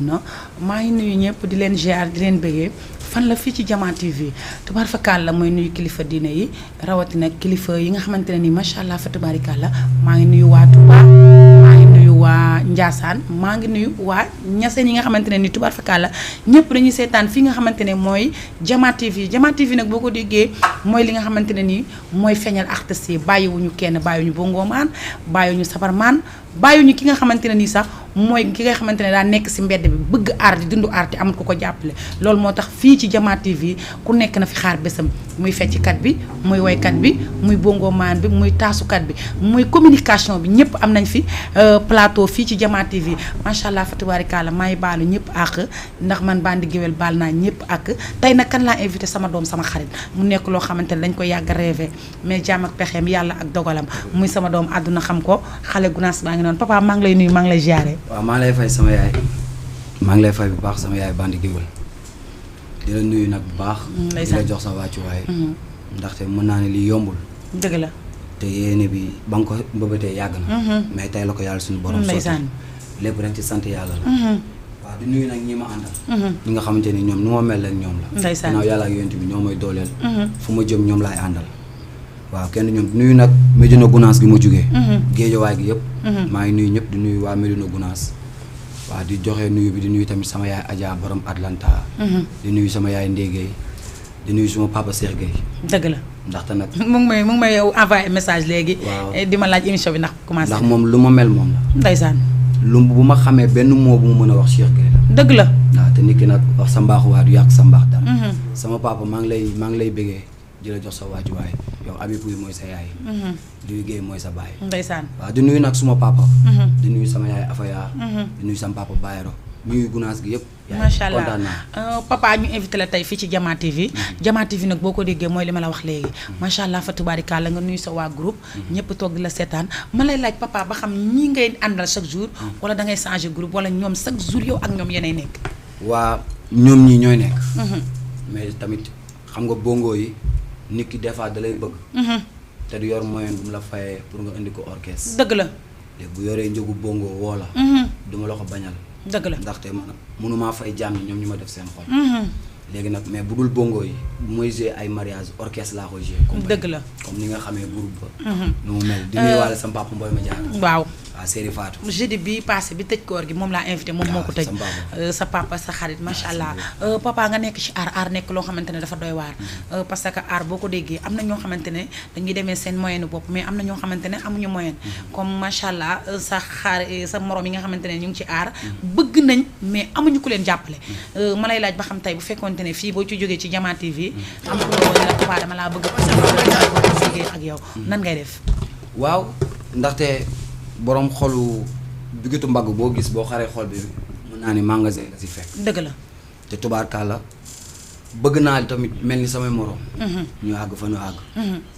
àdduna maa ngi nuyu ñëpp di leen ziar di leen bëggee fan la fii ci Diama TV tubaar fakal la mooy nuyu kilifa diine yi rawatina kilifa yi nga xamante ne nii macha allah fa tubaarikàlla maa ngi nuyu waa Touba maa ngi nuyu waa Ndiassane maa ngi nuyu waa Niassène yi nga xamante ne nii tubaar fakal la ñëpp dañuy seetaan fii nga xamante ne mooy Diama TV Diama TV nag boo ko déggee mooy li nga xamante ne nii mooy feeñal artistes yi bàyyiwuñu kenn bàyyiwuñu bongomaan bàyyiwuñu sabarmaan bàyyiwuñu ki nga xamante ne nii sax mooy ki nga xamante ne daa nekk si mbedd bi bëgg art di dund art amul ko ko jàppale loolu moo tax fii ci Diama TV ku nekk na fi xaar bésam muy fecckat bi muy woykat bi muy bongomaan bi muy taasukat bi muy communication bi ñëpp am nañ fi plateau fii ci Diama TV macha allah fa tabaarikàlla maay baalu ñëpp ak ndax man bandi géwél baal naa ñëpp ak tey nag kan laa invité sama doom sama xarit mu nekk loo xamante ne dañ ko yàgg rêvé mais jaam ak pexeem yàlla ak dogalam muy sama doom àdduna xam ko xale gunaas baa ngi noonu papa maa ngi lay nuyu maa ngi lay ziare. waaw maa ngi lay fay sama yaay maa ngi lay fay bu baax sama yaay bandi géwél di la nuyu nag bu baax di la jox sa wàccuwaay ndaxte mën naa ne lii yombul dëgg la te yéene bi ba nga ko mbëbëtee yàgg na mais tey la ko yàlla suñu borom sotti lépp rek ci sant yàlla la waaw di nuyu nag ñi ma àndal ñi nga xamante ni ñoom nu ma mel rek ñoom la ginnaaw yàlla ak yonent bi ñoo may dooleel fu ma jëm ñoom laay àndal waaw kenn ñoom nuyu nag Médina Gounass gi ma jógee géejawaay gi yëpp maa ngi nuyu ñëpp di nuyu waa Médina Gounass waaw di joxe nuyu bi di nuyu tamit sama yaay Adja borom Atlanta di nuyu sama yaay Ndégué di nuyu suma papa Cheikh Gueye dëgg la ndaxte nag mu ngi may yow envoyé message léegi di ma laaj émission bi ndax commencé ndax moom lu ma mel moom la ndeysaan lu bu ma xamee benn mot bu mu mën a wax Cheikh Gueye la dëgg la waaw te nit ki nag wax sa mbaaxu waa du yàq sa mbaax dara sama papa maa ngi lay bëggee di la jox sa waajuwaay yow Habib Pouye mooy sa yaay di liggéey mooy sa baay ndeysaan waaw di nuyu nag suma papa di nuyu sama yaay Afaya di nuyu sama papa Bayero nuyu Gounass gi yëpp macha allah papa ñu invité la tey fii ci Diama TV Diama TV nag boo ko déggee mooy li ma la wax léegi macha allah fa tubaarikàlla nga nuyu sa waa groupe ñëpp toog di la seetaan ma lay laaj papa ba xam ñii ngay àndal chaque jour wala da ngay changer groupe wala ñoom chaque jour yow ak ñoom yéenay nekk waa ñoom ñii ñooy nekk mais tamit xam nga bongo yi nit ki des fois da lay bëgg te du yor moyen bu mu la fayee pour nga indi ko orchestre dëgg la léegi bu yoree njëgu bongo woo la duma la ko bañal dëgg la ndaxte man mënumaa fay jàmm ñi ñoom ñu ma def seen xol léegi nag mais bu dul bongo yi bu may jouer ay mariage orchestre laa koy jouer dëgg la comme ni nga xamee groupe ba nu mu mel di nuyuwaale sama papa Mboy ma jaar waaw waaw Séri Fatou jeudi bi passé bi tëj koor gi moom laa invité moom moo ko tëj sa papa sa xarit macha allah papa nga nekk ci aar nekk loo xamante ne dafa doy waar parce que aar boo ko déggee am na ñoo xamante ne dañuy demee seen moyen bopp mais am na ñoo xamante ne amuñu moyen comme macha allah sa morom yi nga xamante ne ñu ngi ci aar bëgg nañ mais amuñu ku leen jàppale ma lay laaj ba xam tey bu fekkonte ne fii boo ci jógee ci Diama TV am ku la woon ne la papa dama laa bëgg ak yow nan ngay def waaw ndaxte borom xolu bigitu mbagg boo gis boo xaree xol bi mën naa ni magasin la si fekk dëgg la te tubaarkàlla bëgg naa tamit mel ni samay morom ñu àgg fa ñu àgg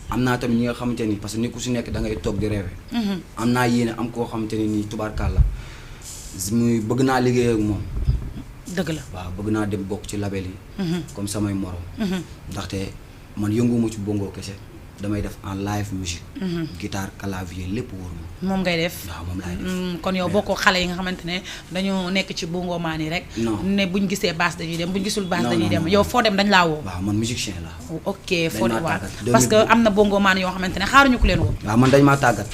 am naa tamit ñi nga xamante ni parce que nit ku si nekk da ngay toog di rêve am naa yéene am koo xamante ni nii tubaarkàlla muy bëgg naa liggéey ak moom dëgg la waaw bëgg naa dem bokk ci label yi comme samay morom ndaxte man yënguma ci bongo kese damay def en live musique guitare clavier lépp wóor ma moom ngay def waaw moom laay def kon yow bokkoo xale yi nga xamante ne dañu nekk ci bongo maan yi rek ne buñ gisee basse dañuy dem buñ gisul basse dañuy dem yow foo dem dañ laa woo waaw man musicien la ok foo dem waaw parce que am na bongo maan yoo xamante ne xaaruñu ku leen woo waaw man dañ maa tàggat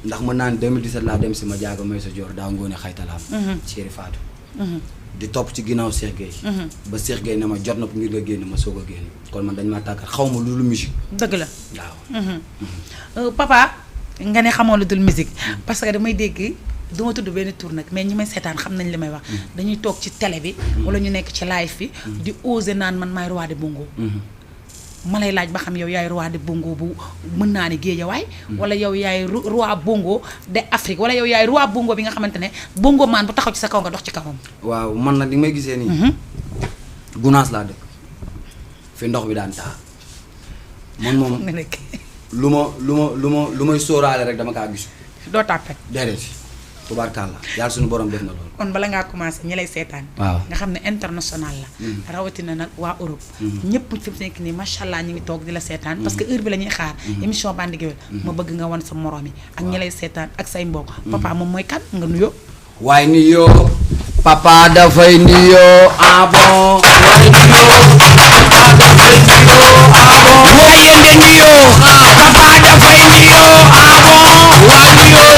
ndax mën naa ne 2017 laa dem si ma jaaga may sa joor daa ngoone xaytalaam Séri Fatou di topp ci ginnaaw Cheikh Gueye ba Cheikh Gueye ne ma jot na ngir nga génn ma soog a génn kon man dañ maa tàggat xaw ma lu dul musique dëgg la waaw papa nga ne xamoo lu dul musique parce que damay dégg duma tudd benn tour nag mais ñi may seetaan xam nañ li may wax dañuy toog ci télé bi wala ñu nekk ci live bi di oser naan man maay roi de bongo ma lay laaj ba xam yow yaay roi de bongo bu mën naa ne Géejawaay wala yow yaay roi bongo de Afrique wala yow yaay roi bongo bi nga xamante ne bongo maan bu taxaw ci sa kaw nga dox ci kawam waaw man nag li may gisee nii Gounass laa dëkk fi ndox bi daan taa man moom lu may sóoraale rek dama kaa gisu doo tàppet déedéet tubaarkàlla yàlla suñu borom def na loolu kon bala ngaa commencé ñi lay seetaan waaw nga xam ne international la rawatina nag waa Europe ñëpp fi mu nekk nii macha allah ñu ngi toog di la seetaan parce que heure bi la ñuy xaar émission Bandi Gueweul ma bëgg nga wan sa morom yi ak ñi lay seetaan ak say mbokk papa moom mooy kan nga nuyoo waaye nuyoo papa dafay nuyoo bon waaye nde nuyoo papa dafay nuyoo waa nuyoo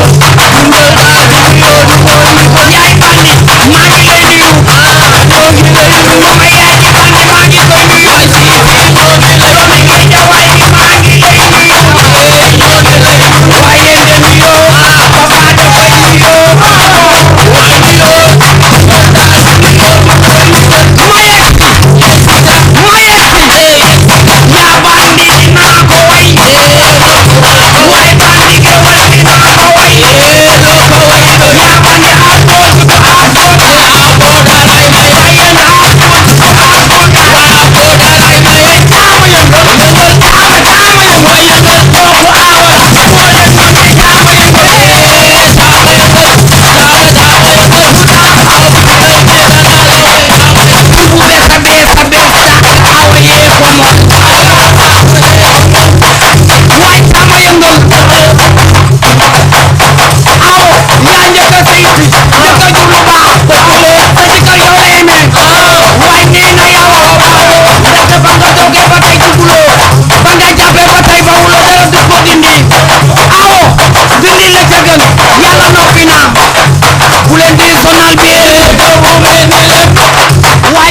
yaay bandi maa ngi lay nuyu sama yaay ji bandi maa ngi koy nuyu doomi Géejawaay bi maa ngi lay nuyu waaye nde nuyoo papa dafay nuyoo waa nuyoo yaa bandi dinaa ko way waaye bandi gewal dinaa ko way yaa bandi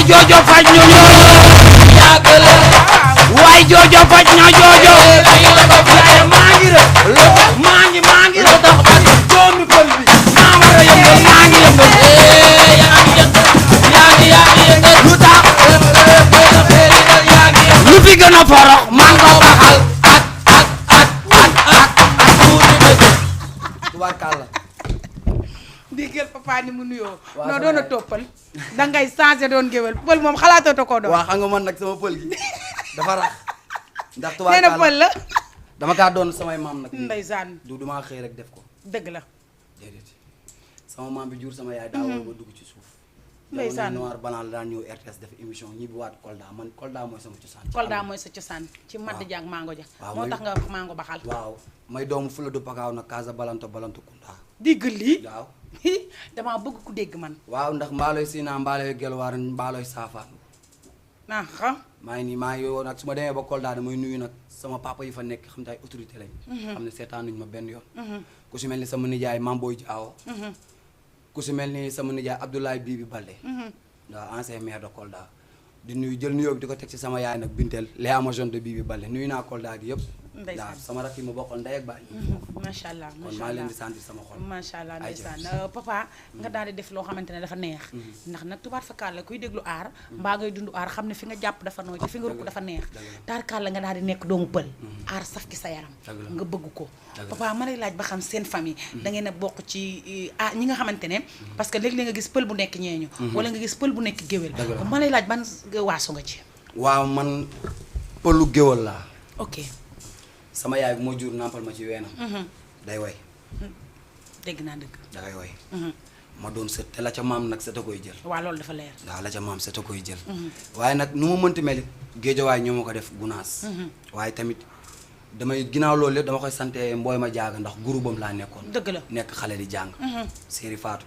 joojo faj ñu waay joojo faj na joojo maa ngi la tax doomi pël bi maa war a yëngal maa ngi yëngal yaa ngi yëngal lu tax lu fi gën a forox maa ngi ko waxal tubaarkàlla diggal papa ni mu nuyoo non doon a toppal dangay changé doon géwél pël moom xalaatoo ko doon. waaw xam nga man nag sama pël gi dafa rax ndax nee na pël la dama kaa doon samay maam nag. ndeysaan du duma xëy rek def ko. dëgg la. déedéet sama maam bi jur sama yaay daa war ba dugg ci suuf. ndeysaan jamono noir banaan la daan ñëw RTS def émission ñibbi waat Kolda man Kolda mooy sama cosaan. Kolda mooy sa cosaan. ci madd jaag mango ja. moo tax nga wax mango baxal. waaw may doomu fula du pakaaw nag Casa Balanto Kunda. diggal lii waaw. damaa bëgg ku dégg man. waaw ndax mbaaloy Sina mbaaloy Gelwaar mbaaloy Saafaan. maa ngi nii maa ngi yow nag su ma demee ba Kolda damay nuyu nag sama papa yi fa nekk xam te ay autorité lañ. xam ne seetaan nañu ma benn yoon. ku si mel ni sama nijaay Mamboy Diawo. ku si mel ni sama nijaay Abdoulaye Bibi Balde. waaw ancien maire de Kolda. di nuyu jël nuyoo bi di ko teg ci sama yaay nag Bintel les Amazones de Bibi Balde nuyu naa Kolda gi yëpp. ndeysaan sama rakk yi ma bokkal ndey ak baay. macha allah kon maa leen di sentir sama xol. macha allah ndeysaan papa nga daal di def loo xamante ne dafa neex. ndax nag tubaar fa kàlla kuy déglu aar. mbaa ngay dund aar xam ne fi nga jàpp dafa nooy te fi nga rukk dafa neex. taar kàlla nga daal di nekk doomu pël. aar saf ki sa yaram. nga bëgg ko. papa ma lay laaj ba xam seen famille. da ngeen a bokk ci ñi nga xamante ne. parce que léeg-léeg nga gis pël bu nekk ñeeñu. wala nga gis pël bu nekk géwél. ma lay laaj ban waaso nga ci. waaw man pëlu géwél laa. ok. sama yaay bu ma jur nampal ma ci weenam. day way. dégg naa dëgg. dangay way. ma doon sët te la ca maam nag sët a koy jël. waaw loolu dafa leer. waaw la ca maam sët a koy jël. waaye nag nu ma mënti mel géejawaay ñoo ma ko def gunaas. waaye tamit damay ginnaaw loolu lépp dama koy sante mbooy ma jaaga ndax gurubam laa nekkoon. dëgg la nekk xale di jàng. séeri Faatu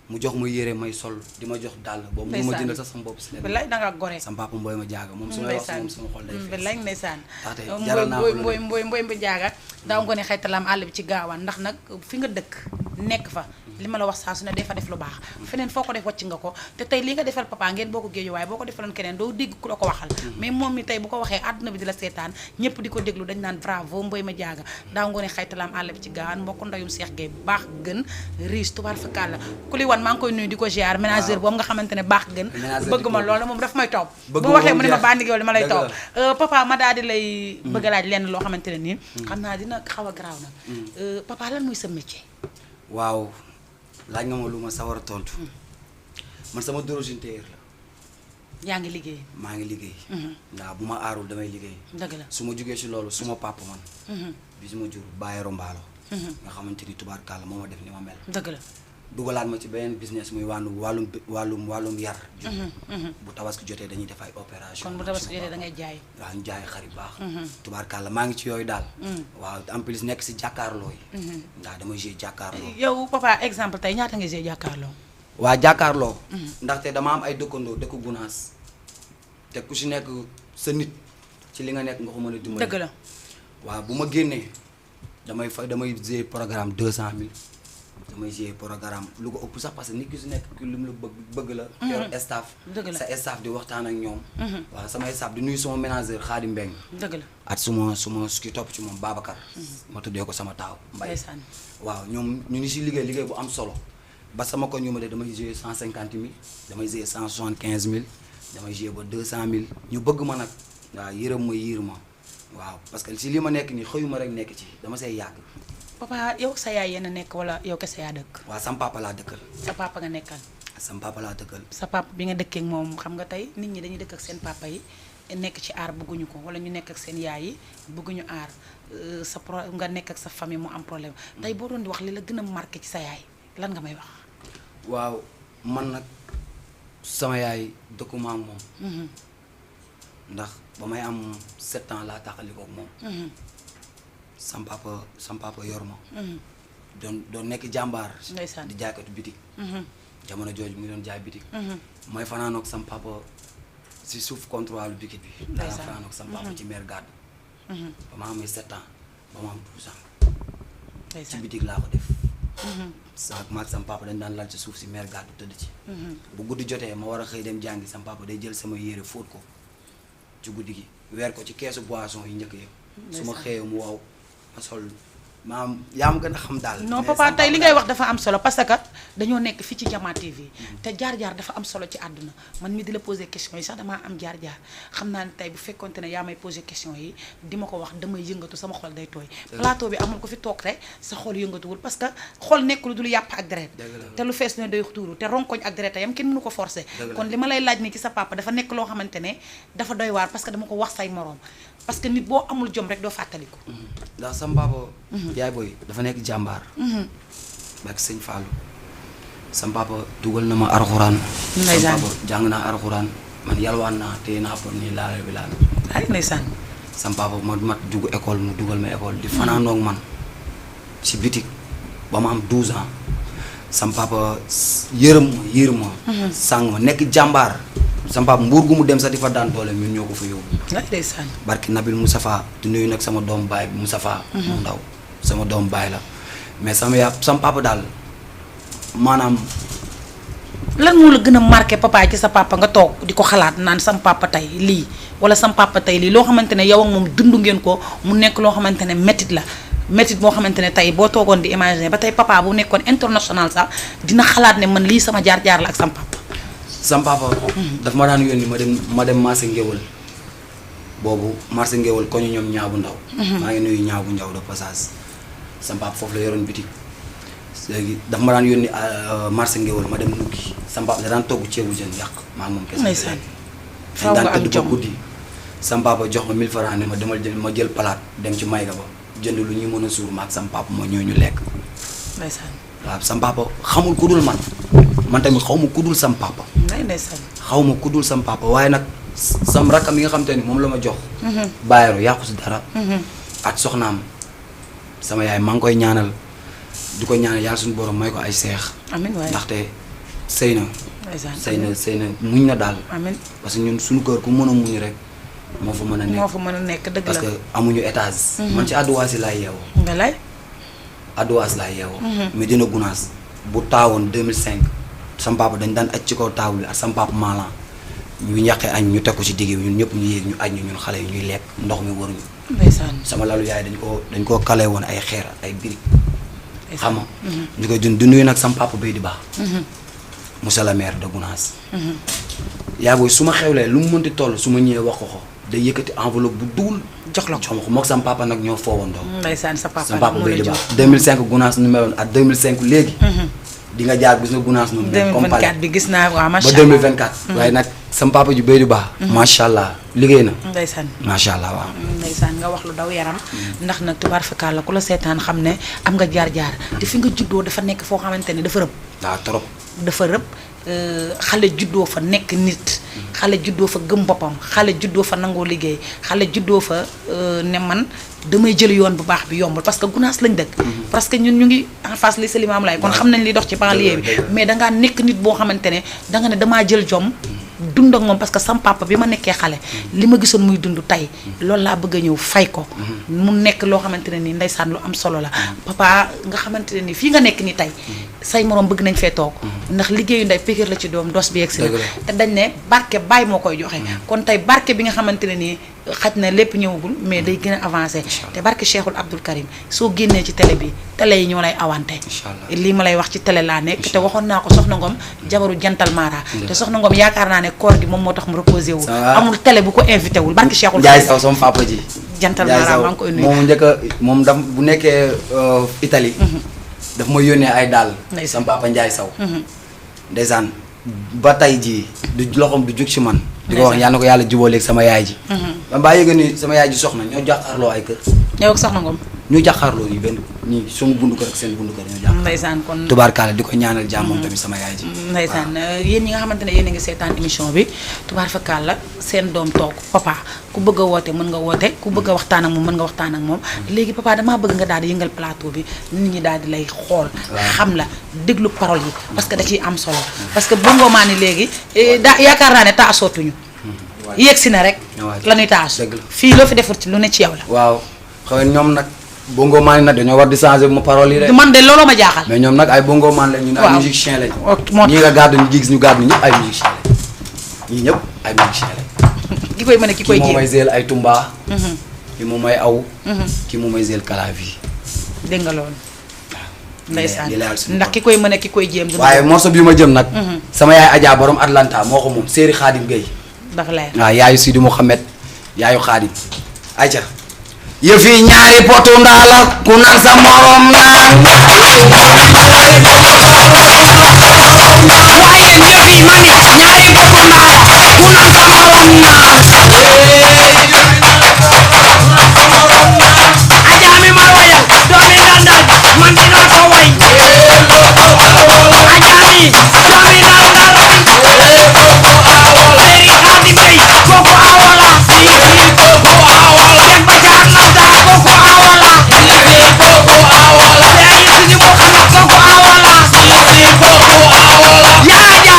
mu jox ma yére may sol di ma jox dàll boobu mu ma jëndal sax sama bopp si leen. bilaay danga gore. sama papa mbooy ma jaaga moom su may wax moom sama xol day fees. bilaay ndeysaan. ndaxte jaral naa ko mbooy ma jaaga daa ngone xaytalaam àll bi ci gaawaan ndax nag fi nga dëkk nekk fa li ma la wax saa su ne defa def lu baax feneen foo ko def wàcc nga ko te tey li nga defal papa ngeen boo ko géeju waaye boo ko defaloon keneen doo dégg ku la ko waxal mais moom mi tey bu ko waxee àdduna bi di la seetaan ñëpp di ko déglu dañ naan bravo mbooy ma jaaga daa ngone xaytalaam àll bi ci gaawaan mbokk ndayum Seex Gay baax gën riche tubaar fa kàlla ku li wan maa ngi koy nuyu di ko ziar ménageur boobu nga xamante ne baax gën bëgg ma loolu moom daf may topp bu waxee mu ne ma bandi géwél ma lay topp papa ma daal di lay bëgg a laaj lenn loo xamante ne nii xam naa dina xaw a garaaw nag papa lan muy sa métier. waaw laaj nga ma lu ma sawar a tontu man sama d'origine tailleur la. yaa ngi liggéey. maa ngi liggéey. ndax bu ma aarul damay liggéey. dëgg la su ma jugee si loolu suma papa man. bi su ma jur bàyyeeru mbaalo. nga xamante ni tubaarkàlla moo ma def ni ma mel. dëgg la. dugalaat ma ci beneen business muy wàllum yar. bu tabaski jotee dañuy def ay opération. kon bu tabaski jotee da ngay jaay. waaw ñu jaay xar yu baax. tubaarkàlla maa ngi ci yooyu daal. waaw en plus nekk si jàkkaarloo yi. ndax damay jouer jàkkaarloo. yow papa exemple tey ñaata nga jouer jàkkaarloo. waa jàkkaarloo. ndaxte dama am ay dëkkandoo dëkk Gunaas te ku si nekk sa nit ci li nga nekk nga ko mën a dimbali. dëgg la waaw bu ma génnee damay jouer programme 200000 damay jouer programme lu ko ëpp sax parce que nit ki su nekk ki lu mu la bëgg la. yor staff. sa staff di waxtaan ak ñoom. waaw sama staff di nuyu sama ménageur Khadim Mbeng. dëgg la at suma ki topp ci moom Babacar. ma tuddee ko sama taaw Mbaye. waaw ñoom ñu ngi si liggéey bu am solo ba sama ko ñu ma de damay jouer 150000 damay jouer 175000 damay jouer ba 200000 ñu bëgg ma nag waaw yërëm ma yiir ma waaw parce que si li ma nekk nii xëyuma rek nekk ci dama say yàgg. papa yow sa yaay yéen a nekk wala yow kese yaa dëkk. waaw sam papa laa dëkkal. sa papa nga nekkal. sam papa laa dëkkal. sa papa bi nga dëkkee ak moom xam nga tey nit ñi dañuy dëkk ak seen papa yi nekk ci aar bëgguñu ko wala ñu nekk ak seen yaay yi bëgguñu aar nga nekk ak sa famille mu am problème tey boo doon di wax li la gën a marqué ci sa yaay lan nga may wax. waaw man nag sama yaay dëkkuma ak moom. ndax ba may am 7 ans laa taxalikoo ak moom. sam papa yor ma. doon nekk jàmbaar. di jaaykatu bitik. jamono jooju mu ngi doon jaay bitik. mooy fanaanoog sam papa si suuf contrôle bitik bi. daa fanaanoog sam papa ci mer gàdd. ba ma amee 7 ans ba ma am 12 ans. ci bitik laa ko def. maag sam papa dañ daan lal ci suuf si mer gàdd tëdd ci. bu guddi jotee ma war a xëy dem jàngi sam papa day jël sama yére fóot ko ci guddi gi weer ko ci keesu boisson yi njëkk yëpp. su ma xëyee mu waaw ma sol maam yaa ma gën a xam daal. non papa tey li ngay wax dafa am solo parce que dañoo nekk fii ci Jama TV te jaar-jaar dafa am solo ci àdduna man mi di la poser question yi sax damaa am jaar-jaar xam naa ne tey bu fekkonte ne yaa may poser question yi di ma ko wax damay yëngatu sama xol day tooy. plateau bi amul ko fi toog rek sa xol yëngatuwul parce que xol nekk lu dul yàpp ak deret te lu fees ne day tuuru te ronkoñ ak deret yam kenn mënu ko forcer. kon li ma lay laaj ni ci sa papa dafa nekk loo xamante ne dafa doy waar parce que dama ko wax say moroom parce que nit boo amul jom rek doo fàttaliku. ndax sama papa. yaay booy dafa nekk jàmbaar. barke sëñ Fallou. sama papa dugal na ma arxuraan. ndeysaan sama papa jàng naa arxuraan man yalwaan naa téye naa pour nii laal bi laal. ay ndeysaan. sama papa ma mat dugg école mu dugal ma école di fanaanoog man si bitik ba ma am 12 ans sama papa yërëm ma yiir ma. sàng ma nekk jàmbaar. sama papa mbuur gu mu dem sax di fa daan doole ñun ñoo ko fa yóbbu. ndeysaan. barki Nabil Moustapha di nuyu nag sama doom baay bi Moustapha. mu ndaw sama doom baay la mais sama papa daal maanaam. lan moo la gën a marqué papa ci sa papa nga toog di ko xalaat naan sam papa tey lii wala sam papa tey lii loo xamante ne yow ak moom dund ngeen ko mu nekk loo xamante ne métit la métit boo xamante ne tey boo toogoon di imaginer ba tey papa bu nekkoon international sax dina xalaat ne man lii sama jaar-jaar la ak sam papa. sam papa daf ma daan yónni ma dem marché ngéwal boobu marché ngéwal ko ñu ñoom ñaabu ndaw. maa ngi nuyu ñaabu ndaw de passage sam papa foofu la yoroon bitik léegi daf ma daan yónni marché ngéwal ma dem nuggi sam papa da daan togg ceebu jën yàq maa ngi moom kese. ndeysaan dañ daan tëdd ba guddi sam papa jox ma 1000 francs ne ma demal jël ma jël palaat dem ci mayga ba jënd lu ñuy mën a suur ma ak sam papa moo ñëw ñu lekk. ndeysaan. waaw sam papa xamul ku dul man tamit xaw ma ku dul sam papa. ndeysaan. xaw ma ku dul sam papa waaye nag sam rakkam yi nga xam te ni moom la ma jox. bàyyiru yàqu si dara. at soxnaam sama yaay maa ngi koy ñaanal di ko ñaanal yàlla suñu borom may ko ay seex. amiin waay ndaxte sëy na. sëy na muñ na daal. amiin parce que ñun suñu kër ku mën a muñ rek moo fa mën a nekk. moo fa mën a nekk dëgg la parce que amuñu étage. man ci adduwaas yi laay yeewoo. nga lay. adduwaas laay yeewoo. mais dina gunaas bu taawoon 2005 sam papa dañ daan aj ci kaw table bi ak sam papa maalan ñu yàqee añ ñu teg ko ci digg bi ñun ñëpp ñu yéeg ñu aj ñu ñun xale yi ñuy lekk ndox mi waruñu. ndeysaan. sama lalu yaay dañ koo kale woon ay xeer ay birig xam nga ñu koy dund di nuyu nag sam papa bay di baax. monsieur le maire de Gounass. yaa booy su ma xewlee lu mu mënti toll su ma ñëwee wax ko day yëkkati enveloppe bu duul. jox la ko moog sam papa nag ñoo foowandoo. ndeysaan sa papa sam papa bay di baax 2005 Gounass nu meloon ak 2005 léegi. di nga jaar gis nga Gounass nu mel. 2024 bi gis naa waaw macha ba allah 2024. waaye nag sam papa ju bay di baax. macha allah liggéey na. ndeysaan. macha allah waaw. ndeysaan nga wax lu daw yaram. ndax nag tubaar fakkaar la ku la seetaan xam ne am nga jaar-jaar te fi nga juddoo dafa nekk foo xamante ne dafa rëb. waaw trop. dafa rëb xale juddoo fa nekk nit. xale juddoo fa gëm boppam xale juddoo fa nangoo liggéey xale juddoo fa ne man damay jël yoon bu baax bi yombul parce que Gunaas lañ dëkk parce que ñun ñu ngi en face li Limamou Laye kon xam nañ li dox ci banlieue bi mais dangaa nekk nit boo xamante ne danga ne damaa jël jom dund ak moom parce que sam papa bi ma nekkee xale li ma gisoon muy dund tey loolu laa bëgg a ñëw fay ko mu nekk loo xamante ne nii ndeysaan lu am solo la papa nga xamante ne nii fii nga nekk ni tey say morom bëgg nañ fee toog ndax liggéeyu ndey piqûre la ci doom dos bi yegsi la te dañ ne barke baay moo koy joxe kon tey barke bi nga xamante ne nii xaj na lépp ñëwagul mais day gën a avancé te barke Cheikhul Abdoul Karim soo génnee ci télé bi télé yi ñoo lay awante lii ma lay wax ci télé laa nekk te waxoon naa ko Soxna Ngom jabaru jantal Mara te Soxna Ngom yaakaar naa ne koor gi moom moo tax mu reposé wu amul télé bu ko invité wul barke Cheikhul Ndiaye Sow sama papa ji jantal Mara maa ngi koy nuyu moom njëkk a moom daf bu nekkee Italie daf ma yónnee ay dàll sama papa Ndiaye Sow ndeysaan ba tey jii du loxoom du jug ci man di ko wax yal na ko yàlla jubóoleeg sama yaay ji man baa yëga ni sama yaay ji soxna ñoo jàkkaarloo ay kër yow ak Soxna Ngom ñu jàkkaarloo yi benn ñii suñu bundu kër ak seen bundu kër ñoo jàkkaarloo ndeysaan kon tubaarkaale di ko ñaanal jàmmam tamit sama yaay ji ndeysaan yéen ñi nga xamante ne yéen a ngi seetaan émission bi tubaar fakkaal la seen doom toog papa ku bëgg a woote mën nga woote ku bëgg a waxtaan ak moom mën nga waxtaan ak moom léegi papa damaa bëgg nga daal di yëngal plateau bi nit ñi daal di lay xool xam la déglu parole yi parce que da ciy am solo parce que bongo maa ni léegi daa yaakaar naa ne taasootuñu yegg si na rek la ñuy taas fii loo fi defar ci lu ne ci yow la waaw xaw ñoom nag bongo maan nag dañoo war di changer ma parole yi rek man de looloo ma jaaxal mais ñoom nag ay bongo maan lañ ñu ne ay musicien lañ ñii nga gàddu ñu gis ñu gàddu ñëpp ay musicien lañ ñii ñëpp ay musicien lañ ki koy mën a ki koy jéem kii moom may zeel ay tumba kii moom may aw kii moom may zeel clavier dégg nga loolu ndeysaan ndax ki koy mën a ki koy jéem waaye morceau bi ma jëm nag sama yaay Adja borom Atlanta moo ko moom Séeri Xaadim Gueye dafa leer waaw yaayu Sidi Mouhamed yaayu Xaadim ayca yëf yi ñaari potu ndaa la ku naan sa morom naan waaye yëf yi mani ñaari potu ndaa la ku naan sa morom naan ajaami ma wayal doomi ndandal man dinaa ko way ajaami doomi ndandal Séeri Xaadim Gueye kooku awola kooku awola dem ba ca Atlanta kooku awola kooku awola léegi suñu mu xamat kooku awola kooku awola yaa ja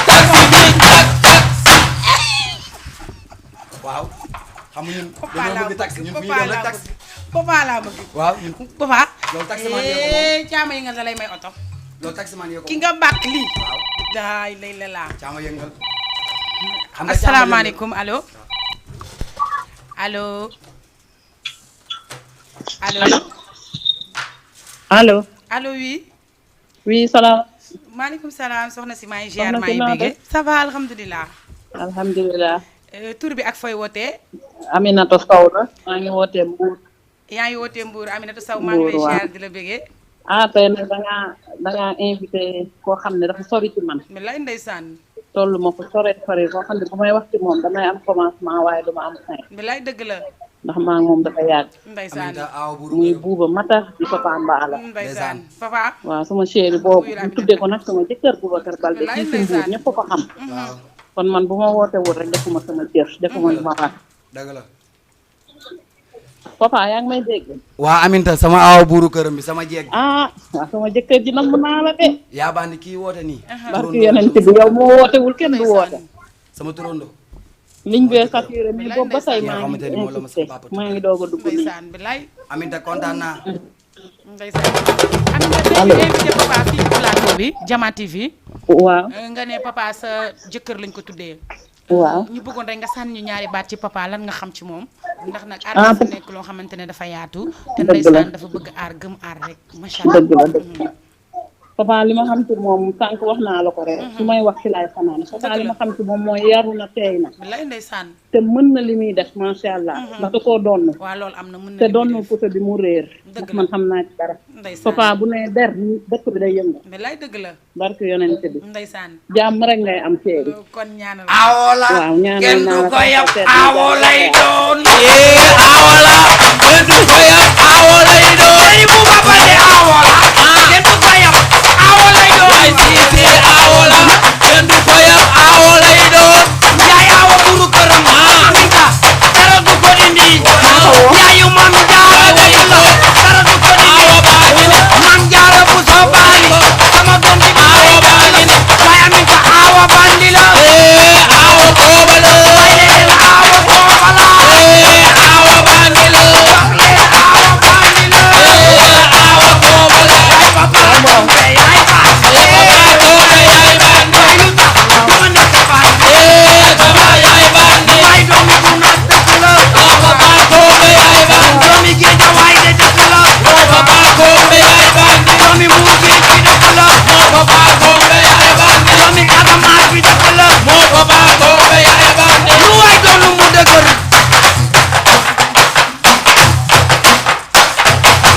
taxi bi tak waaw xam nga ñun dañoo bëgg taxi ñun fu ñu dem rek taxi papa laa bëgg waaw ñun papa loolu taxi man yee caama yi nga da lay may oto loolu taxi man yee ko ki nga bàkk lii waaw daay lay la laa caama yëngal asalaamaaleykum allo allo allo allo allo oui oui salaam maaleykum salaam soxna si maa ngi ziar maa ngi bëgge ça va alhamdulilah alhamdulilah tur bi ak fooy wootee Aminata Sow la maa ngi wootee Mbour yaa ngi wootee Mbour Aminata Sow maa ngi lay ziar di la bëggee tey nag dangaa invité koo xam ne dafa sori ci man mais lay ndeysaan tollu ma ko sore koo xam ne bu may wax ci moom damay am commencement waaye duma am fin mais lay dëgg la ndax maa ngi moom dafa yàgg ndeysaan muy buuba mata di papa Mbaala ndeysaan papa waaw sama chéri boobu ñu tuddee ko nag sama jëkkër Boubacar Balde fii ci Mbour ñëpp ko xam kon man bu ma woote wul rek defuma sama cër defuma lu ma war dëgg la papa yaa ngi may dégg waa Aminta sama aaw buuru këram bi sama jeeg waaw sama jëkkër ji nag mën naa la de yaa bandi kii woote nii barki yonent bi yow moo wootewul kenn du woote sama turondo liñ bee saturé mais boobu ba say maa ngi insisté maa ngi doog a dugg nii ndeysaan bi lay Aminta kontaan naa ndeysaan Aminata ñu invité papa fii ci plateau bi Jama TV waaw nga ne papa sa jëkkër lañ ko tuddee waaw ñu bëggoon rek nga sànni ñu ñaari baat ci papa lan nga xam ci moom ndax nag aar dafa nekk loo xamante ne dafa yaatu te ndeysaan dafa bëgg aar gëm aar rek macha allah dëgg la dëgg papa li ma xam ci moom sànq wax naa la ko rek su may wax ci laay fanaan papa li ma xam ci moom mooy yaru na teey na lay ndeysaan te mën na li muy def macha allah ndax da koo doon waaw loolu am na mën na te doon na puso bi mu réer ndax man xam naa ci dara papa bu ne der dëkk bi day yëngu mais lay dëgg la barke yonent bi ndeysaan jàmm rek ngay am seeri kon ñaanal awola waaw ñaanal kenn du naa la ko yab seet awolay doon awola kenn du ko yab awolay doon ay bu baba de awola kenn du ko yab awolay doon ay siisi awola kenn du ko yab awolay doon yaay awa buru këram Aminta dara du ko dindi yaayu mam jaara day lo dara du ko dindi mam jaara bu soo baali sama doom di awa baali waaye Aminta awa bandi la awa booba la waaye awa booba la awa bandi la awa bandi la awa booba la papa yaay baas papa doole yaay bandi lu tax dama nekk bandi papa yaay bandi waay doomi bu nas dëkk la papa doole yaay bandi doomi géej waay de dëkk la papa doole yaay bandi doomi mu géej bi dëkk la papa doole yaay bandi doomi Casamance bi dëkk la papa doole yaay bandi lu waay doonu mu dëgër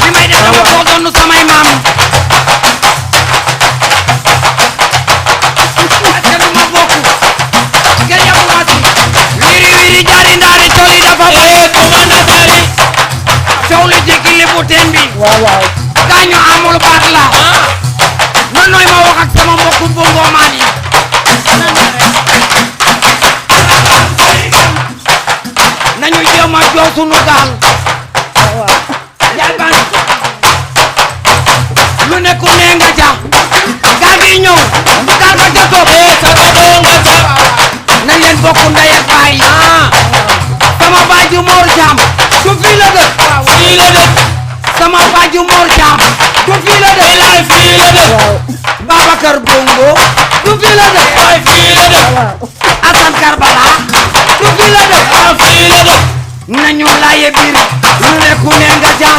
li may def dama ko doonu samay maam te du ma bokk gër yabu waati wiri wiri jaari ndaari tooli dafa bëri kumanda sari coow li jéggi li bu teen bi waaw waaw gaañu amul baat la nan nooy ma wax ak sama mbokku bongo maan yi nañu jéem a joo sunu gaal yaay ban lu nekku nee nga ja gaal gi ñëw gaal ba ja toog sama doo nga ja nañ leen bokk ndey ak baay sama baay ju Mor Jaam du fii la dëkk fii la dëkk sama baay ju Mor Jaam du fii la dëkk fii la dëkk Babacar Bongo du fii la dëkk fii la dëkk Assane Karbala du fii la dëkk fii la dëkk nañu laaye biir lu nekku ne nga ja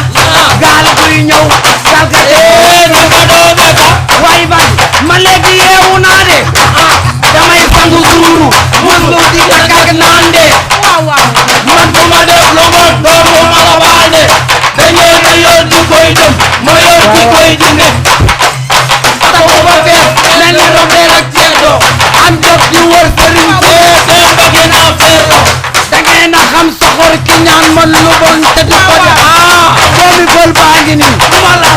gaal guy ñëw gaal ga nga doo nga ja waay ban ma léegi yeewu naa de damay sangu suuru muslu di dakak naan de man bu ma def lu ma doomu ma la baal de dañoo na yor di koy dem ma yor di koy dine taxu ba fees mel ni robee ak ceedo am jot di wër sëriñ see bëgg naa feero da ngeen a xam soxor ki ñaan man lu bon te du ko def doomi fol baa ngi nii ku ma laal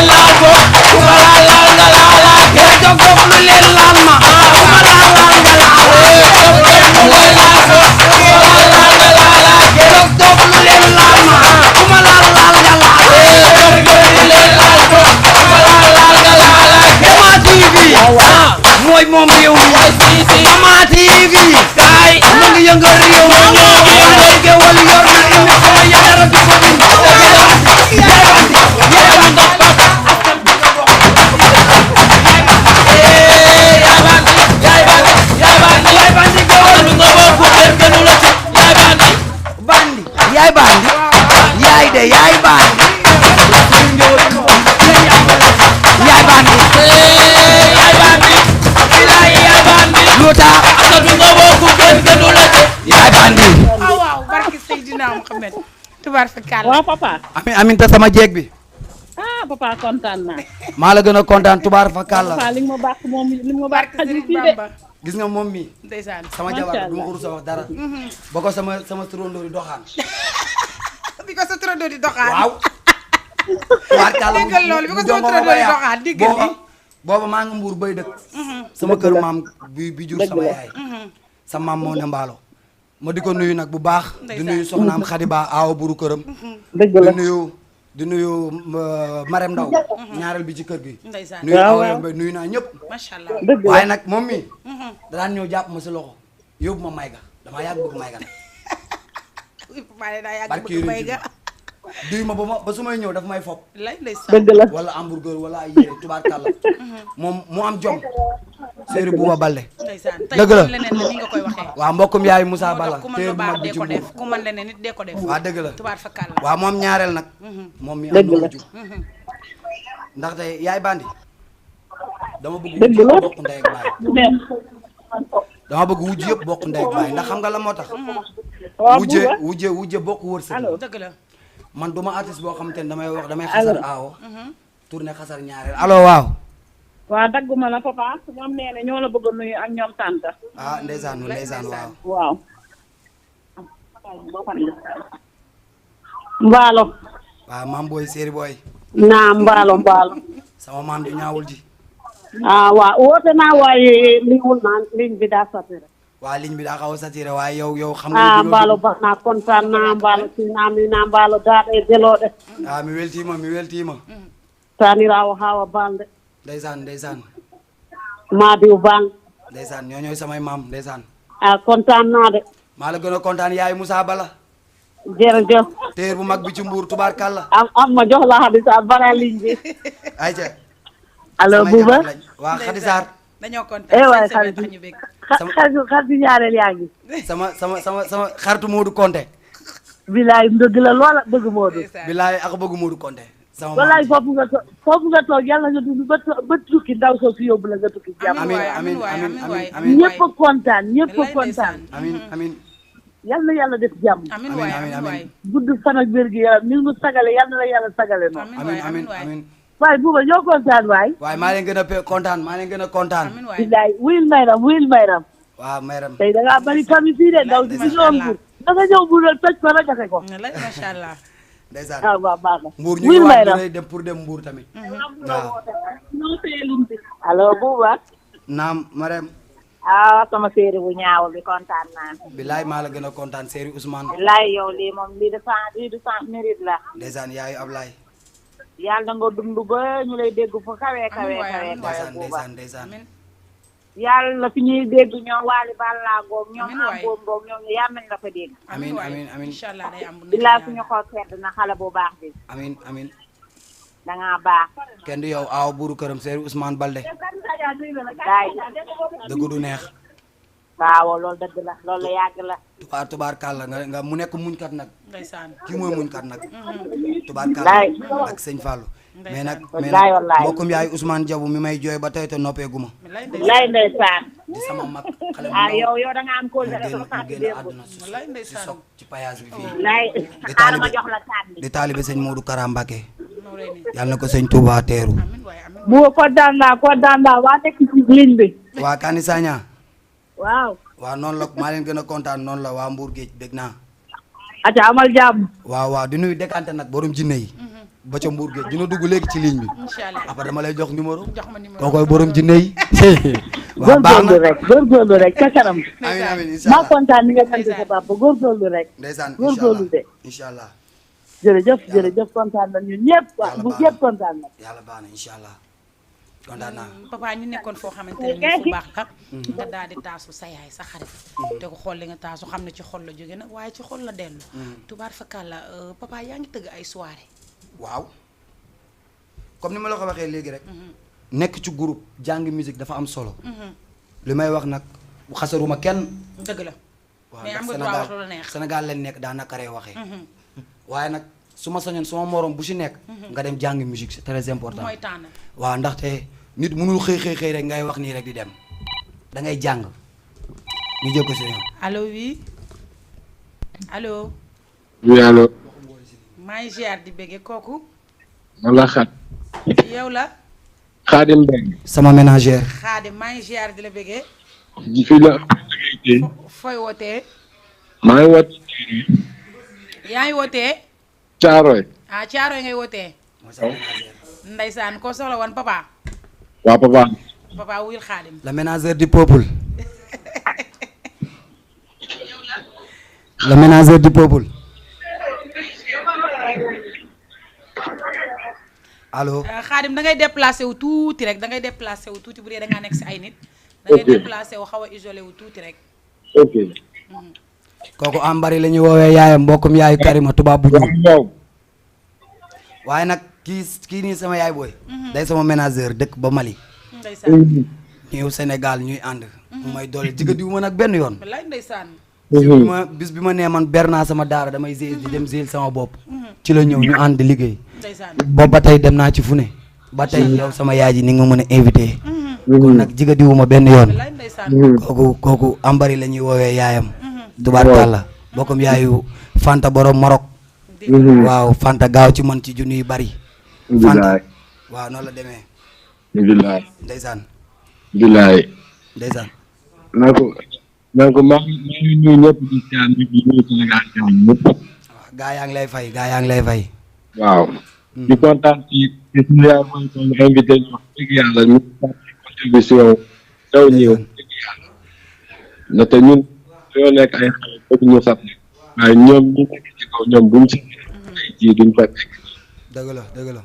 laal ko ku ma laal nga laal jog dog lu leen laal ma ku ma laal nga laal jog dog lu leen laal ko ku ma laal nga laal jog dog lu leen laal ma ku ma laal nga laal jog dog lu leen laal ko ku ma laal nga laal Jama TV mooy moom réew mi Mama TV gaay ma ngi yëngal réew mi ngay gewal yor na indi sama yadara bi ko indi yaay bandi yaay de yaay bandi yaay bandi lu tax yaay bandi waaw barki Seydina Muhammad tubaar fa kàlla waaw papa. amin ta sama jeeg bi papa kontaan naa. maa la gën a kontaan tubaar fa kàlla papa li nga ma baax moom li nga ma baax barki xajul Serigne fii de. Bamba gis nga moom mi ndeysaan sama jabar du ma ko rus a wax dara ba ko sama turandoo di doxaan bi ko sa turandoo di doxaan waaw tubaar kàlla déggal loolu bi ko sa turandoo di doxaan déggal li booba maa nga mbuur bay dëkk sama kër maam bi jur sama yaay sa maam moo ne mbaalo ma di ko nuyu nag bu baax di nuyu soxnaam Xadiba aawa buru këram dëgg la di nuyu Marème Ndaw ñaareel bi ci kër gi ndeysaan nuyu awa yombe nuyu naa ñëpp macha allah dëgg la waaye nag moom mi daan ñëw jàpp ma si loxo yóbbu ma mayga damaa yàgg bëgg mayga nag baale daa yàgg barki bëgg may ga duy ma ba su may ñëw daf may fopp lay ndeysaan dëgg la. wala hamburger wala ay yére tubaarkàlla moom mu am jom séeri Buuba Balde ndeysaan tey dëgg la leneen la ni nga koy waxee waaw mbokkum yaay Moussa Balla ku mën téer lu bu baax mag bi dee ci ko Mbuur def ku mën leneen nit dee ko def waa dëgg la tubaar fa kàlla waaw moom ñaareel nag moom mi am Dëgg na la. wujju ndaxte yaay bandi dama bëgg Dëgg wujju la. yëpp bokk ndey ak baay dama bëgg wujju yëpp bokk ndey ak baay ndax xam nga la moo tax waaw wujje bokk wërsëg allo. dëgg la man duma artiste boo xamante ne damay xasar aawo tourné xasar ñaareel allo waaw waaw dagguma la papa ñoom nee na ñoo la bëgg a nuyu ak ñoom tànta. ndeysaan waaw waaw. mbaalo. waaw maam booy séeri booy naa mbaalo. sama maam ju ñaawul ji waaw woote naa waaye liwul naa ligne bi daa saturé. waa ligne bi daa xaw a saturé waaye yow xam nga mbaalo baax naa kontaan naa mbaalo si naa mi naa mbaalo daaɗe delooɗe. mi weltiima tanirawo hawa balde. ndeysaan maadiw bang. ndeysaan ñoo ñooy samay maam ndeysaan kontaan naa de. maa la gën a kontaan yaay Moussa Balla jërëjëf. téer bu mag bi ci Mbuur tubaarkàlla am ma jox la Xadi Saar bara ligne bi. ayca allo Bouba. waa Xadi Saar dañoo kontaan waay seen semaine tax ñu bég xaritu ñaareel yaa ngi. sama xaritu Modou Konté bilaay dëgg la loola bëgg Modou. bilaay ak bëgg Modou Konté sama walaay foofu nga toog yàlla nga dund ba tukki ndaw soo fi yóbbu la nga tukki jàmm. amiin ñëpp a kontaan ñëpp a kontaan. amiin yal na yàlla def jàmm. amiin gudd fan ak wér gi yaram ni mu sagale yal na la yàlla sagale noonu. amiin waaye Bouba ñoo kontaan waay. waaye maa leen gën a kontaan bilaay wuyul mayram waaw mayram tey da ngaa bari famille fii de ndaw si ñëw Mbuur da nga ñëw Mbuur toj ko rajaxe ko. macha allah ndeysaan waaw baax na Mbuur ñu ngi waaj dem pour dem Mbuur tamit waaw allo Bouba. naam Marème sama séeri bu ñaaw bi kontaan naa. bilaay maa la gën a kontaan séeri Ousmane bilaay yow lii moom lii du sans mérite la. ndeysaan yaayu Ablaye yàlla nga dund ba ñu lay dégg fu kawe. ndeysaan yàlla fi ñuy dégg ñoom Waly Ballago ñoom Amboom Ngom ñoom yàlla nañ la fa dégg. amiin inshallah day am bu bilaa suñu xol sedd na xale bu baax bi. amiin da ngaa baax. kenn du yow aaw buuru këram séeri Ousmane Balde daay dëgg du neex waaw loolu dëgg la loolu yàgg la. tubaar kàlla nga mu nekk muñkat nag ndeysaan kii mooy muñkat nag tubaar kàlla ak sëñ Fallou mais nag mbokkum yaay Ousmane Diabou mi may jooy ba tey te noppeeguma lay ndeysaan di sama mag xale yow da nga am ko sama mu génn àdduna si soog ci payaas bi fii lay xaaral ma jox la kàddu di taalibe sëñ Modou Kara Mbacké yàlla na ko sëñ Touba teeru bu kontaan naa waa nekk ci ligne bi waa Kani Sagna waaw noonu la maa leen gën a kontaan noonu la waa Mbour Géej bég naa aca amal jàmm waaw di nuyu déggante nag borom jinne yi ba ca Mbour Géej dina dugg léegi ci ligne bi après dama lay jox numéro kookoy borom jinne yi waaw baax na góorgóorlu rek ca kanam amiin maa kontaan ni nga sant sa papa góorgóorlu rek ndeysaan góorgóorlu de inshallah jërëjëf kontaan na ñun ñëpp waa bu ñëpp kontaan na yàlla baax na inshallah kontaan naa. papa ñu nekkoon foo xamante ne nii fu baax la. nga daal di taasu sa yaay sa xarit. te ko xool li nga taasu xam ne ci xol la jóge nag waaye ci xol la dellu. tubaar fakkaat la papa yaa ngi tëgg ay soirée. waaw comme ni ma la ko waxee léegi rek. nekk ci groupe jàng musique dafa am solo. li may wax nag xasaruma kenn. dëgg la. mais am waaw nga droit wax lu la neex. Sénégal leen nekk daa nakaree waxee. waaye nag su ma sañoon sama morom bu si nekk. nga dem jàng musique c'est très important. mooy tànn. waaw ndaxte nit mënul xëy rek ngay wax nii rek di dem da ngay jàng ñu jël ko si ñoom. allo oui allo. oui allo. maa ngi ziar di bëgge kooku. man la xaat. yow la. Xaadim Mbengue. sama ménagère. Xaadim maa ngi ziar di la bëgge. fii la. fooy wootee. maa ngi wootee. yaa ngi wootee. Caaroy. ah Caaroy ngay wootee. Ndeysaan koo soxla woon papa. waa papa. papa wuyul Xaadim. le ménageur du peuple. le ménageur du peuple. allo. Xaadim da ngay déplacé wu tuuti rek da ngay déplacé wu tuuti bu dee da ngaa nekk si ay nit. da ngay déplacé wu xaw a isolé wu tuuti rek. ok. kooku am bari la ñuy woowee yaayam mbokkum yaayu Karima tubaab bu ñuul. waaye nag kii nii sama yaay booy. day sama ménageur dëkk ba Mali. ndeysaan. ñëw Sénégal ñuy ànd. mu may doole jigéen diwu ma nag benn yoon. wallaay ndeysaan. bis bi ma nee man ber naa sama daara damay di dem zéel sama bopp. ci la ñëw ñu ànd liggéey. ndeysaan. boobu ba tey dem naa ci fu ne. ba tey yow sama yaay ji ni nga mën a invité. kon nag jigéen diwu ma benn yoon. wallaay ndeysaan. kooku ambari la ñuy woowee yaayam. tubaarkàlla bokkum yaayu Fanta borom Maroc. waaw Fanta gaaw ci man ci junni yu bari. Fanta waaw noonu la demee. bilaay. ndeysaan. bilaay. ndeysaan. maa ngi nuyu ñëpp di siyaar ñëpp di nuyu Sénégal ñëpp. gaa yaa ngi lay fay gaa yaa ngi lay fay. waaw. di kontaan ci suñu yaay mooy ko invité ñu wax dëgg yàlla ñu contribution taw ñëw dëgg yàlla. ndaxte ñun dañoo nekk ay xale bëgg ñu sax waaye ñoom ñu nekk ci kaw ñoom buñ si ay ji duñ fa nekk. dëgg la dëgg la.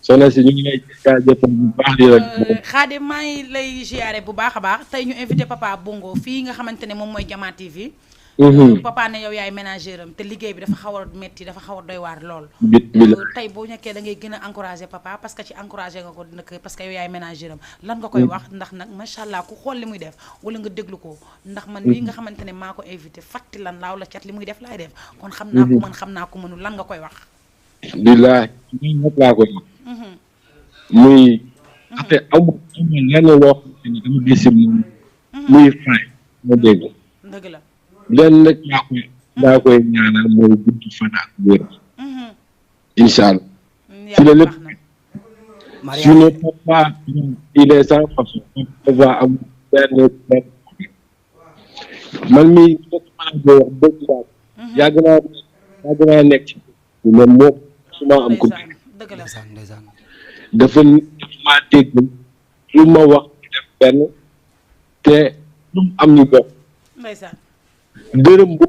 soxna si ñu ngi lay jaajëfal bu baax di rek. Xaadim maa ngi lay ziare bu baax a baax tey ñu invité papa Bongo fii nga xamante ne moom mooy Jama TV. papa ne yow yaay ménageur am te liggéey bi dafa xaw a metti dafa xaw a doy waar lool. tey boo nekkee da ngay gën a encouragé papa parce que ci encouragé nga ko nag parce que yow yaay ménageur am lan nga koy wax ndax nag macha allah ku xool li muy def wala nga déglu ko ndax man lii nga xamante ne maa ko invité fàtti lan laaw la cat li muy def laay def kon xam naa ko man xam naa ko mënul lan nga koy wax. bilaay ñëpp laa koy wax. muy. ndaxte amul lenn loo xam ne dama gis moom. muy fay ma dégg. dëgg la. lenn nag daa koy ñaanal mooy gudd fan ak wér. incha allah. ci la lépp. su ne papa il est sans façon. papa am benn man mii nekk maa ngi wax dëgg daal. yàgg naa nekk ci. mais moom su ma am ko. dëgg la ndeysaan. dafa maa dégg lu ma wax def benn te lu mu am ñu bokk. ndeysaan. dërëm bu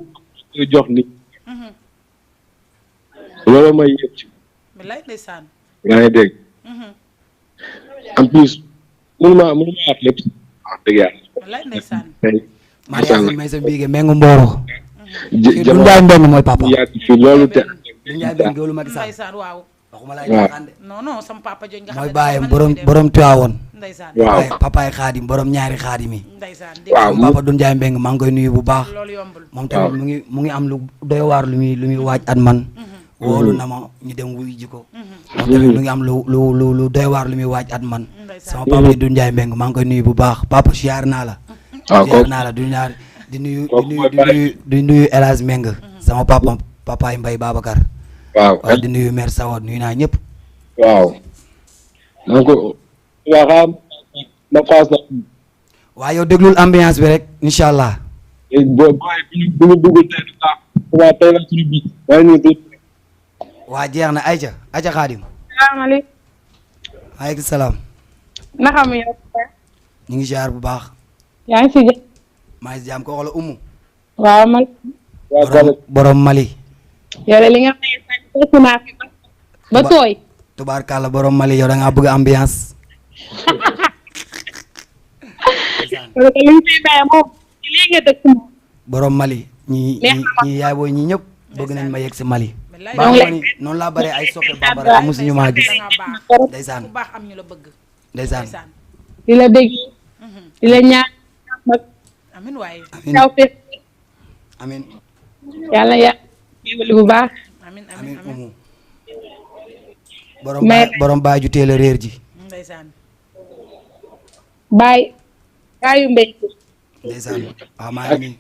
koy jox nit. loolu may yëg ci. bilaay ndeysaan. yaa ngi dégg. en plus mënuma wax lépp wax dëgg yàlla. bilaay ndeysaan. Mariama may sa biige mengu mbooro. jë Njaay Mbeng mooy papa. yàgg fi loolu te. Njaay Mbeng loolu Macky Sall. ndeysaan waaw. waxuma lay jaaxaan de. non sama papa jooju nga xam mooy ne bàyyam borom Tiwaawoon. ndeysaan. waaw papaay xaadim borom ñaari xaadim yi. ndeysaan. waaw papa du Njaay Mbeng maa ngi koy nuyu bu baax. loolu yombul. moom tamit mu ngi am lu doy waar lu muy waaj at man. woolu na ma ñu dem wuy ji ko. moom tamit mu ngi am lu doy waar lu muy waaj at man. sama papa yi du Njaay Mbeng maa ngi koy nuyu bu baax papa siyaar naa la. siyaar naa la du ñaar di nuyu El Hadj Meng sama papaay Mbay Babacar. waaw di nuyu mère Sawa nuyu naa ñëpp. waaw. donc waxaam na faas na. waaw yow déglul ambiance bi rek incha allah. bu ñu dugg tey du baax. waaw tey la suñu bi. waaye ñu dugg. waa jeex na Aïcha Xaadim. salaamaaleykum. maaleykum salaam. naka mu yow. ñu ngi ziar bu baax. yaa ngi si jàmm. maa ngi jàmm ko wax la Umu. waaw man. borom Mali. yore li nga may fekk naa fi ba tooy. tubaarkàlla borom Mali yow da ngaa bëgg ambiance. lii nga dëkk moom. borom Mali ñi yaay booy ñi ñëpp bëgg nañ ma yegg si Mali. noonu laa bare ay soppe bambara te mosuñu maa gis. ndeysaan bu baax am ñu la bëgg. ndeysaan. di la dégg. di la ñaan. amin waaye. amin yàlla yàlla bu baax. amin amin amin umu borom baay ju teel a réer ji. ndeysaan. baayu mbéy. ndeysaan waaw maa ngi nii.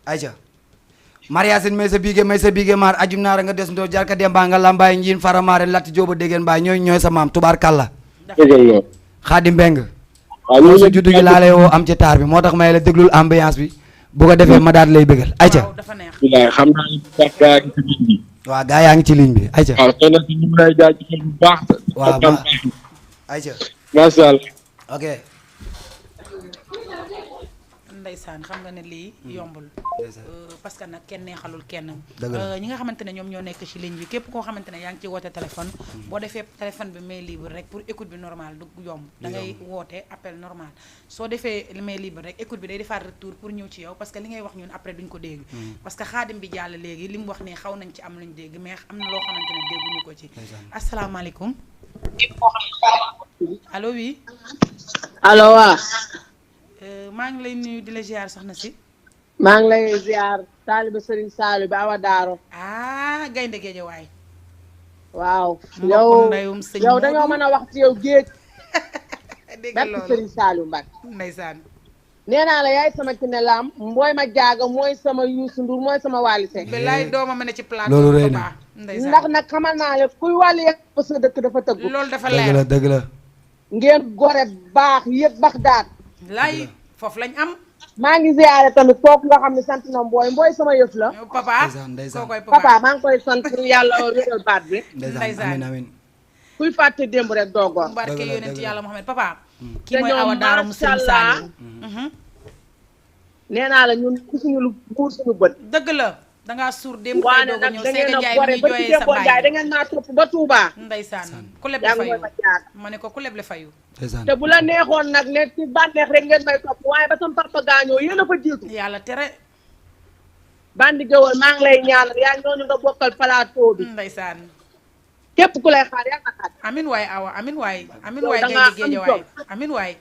Aïcha Mariasin may sa biige maar ajum naara nga des ndoo jarka demba nga lambaay njiin faramaare latti jooba dégeen baay ñooy sa maam tubaarkàlla. Xaadi Mbeng waaw sa juddu gi laa lay woo am ci taar bi moo tax may la déglul ambiance bi bu ko defee ma daal lay bëggal Aïcha. xam naa ni gaa ngi ci ligne bi. waaw gaa yaa ngi ci ligne bi Aïcha. waaw xëy na si ñu lay jaajëfal bu baax. waaw Aïcha. macha allah. ok. ndeysaan xam nga ne lii yombul parce que nag kenn neexalul kenn dëgg ñi nga xamante ne ñoom ñoo nekk ci ligne bi képp koo xamante ne yaa ngi ci woote téléphone boo defee téléphone bi main libre rek pour écoute bi normal du yomb da ngay woote appel normal soo defee main libre rek écoute bi day defaat retour pour ñëw ci yow parce que li ngay wax ñun après duñ ko dégg parce que xaadim bi jàll léegi li mu wax ne xaw nañ ci am luñ dégg mais am na loo xamante ne dégguñu ko ci asalaamaaleykum allo oui allo waaw maa ngi lay nuyu di la ziar soxna si. maa ngi lay ziar taaliba Serigne Saliou bi Awa Daaro. gaynde géej waay. waaw. yow dañoo mën a wax ci yow géej. dégg nga loolu barke Serigne Saliou Mbacke. ndeysaan. nee naa la yaay sama Kiné Lam mbooy ma jaaga mooy sama Youssou Ndour mooy sama Wally Seck. bilaay dooma mën a ci plateau. loolu rëy na ndax nag xamal naa la kuy Wally yëpp sa dëkk dafa tëggu. loolu dafa leer dëgg la. ngeen gore baax yëpp bax daat. lay foofu lañ am. maa ngi ziare tamit kooku nga xam ne sant na mbooy sama yëf la. papa ndeysaan papa maa ngi koy sant yàlla wéral baat bi. ndeysaan amiin kuy fàtte démb rek doogoon. barke yonent yàlla Muhammad papa. kii mooy Awa Daaro mu Sëriñ Saliou. nee naa la ñun gisuñu lu buur suñu bët. dëgg la dangaa suur démb tey doog a ñëw Sega Ndiaye bi ñu jooyee sa baay da ngeen maa topp ba Touba. ndeysaan ku leble fayu ma ne ko ku leble fayu. te bu la neexoon nag ne ci bànneex rek ngeen may topp waaye ba sama papa gaañoo yéen a fa jiitu. yàlla tere. bandi géwël maa ngi lay ñaanal yaa ñooñu nga bokkal plateau bi. ndeysaan. képp ku lay xaar yàlla na xaar. amin waay Awa amin waay. amin waay gaynde géej waay amin waay.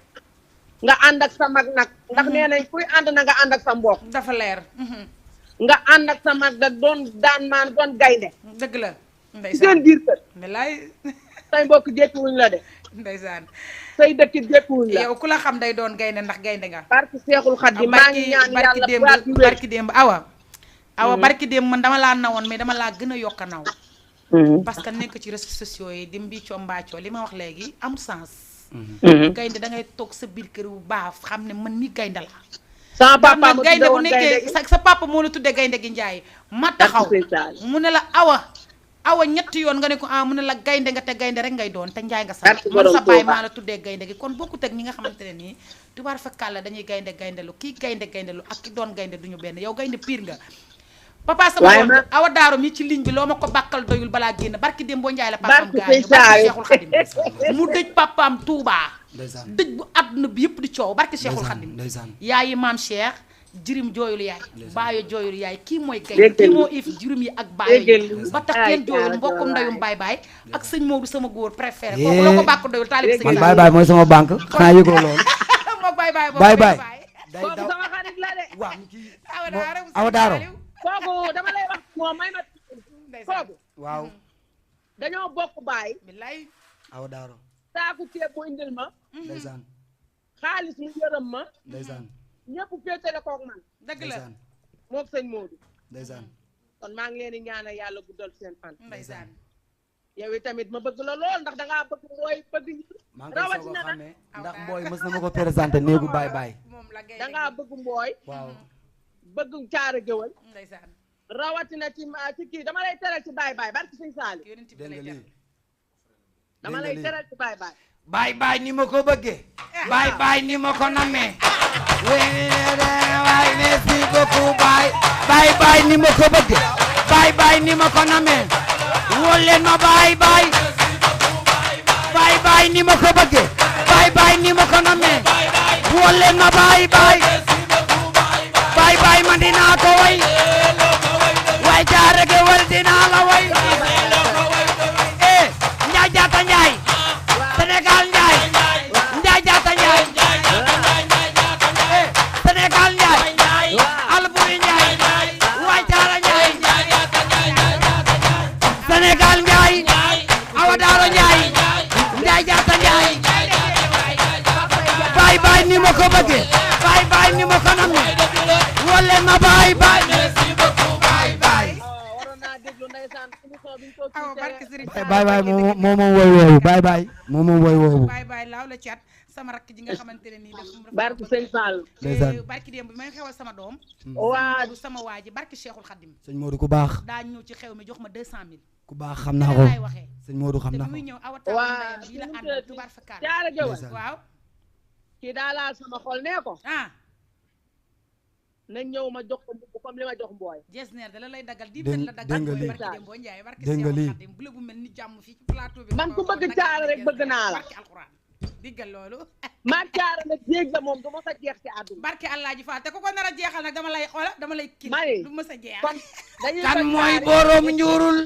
nga ànd ak sa mag nag. ndax nee nañ kuy ànd na nga ànd ak sa mbokk. dafa leer. nga ànd ak sa mag nag doon daan maan doon gaynde. dëgg la. ndeysaan seen biir kër. bilaay. say mbokk jékkiwuñ la de. ndeysaan. say dëkk jékkiwuñ la. yow ku la xam day doon gaynde ndax gaynde nga. barki Seexul Xadiim maa ngi ñaan yàlla barki démb Awa. Awa barki démb man dama laa nawoon mais dama laa gën a yokk a naw. parce que nekk ci réseaux sociaux yi di mbiccoo mbaccoo li ma wax léegi am sens. gaynde da ngay toog sa biir kër bu baax xam ne man mii gaynde la. sama papa mu gaynde bu nekkee sa papa moo la tuddee gaynde gi njaay ma taxaw mu ne la awa ñetti yoon nga ne ko mu ne la gaynde nga te gaynde rek ngay doon te njaay nga sa man sa baay maa la tuddee gaynde gi kon bokkut ak ñi nga xamante ne nii tubaar fakkaal la dañuy gaynde lu kii gaynde lu ak ki doon gaynde duñu benn yow gaynde pire nga papa sama doom Awa Daaro mi ci ligne bi loo ma ko bàkkal doyul balaa génn barki dem boo njaay la papaam gaañu barki Cheikhul Khadim mu dëj papaam Touba dëj bu àdduna bi yëpp di coow barki Cheikhul Khadim yaayi maam Cheikh jirim jooyul yaay baayo jooyul yaay kii mooy gaynde kii moo if jirim yi ak baayo yi ba tax kenn jooyul mbokkum ndayum baay ak sëñ Maodo sama góor préféré kooku loo ko bàkk doyul taalib sëñ baay mooy sama banque xanaa yëgoo loolu moo baay kooku sama xarit la de Awa Daaro kooku dama lay wax moom may ma kooku waaw dañoo bokk baay billaay Awa Daaro saaku ceeb mu indil ma ndeysaan xaalis mu yërëm ma ndeysaan ñëpp féetale koog man dëgg la moog sëñ Modou ndeysaan kon maa ngi leen di ñaanal yàlla guddal seen fan ndeysaan yow tamit ma bëgg la lool ndax dangaa bëgg mbooy bëgg maa ngi koy soog a xamee ndax mbooy mës na ma ko présenté néegu baay dangaa bëgg mbooy waaw bëgg caara géwël ndeysaan rawatina ci kii dama lay teral ci baay barki sëñ Saali dama lay teral ci baay ni ma ko bëggee baay ni ma ko namee waay merci beaucoup baay ni ma ko bëggee baay baay ni ma ko namee woo leen ma baay baay baay baay ni ma ko bëggee baay baay ni ma ko namee woo leen ma baay baay baay baay man dinaa ko way waay jaare ge wal dinaa la way njaay jaata njaay Sénégal njaay njaay jaata njaay Sénégal njaay Alburi njaay waay jaara njaay Sénégal njaay awa daaro njaay njaay jaata njaay baay baay ni ma ko bëggee baay baay ni ma ko namme wole ma baay baay baay baay moom woy woowu baay moom woy woowu baay laaw la cat sama rakk ji nga xamante ne nii def barke sëñ Fall barki démb bi may xewal sama doom waa sama waa ji barki Cheikhul Khadim sëñ Modou ku baax daa ñëw ci xew mi jox ma 200 000 ku baax xam naa ko laay waxee sëñ Modou xam naa ko muy ñëw awata bi la ànd tubaar fakkaar caara jëwal waaw kii daa laal sama xol nee ko nañ ñëw ma jox ko mbubb comme li ma jox mbooy jesner da la lay dagal di ben la dagal mooy barki dem boo njaay barki Cheikhul Khadim bu la bu mel ni jàmm fii ci plateau bi man ku bëgg caara rek bëgg naa la barki alxuraan diggal loolu maa caara nag jéeg la moom du ma sa jeex ci àdduna barki Allah ji fa te ku ko nar a jeexal nag dama lay xoola dama lay kii du ma sa jeex kon dañuy kan mooy borom njurul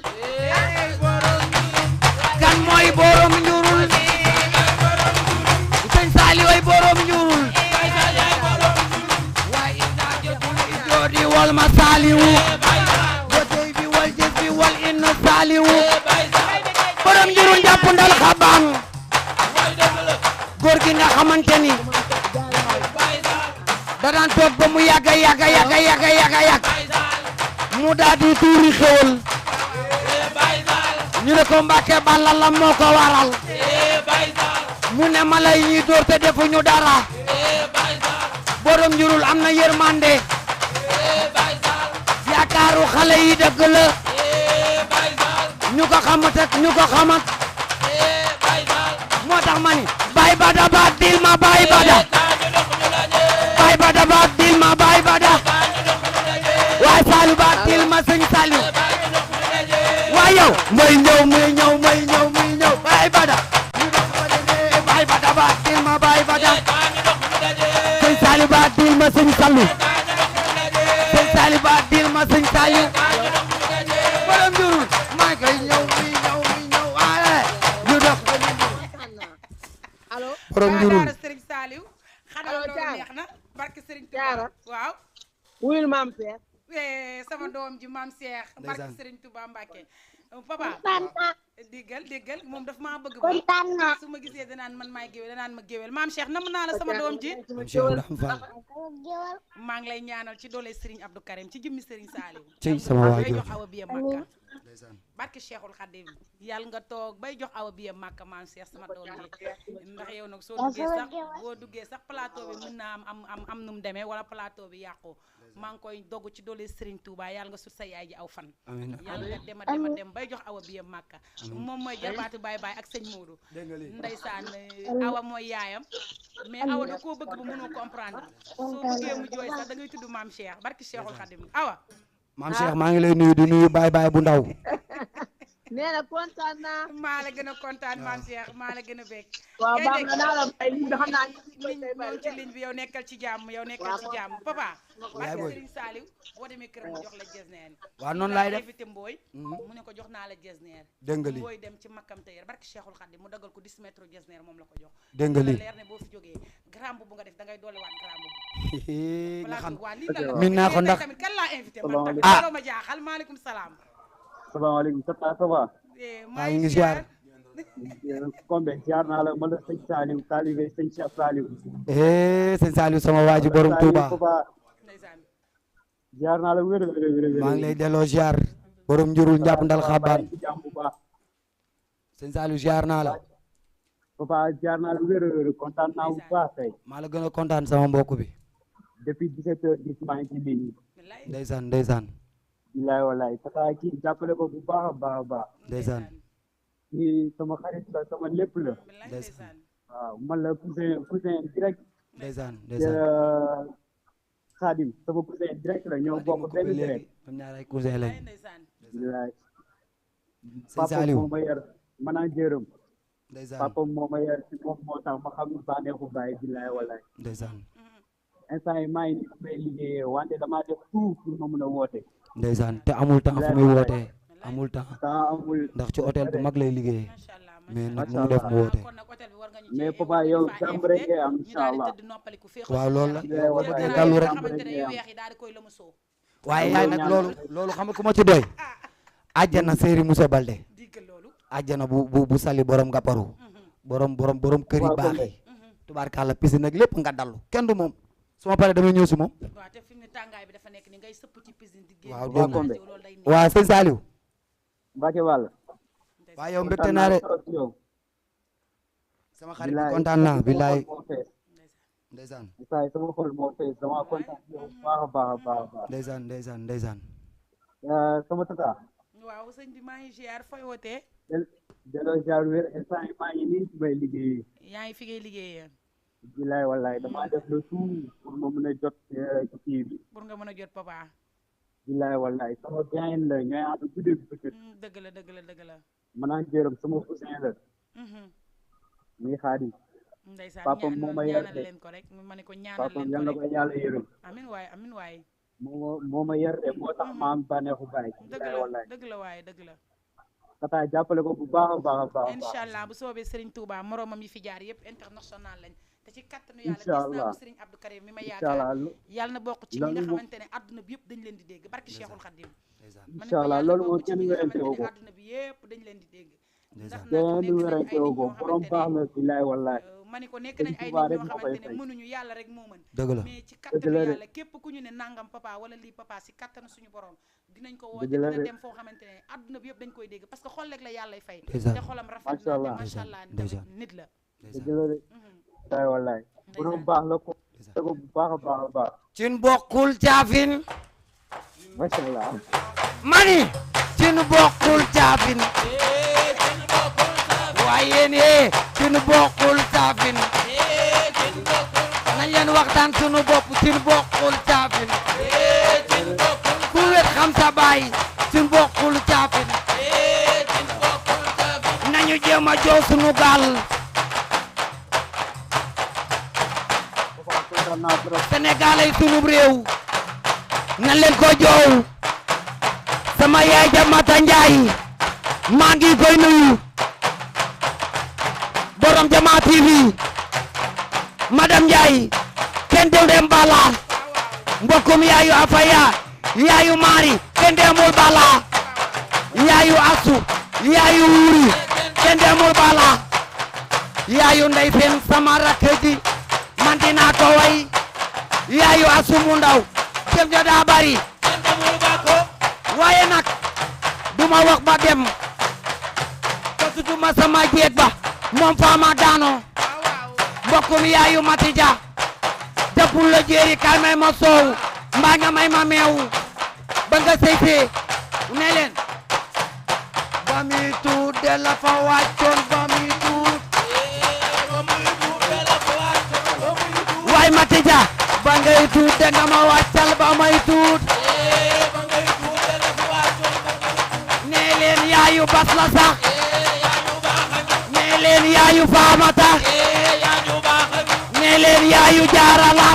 kan mooy borom njurul sëñ Sali way borom njurul di wal ma saaliwu botey bi wal jës bi wal inna saaliwu borom njurul jàpp ndal xabaan góor gi nga xamante ni da daan toog ba mu yàgga mu daal di tuuri xewal ñu ne ko Mbàkke Balla la moo ko waral mu ne mala yi ñuy dóor te defuñu dara borom njurul am na yërmande yaakaaru xale yi dëgg la ñu ko xamat ak ñu ko xamat moo tax ma ni baay bada baat dil ma baay bada baay bada baat dil ma baay bada waay Saliou baat dil ma sëñ Saliou waay yow muy ñëw baay bada baay bada baat dil ma baay bada sëñ Saliou baat dil ma sëñ Saliou sëñ Saliou baat dil ma sëñ Saliou borom jurul maa ngi koy ñëw waaye ñu dox borom jurul Serigne Saliou xanaa loolu neex na barke Serigne Touba waaw wuyul maam Cheikh sama doom ji maam Cheikh barke Serigne Touba Mbacke papa déggal moom daf maa bëgg ba su ma gisee danaan man maay géwél danaan ma géwél maam Cheikh nam naa la sama doom ji maa ngi lay ñaanal ci doole Serigne Abdou Karim ci jëmmi Serigne Saliou ci sama bay jox awa biya Makka barke Cheikhul Khadim yàlla nga toog bay jox awa biya Makka maam Cheikh sama doom ji ndax yow nag boo duggee sax plateau bi mën naa am nu mu demee wala plateau bi yàqu maa ngi koy dogg ci doole Serigne Touba yàlla nga sut sa yaay ji aw fan yàlla nga dem bay jox awa biya Makka moom mooy jarbaatu baay baay ak sëñ Modou ndeysaan awa mooy yaayam mais awa da koo bëgg ba mënoo comprendre soo bëggee mu jooy sax da ngay tudd maam Cheikh barki Cheikhul Khadim awa maam Cheikh maa ngi lay nuyu di nuyu baay baay bu ndaw nee na kontaan naa maa la gën a kontaan maam Cheikh maa la gën a bég waaw baax na naa la may liñ bi xam naa ñëw ci ligne bi yow nekkal ci jàmm papa barke Serigne Saliou boo demee kër mu jox la jesneer waaw noonu laay def invité Mbooy mu ne ko jox naa la jesneer dégg nga li Mbooy dem ci makkam tailleur barke Cheikhul Khadim mu dagal ko 10 mètres jesneer moom la ko jox dégg nga li leer ne boo fi jógee grand bu nga def da ngay doole waat grand bu nga xam waa lii la min naa ko ndax tamit kan laa invité man tamit ma jaaxal maaleykum salaam salaamaaleykum ça va maa ngi ziar Kombe ziar naa la ma la sëñ Saliou taalibe sëñ Cheikh Saliou sëñ Saliou sama waaji borom Touba ziar naa la wér maa ngi lay delloo ziar borom njurul njàpp ndal xabaan sëñ Saliou ziar naa la papa ziar naa la wér kontaan naa bu baax tey maa la gën a kontaan sama mbokk bi depuis 17 heures gis maa ngi ci ligne ndeysaan bilaay walaay papa kii jàppale ko bu baax a baax ndeysaan kii sama xarit la sama lépp la ndeysaan waaw man la cousin direct ndeysaan Khadim sama cousin direct la ñoo bokk benn direct ñoom ñaar ay cousin lañ bilaay sëñ papa Saliou moo ma yar manageram ndeysaan papa moo ma yar si moom moo tax ma xam bànneexu baay bilaay walaay ndeysaan instant yi maa ngi nii may liggéeyee wante damaa def tout pour ma mun a woote ndeysaan te amul temps fu muy wootee amul temps temps amul ndax ci hôtel bu mag lay liggéeyee macha allah mais nag macha mu def allah. mu woote kon nag hôtel bi war nga ñu mais cee papa yow jàmm rek ngay am incha allah waaw loolu la bilaay yow walaay dallu rek jàmm rek xamante ne ngay yu am weex yi daal di koy lëmasoo waaye yaay nag loolu xam nga ku ma ci doy àjjana séeri Moussa Balde diggal loolu àjjana bu sali borom nga paru borom kër yi Waaw, baax kon yi tubaarkàlla piscine nag lépp nga dallu kenn du moom su ma paree damay ñëw si moom waaw te fi mu ne tàngaay bi dafa nekk ni ngay sëpp ci piscine di génn waaw di dégg nga naaj loolu day neex. waaw sëñ Saliou Mbacke Wàll waaw yow mbégte naa de trop yow sama xarit bi kontaan naa billaay moo fees ndeysaan saa sama xol moo fees dama kontaan yow baax a baax a baax a baax ndeysaan sama tata waaw sëñ bi maa ngi ziar fooy wootee delloo jaar wér instant yi maa ngi nii ci may liggéey yaa ngi fi ngay liggéeyee bilaay wallaay damaa def le tout pour ma mën a jot ci kii bi pour nga mën a jot papa bilaay wallaay sama gain la ñooy ànd guddi bëccëg dëgg la dëgg la dëgg la manaa jërëm sama cousin la muy xaadi ndeysaan papa moo ma yar ñaanal de leen ko rek ma ne ko ñaanal papa leen yal na ko ko rek yàlla yërëm amin waay moo ma yar de moo tax ma am bànneexu baay dëgg bilaay la wallaay dëgg la waaye dëgg la tata jàppale ko bu baax a baax a baax incha allah bu soobee Serigne Touba moromam yi fi jaar yëpp international lañ te ci kattanu yàlla Incha gis naa allah. ko Serigne Abdou Karim mi ma incha yaakaar allah yàlla na bokk ci ñi nga xamante ne adduna bi yëpp dañ leen di dégg barki Cheikhul Khadim incha allah loolu moom kenn werante wu ko adduna bi yëpp dañ leen di dégg ndax kenn werante wu ko borom baax la bilaay wallaay ma ni ko nekk nañ ay nit Touba rek ñoo moo koy xamante ne fay. mënuñu yàlla rek moo mën dëgg la mais ci Dëgg kattanu la de. yàlla képp ku ñu ne nangam papa wala lii papa si kattanu suñu borom dinañ ko woote Dëgg la dina de. dem foo xamante ne adduna bi yëpp dañ koy dégg parce que xol rek la yàllay fay Ndeysaan. te xolam rafet Macha na te allah. macha allah Ndeysaan. tamit nit la dëgg la de bilaay wallaay borom baax la ko te ko bu baax a baax a baax cin bokkul caafin macha allah mani cin bokkul caafin waaye yéen yee cin bokkul caafin nañ leen waxtaan sunu bopp cin bokkul caafin ku wet xam sa baay cin bokkul caafin nañu jéem a joo sunu gaal kontaan naa trop Sénégal ay sunu réew nan leen ko joow sama yaay Jamata Njaay maa ngi koy nuyu borom Jama TV madame Njaay kenn dem bala mbokkum yaayu Afaya yaayu Mari kenn demul bala yaayu Asu yaayu Wuri kenn demul bala yaayu Ndey Fen sama rakk ji man dinaa ko way yaayu Asu mu ndaw jëf ja daa bari waaye nag duma wax ba dem te tutuma sama jeeg ba moom faama daano mbokkum yaayu Matija deful la jéeri kay may ma soow mbaa nga may ma meew ba nga sëy fee ne leen ba muy tuut de la fa wàccoon ba muy tuut waay Matija ba ngay tuut de nga ma wàccal ba may tuut nee leen yaayu bas la sax nee leen yaayu faamata nee leen yaayu jaara la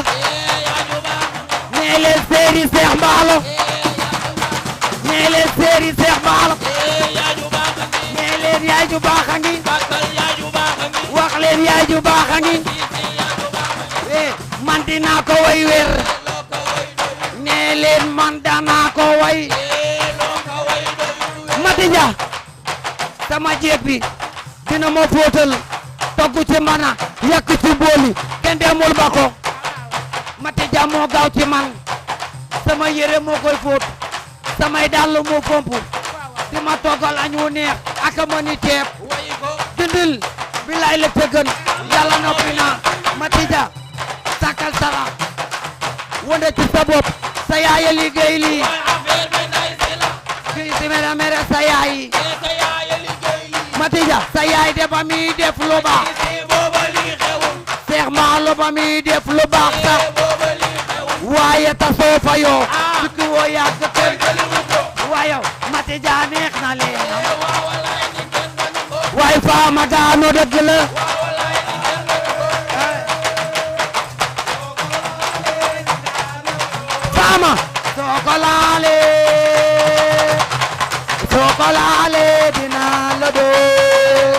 nee leen seeri seex mbaalo nee leen seeri seex mbaalo nee leen yaay ju baax a ngi wax leen yaay ju baax a ngi man dinaa ko way wer nee leen man danaa ko way Matija sama jeeg bi dina ma fóotal togg ci mana yàq ci booli kenn demul ba ko Matija moo gaaw ci man sama yére moo koy fóot samay dàll moo fomp di ma toggal añ wu neex ak ma ni ceeb dindil bilaay la tëggan yàlla noppi na Matija sàkkal sara wonde ci sa bopp sa yaaya liggéey lii kii si mere sa yaay Matija sa yaay de ba muy def lu baax Seex Maalo ba muy def lu baax sax waaye ta soo fa yoo sukki woo yàgg kër waaye Matija Tijaan neex na leen waaye faama daano dëgg la faama soo ko laalee dinaa la doo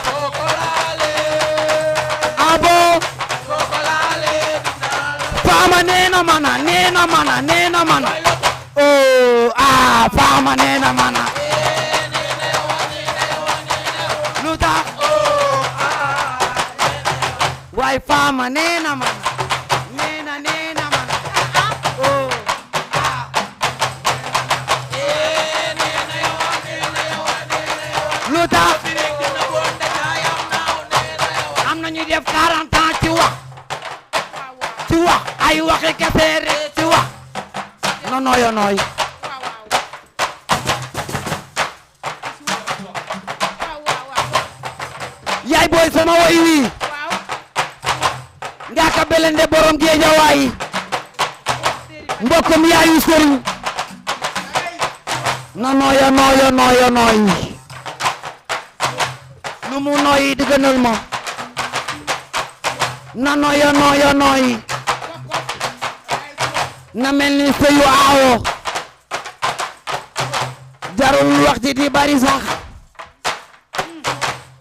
abo faama neena mana oh faama neena mana lu tax waay faama neena mana neena mana oh lu tax am na ñu def 40 ans ci wax ay waxi kese rek ci wax nooyo nooy yaay booy sama woy wi Ngaaka Blindé borom Géejawaay mbokkum yaayu sëriñ nooyo nooy nu mu nooyi di gënal ma nooyo nooy na mel ni sëyu aawo jarul wax ji di bari sax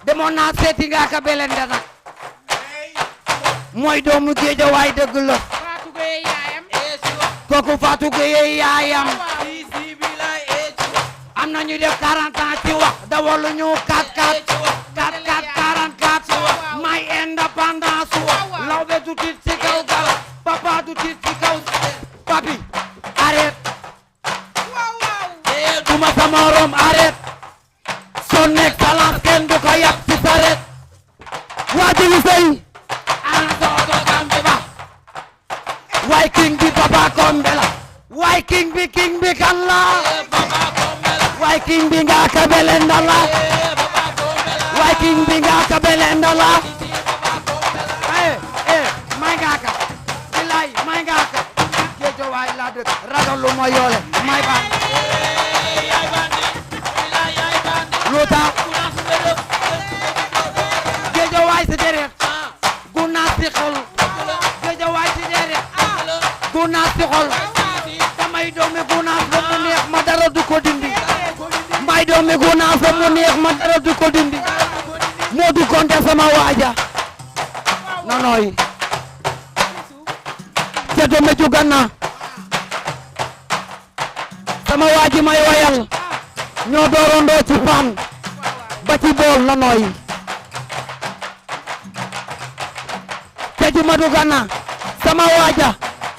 demoon naa seeti Ngaaka Blindé nag mooy doomu Géejawaay dëgg la kooku Fatou Gueye yaayam am na ñu def 40 ans ci wax dawalu ñu 4-4 44 may indépendance lawbe du tiit ci kaw gala papa du tiit ci kaw papi arrête duma sa morom arrête son excellence kenn du ko yab ci saret waa jigi sey ana doodo gambe ba waay king bi papa kombe la waay king bi kan la waay king bi Ngaaka Blindé la waay king bi Ngaaka Blindé la may Ngaaka bilaay may Ngaaka Géejawaay la dëkk ragalu ma yoole may baan lu tax Géejawaay si deret gunaas si xol Géejawaay si deret gunaas si xol samay doomi gunaas ba mu neex ma dara du ko dindi mbay doomi gunaas ba mu neex ma dara du ko dindi moo du konte sama waaja nonoy ca doomi juganna sama waaji may wayal ñoo doorandoo ci fan ba ci bool nonoy ca Jumadu Ganna sama waaja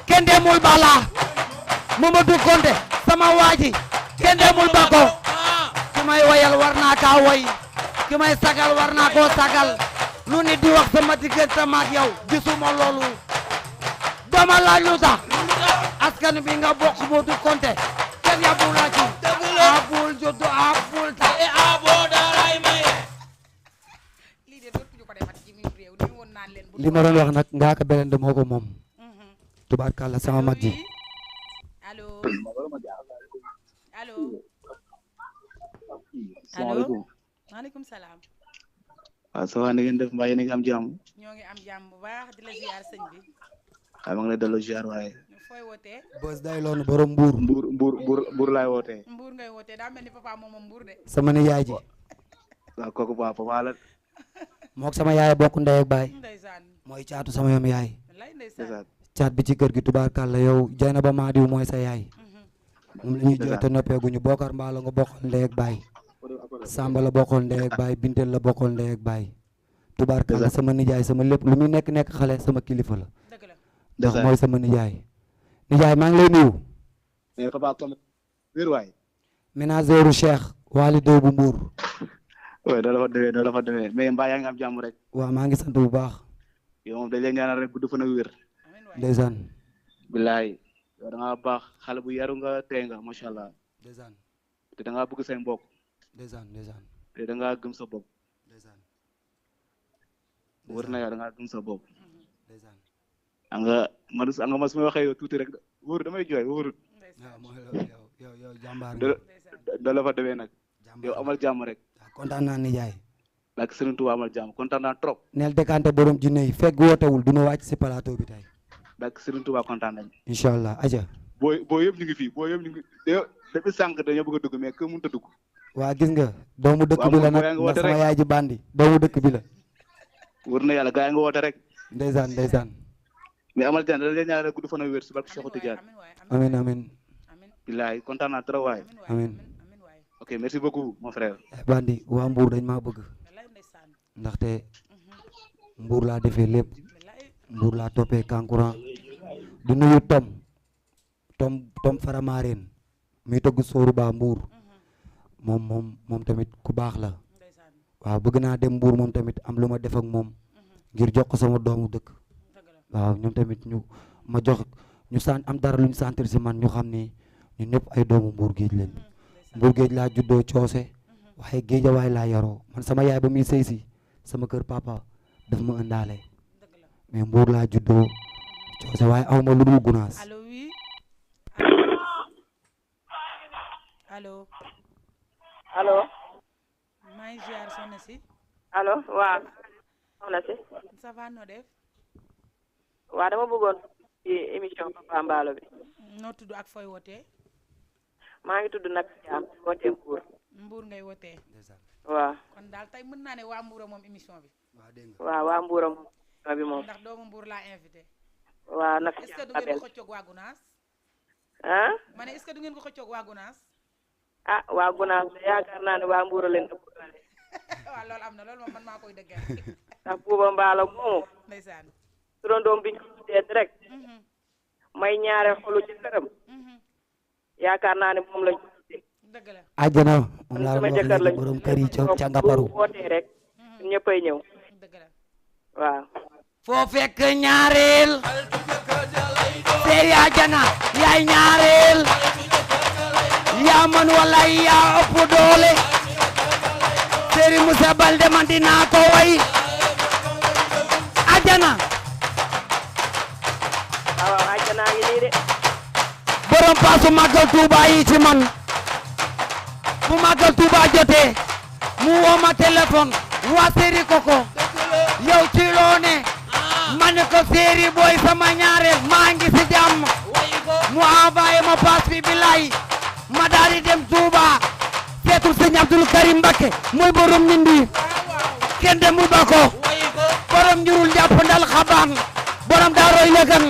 kenn demul bala Mamadou Konte sama waaji kenn demul bako ki may wayal war naa kaa way ki may sagal war naa koo sagal lu nit di wax sama diggante maak yow gisuma loolu dama laaj lu tax askan bi nga bokk Mamadou Konte kenn yabul la ci abul juddu abul ta li ma doon wax nag Ngaaka Blindé moo ko moom tubaarkàlla sama mag ji allo salaamaaleykum. maaleykum salaam. waaw ça va na ngeen def mbaa yéen a ngi am jàmm. ñoo ngi am jàmm bu baax di la ziar sëñ bi. waaw maa ngi lay delloo ziar waaye. fooy wootee. bës day loonu borom mbuur. mbuur laay wootee. mbuur ngay wootee daa mel ni papa moom mbuur de. sama ni yaay ji. waaw kooku papa la. mook sama yaay bokk ndey ak baay. ndeysaan. mooy caatu sama yoom yaay. wallaay ndeysaan. caat bi ci kër gi tubaarkàlla yow jay na ba maa diw mooy sa yaay. moom la ñuy jooy te noppeeguñu bokkar mbaa la nga bokkal ndey ak baay. Samba la bokkoon ndey ak baay Bintel la bokkoon ndey ak baay. tubaarkàlla sama nijaay sama lépp lu muy nekk xale sama kilifa la. ndax mooy sama nijaay. nijaay maa ngi lay nuyu. mais papa comme wér waay. ménageru Cheikh Waly Dow bu Mbour. oui doo la fa demee mais mbaa yaa ngi am jàmm rek. waaw maa ngi sant bu baax. yow moom dañ lay ñaanal rek gudd fan ak wér. ndeysaan. bilaay yow da ngaa baax xale bu yaru nga tey nga macha allah. ndeysaan. te da ngaa bëgg say mbokk. ndeysaan. te da ngaa gëm sa bopp. ndeysaan. wër na yow da ngaa gëm sa bopp. ndeysaan. anga ma su ma waxee yow tuuti rek wóorut damay jooy wóorut. waaw mooy yow jàmbaar da la fa demee nag. yow amal jàmm rek. kontaan naa nijaay. barke Serigne Touba amal jàmm kontaan naa trop. neel décanté borom jinne yi fekk wootewul du ñu wàcc si plateau bi tey. barke Serigne Touba kontaan nañu. incha allah aja. boo yëpp ñu ngi fii boo yëpp ñu ngi depuis sànq dañoo bëgg a dugg mais que mënut a dugg. waa gis nga doomu dëkk bi la nag ndax sama yaay ji bandi doomu dëkk bi la. wër na yàlla gaa yi nga woote rek. ndeysaan. mais amal jàmm dañ leen ñaanal gudd fan ak wér si barke Cheikh Tidiane. amiin. bilaay kontaan naa trop waay. amiin. ok merci beaucoup mon frère. bandi waa Mbour dañ maa bëgg ndaxte Mbour laa defee lépp Mbour laa toppee kankurang du nuyu Tom Faramareen muy togg sóoru baa Mbour moom tamit ku baax la waaw bëgg naa dem Mbour moom tamit am lu ma def ak moom ngir jox ko sama doomu dëkk waaw ñoom tamit ñu am dara luñ sentir si man ñu xam ni ñun ñëpp ay doomu Mbour géej leen Mbour géej laa juddoo coose waaye géejawaay laa yaroo man sama yaay ba muy sëy si sama kër papa daf ma ëndaale mais Mbour laa juddoo coose waaye aw ma lu dul gunaas. allo oui allo. allo. maa ngi ziar soxna si. allo waaw. soxna si. ça va noo def. waaw dama bëggoon ci émission Papa Mballo bi. noo tudd ak fooy wootee. maa ngi tudd nag Thiam wootee Mbour. Mbour ngay wootee. waaw. kon daal tey mën naa ne waa Mbour moom émission bi. waaw waa Mbour moom émission bi moom. ndax doomu Mbour laa invité. waaw nag est-ce que du ngeen ko xëccoog waa Gunaas. ah. ma ne est-ce que du ngeen ko xëccoog waa Gunaas. ah waa Gunaas yaakaar naa ne waa Mbour leen ëpp. waaw loolu am na loolu moom man maa koy dëggal. ndax Buuba Mballo moomu. ndeysaan. turandoom biñ ko tuddee direct. may ñaare xolu ci këram. yaakaar naa ne moom lañ ko tuddee. dëgg la. àjjana moom laa doon wax léegi borom kër yi ca Ngaparu. wootee rek ñëppay ñëw. dëgg la. waaw. foo fekk ñaareel. seeri àjjana yaay ñaareel. yaa man wala yaa ëpp doole. seeri Musa Balde man dinaa ko way. àjjana. waaw àjjana ngi nii de. borom paasu màggal Tuuba yi ci man. bu màggal Tuuba jotee. mu woo ma téléphone. waa seeri koko. yow ci loo ne. ma ne ko séeri booy sama ñaareel maa ngi si jàmm. mu envoyé ma paas bi bilaay. ma daal di dem Touba. seetul sëñ Abdul Karim Mbakke mooy borom Ndindi. kenn demul ba ko. borom njurul jàpp ndal xabaan. borom daarooy lëgën.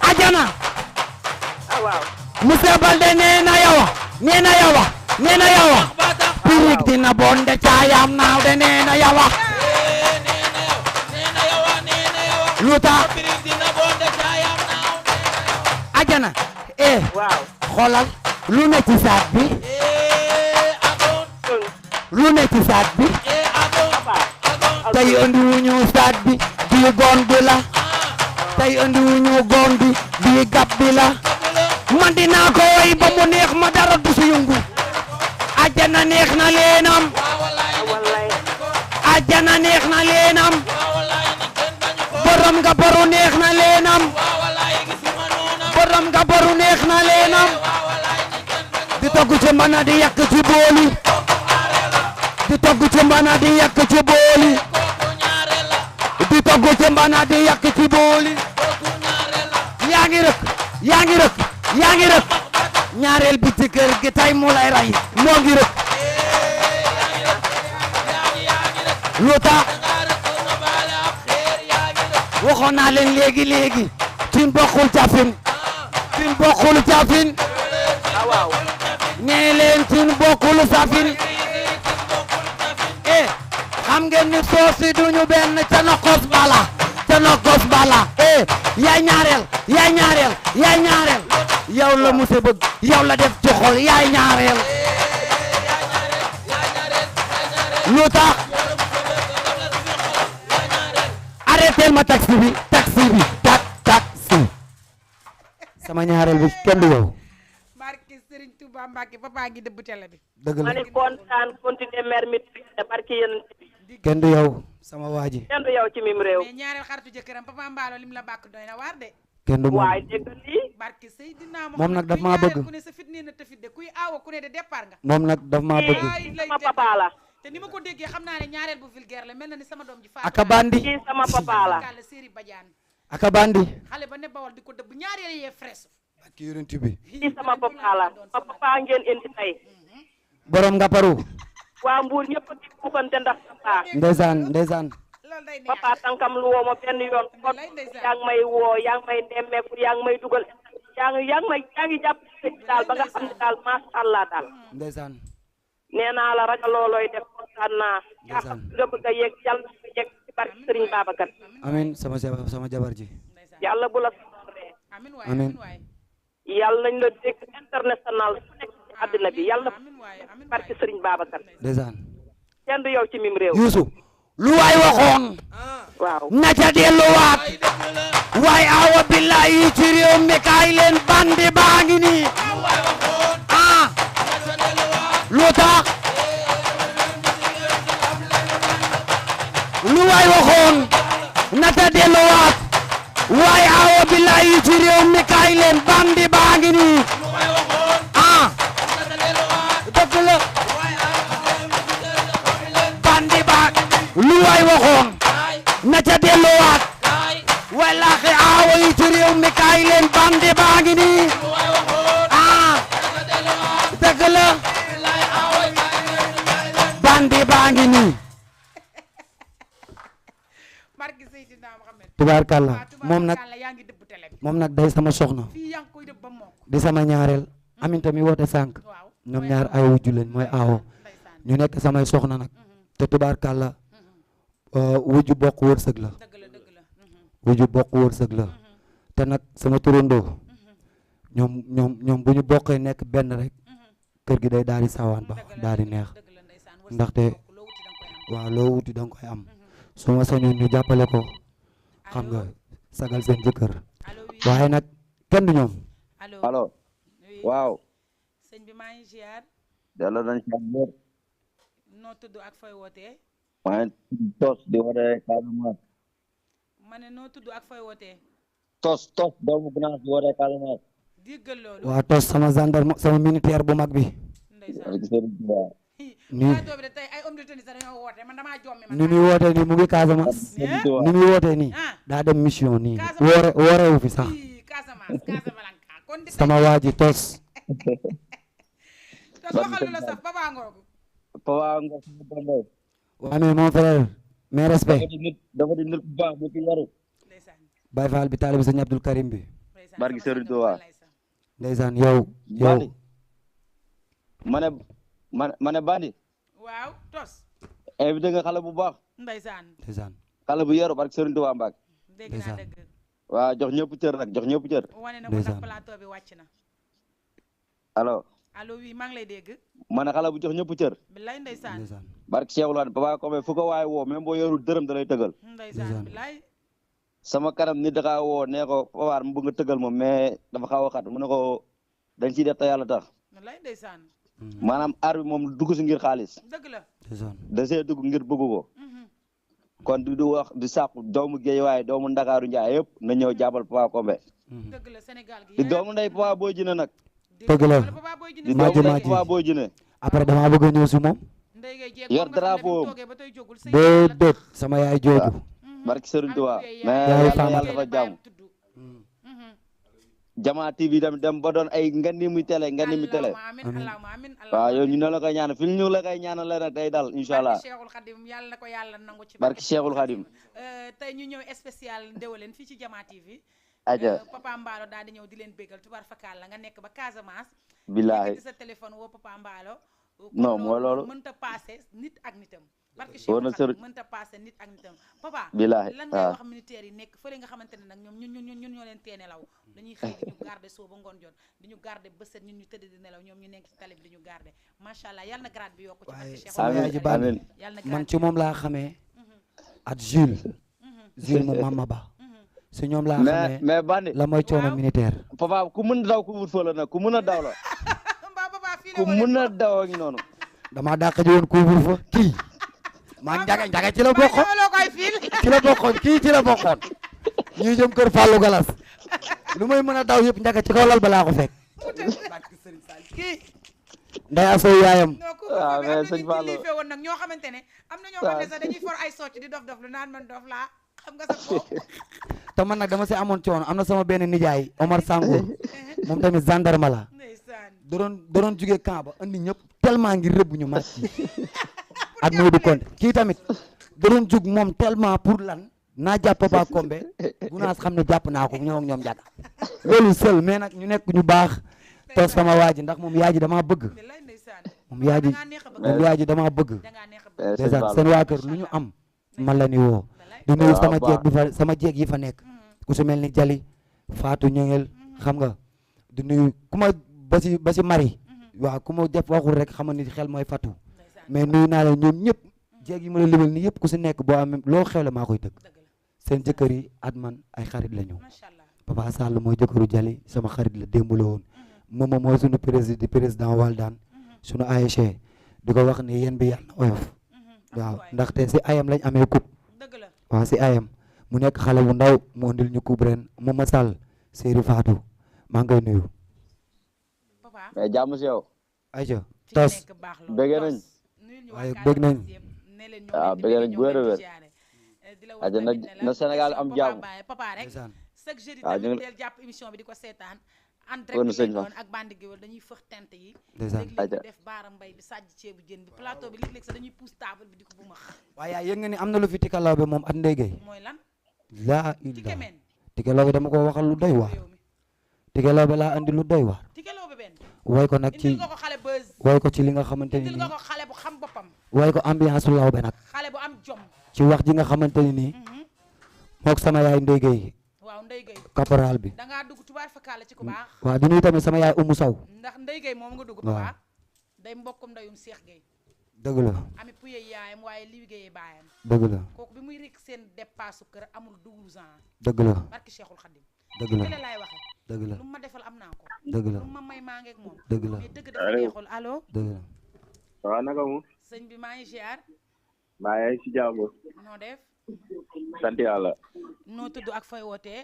ajana. waaw. Musa Balde nee na yawa. pirig dina bonde caayam naaw de nee na yawa. lu tax ajana waaw. xoolal lu ne ci saat bi tey andi wuñu saat bi bii gon bi la tey andi wuñu gon bi bii gab bi la man dinaa ko way ba mu neex ma dara du si yëngu ajana neex na leenam ajana neex na leenam borom nga baru neex na leenam borom nga baru neex na leenam di togg ci mbana di yàq ci booli di togg ci mbana di yàq ci booli di togg ci mbana di yàq ci booli yaa ngi rëkk ñaareel bi ci kër gi tay mu lay ray moo ngi rëkk lu tax waxoon naa leen léegi tin bokkul cafin nee leen tin bokkul safin xam ngeen ni soosi duñu benn ca nokos bala yaay ñaareel yow la musa bëgg yow la def ci xol yaay ñaareel lu tax arrêté ma taxi bi taxi sama ñaareel bi kenn du yow. barki Serigne Touba Mbacke papa gi dëbb télé bi. dëgg la ma ne kontaan continuer mer mi barki yéen. kenn du yow sama waa ji. kenn du yow ci mim réew. mais ñaareel xaritu jëkkëram papa Mballo lim la bàkk doy na waar de. kenn du moom waay dégg lii. barke Seydina moom nag daf maa bëgg ku ne sa fit nee na te fit de kuy aawa ku ne de départ nga moom nag daf maa bëgg sama papa la te ni ma ko déggee xam naa ne ñaareel bu vulgaire la mel na ni sama doom ji aka bandi kii sama papa la kàlla séeri Badiane aka bandi xale ba ne bawal di ko dëbb ñaareel yee fresh ak yonent bi kii sama papa la sama papa ngeen indi tey borom nga paru waa Mbour ñëpp di buukante ndax papa ndeysaan loolu day neex papa tankam lu woo ma benn yoon kon yaa ngi may woo yaa ngi may nemmeeku yaa ngi may dugal yaa ngi jàpp ci daal ba nga xam ne daal masha Allah daal ndeysaan nee naa la rajo loolooy def kontaan naa yaa nga bëgg a yegg yàlla nga yegg ci barke Serigne Babacar amin sama jabar ji yàlla bu la soxoree amin yàlla nañ la dégg international fu nekk ci àddina bi yàlla na barke Serigne Babacar ndeysaan kenn du yow ci mim réew Youssou lu waay waxoon waaw na ca delluwaat waay awa billahi ci réew mi kaay leen bandi baa ngi nii lu tax lu waay waxoon na ca delluwaat waay awa billahi ci réew mi kaay leen bandi baa ngi nii dëgg la bandi baa lu waay waxoon na ca delluwaat wallaahi aawa yi ci réew mi kaay leen bandi baa ngi nii dëgg la bandi baa ngi nii barke Seydina Mohamed tubaarkàlla moom nag yaa ngi dëbb télé bi moom nag day sama soxna fii yaa ngi koy dëbb ba mook di sama ñaareel aminta mi woote sànq ñoom ñaar ay wujju leen mooy aawo ñu nekk samay soxna nag te tubaarkàlla wujju bokk wërsëg la wujju bokk wërsëg la te nag sama turandoo ñoom bu ñu bokkee nekk benn rek kër gi day daal di sawaan ba daal di neex ndaxte waaw loo wuti danga koy am su ma sañoon ñu jàppale ko xam nga sagal seen jëkkër waaye nag kenn du ñoom allo waaw sëñ bi maa ngi ziar delloo nañ si wér noo tudd ak fooy wootee maa ngi tos di wootee Casamance ma ne noo tudd ak fooy wootee tos doomu ginaar di wootee Casamance déggal loolu waa tos sama gendarme sama militaire bu mag bi nii ni muy wootee nii mu ngi Casamance ni muy wootee nii daa dem mission nii woorewu fi sax sama waa ji tos Papa Ngor sama tonton waa mais mon frère mes respect dafa di nit bu baax bu ci yaru Baye Fall bi taalibe Sëñ Abdul Karim bi barki Serigne Touba ndeysaan yow ma ne bandi waaw tos invité nga xale bu baax ndeysaan xale bu yaru barki Serigne Touba Mbacke dégg naa dëgg waaw jox ñëpp cër nag jox ñëpp cër wane na ko nag plateau bi wàcc na allo oui maa ngi lay dégg ma ne xale bu jox ñëpp cër billaay ndeysaan barki Cheikh Oulane Papa Kombe fu ko waaye woo même boo yorul dërëm da lay tëgal ndeysaan billaay sama kanam nit dakaa woo nee ko Papa mu bëgg nga tëgal ma mais dafa xaw a xat mu ne ko dañ ciy def te yàlla tax billaay ndeysaan maanaam aar bi moom dugg si ngir xaalis dëgg la da see dugg ngir bëgg ko kon di wax di sàqu doomu géey waaye doomu ndakaaru njaay yëpp na ñëw jàppal Papa Kombe dëgg la Sénégal gi di doomu ndey Papa Boy Djiné nag dëgg la di doomu ndey Papa Boy Djiné après dama bëgg a ñëw si moom yor drapeau déedéet sama yaay jooju barki Serigne Touba mais yàlla dafa jàmm Jama TV tamit dem ba doon ay ngandi muy télé waaw yow ñu ne la koy ñaan fi ñu la koy ñaanal la nag day dal incha allah Cheikhul Khadim yàlla na ko yàlla nangu ci barki Cheikhul Khadim tey ñu ñëw spécial Ndéwélen fii ci Jama TV aja Papa Mballo daal di ñëw di leen bégal tubaar fakal la nga nekk ba Casamance billaahi sa téléphone woo Papa Mballo non mooy loolu mënta passé nit ak nitam barke woo na sër mënta passé nit ak nitam Papa billaahi lan ngay wax militaire yi nekk fële nga xamante ne nag ñoom ñun ñoo leen tee nelaw dañuy xëy di ñu garder soo ba ngoon jot di ñu garder bëset ñun ñu tëdd di nelaw ñoom ñu nekk ci tali bi di ñu garder macha allah yàlla na grade bi yokku ci barke Cheikh sama yaay ji bànn man ci moom laa xamee at Jules mu mama ba si ñoom laa xamee mais bandi la mooy coono militaire Papa ku mën daw ku wut fa la nag ku mën a daw la ku mën a daw a ngi noonu dama dàq ji woon couvre-feu kii maa njaga ci la bokkoon ci la bokkoon kii ci la bokkoon ñuy jëm kër Fallou Galas lu may mën a daw yëpp njaka ci kaw lal balaa ko fekk kii nday asoy yaayam waaw mais sëñ Fallou woon nag ñoo xamante ne am na ñoo xam ne sax dañuy for ay socc di dof lu naan man dof laa xam nga sa bopp te man nag dama si amoon coono am na sama benn nijaay Omar Sango moom tamit gendarme la da doon jugee camp ba andi ñëpp tellement ngir rëbb ñu match yi ak Modou Konte kii tamit da doon jug moom tellement pour lan naa jàpp Papa Kombe gunaas xam ne jàpp naa ko ñëw ak ñoom jàkka loolu seul mais nag ñu nekk ñu baax toog sama waa ji ndax moom yaa ji damaa bëgg moom yaa ji damaa bëgg dèjà seen waa kër lu ñu am man la ni woo di nuyu sama jeeg bi fa sama jeeg yi fa nekk ku su mel ni Jali Fatou Ñëngel xam nga di nuyu ku ma ba si mari waaw ku ma def waxul rek xam ni xel mooy Fatou mais nuyu naa leen ñoom ñëpp jeeg yi ma la limal ni yëpp ku si nekk boo amee loo xewle maa koy dëgg seen jëkkër yi at man ay xarit la ñu Papa Sall mooy jëkkëru Jali sama xarit la démb la woon moom mooy sunu président Waldaan sunu ASC di ko wax ni yéen bi yàlla na oyof waaw ndaxte si ayam lañ amee coupe waaw si ayam mu nekk xale bu ndaw mu andil ñu coupe ren Mama Sall Séeri Fatou maa ngi koy nuyu. mais jàmm si yow. ayca tos bëgg nañ. waaye bëgg nañ. waaw bëgg nañ bu wér a wér. aja na Sénégal am jàmm. waaw ñu ngi jàpp émission bi di ko seetaan. kon sëñ ma ak bandi géwél dañuy fëx tent yi ndeysaan léeg-léeg def baara mbay bi sàjj ceebu jën bi plateau bi léeg-léeg sax dañuy pousse table bi di ko bu max waaye yëg nga ni am na lu fi tikalaaw bi moom at ndéygay mooy lan laa illa tikalaaw bi dama ko waxal lu doy waar tikalaaw bi laa andi lu doy waar tikalaaw bi benn way ko nag ci indil nga ko xale buzz way ko ci li nga xamante ni indil nga ko xale bu xam boppam way ko ambiance law be nag xale bu am jom ci wax ji nga xamante ni nii mook sama yaay ndéygay waaw Ndeye Gueye caporal bi da ngaa dugg tubaar fakkaale ci ku baax waaw di nuyu tamit sama yaay Umu Saw ndax Ndeye Gueye moom nga dugg papa day mbokkum ndeyum Cheikh Gueye dëgg la ami puye yaayam waaye liggéeyee baayam dëgg la kooku bi muy rek seen dépassu kër amul 12 ans dëgg la barki Cheikhul Khadim dëgg la télé laay waxe dëgg la lu ma defal am naa ko dëgg la lu ma may maa ngeeg moom dëgg la mais dëgg dafa neexul allo dëgg la waaw naka mu sëñ bi maa ngi ziar maa ngi ci jàmm noo def sant yàlla noo tudd ak fay wootee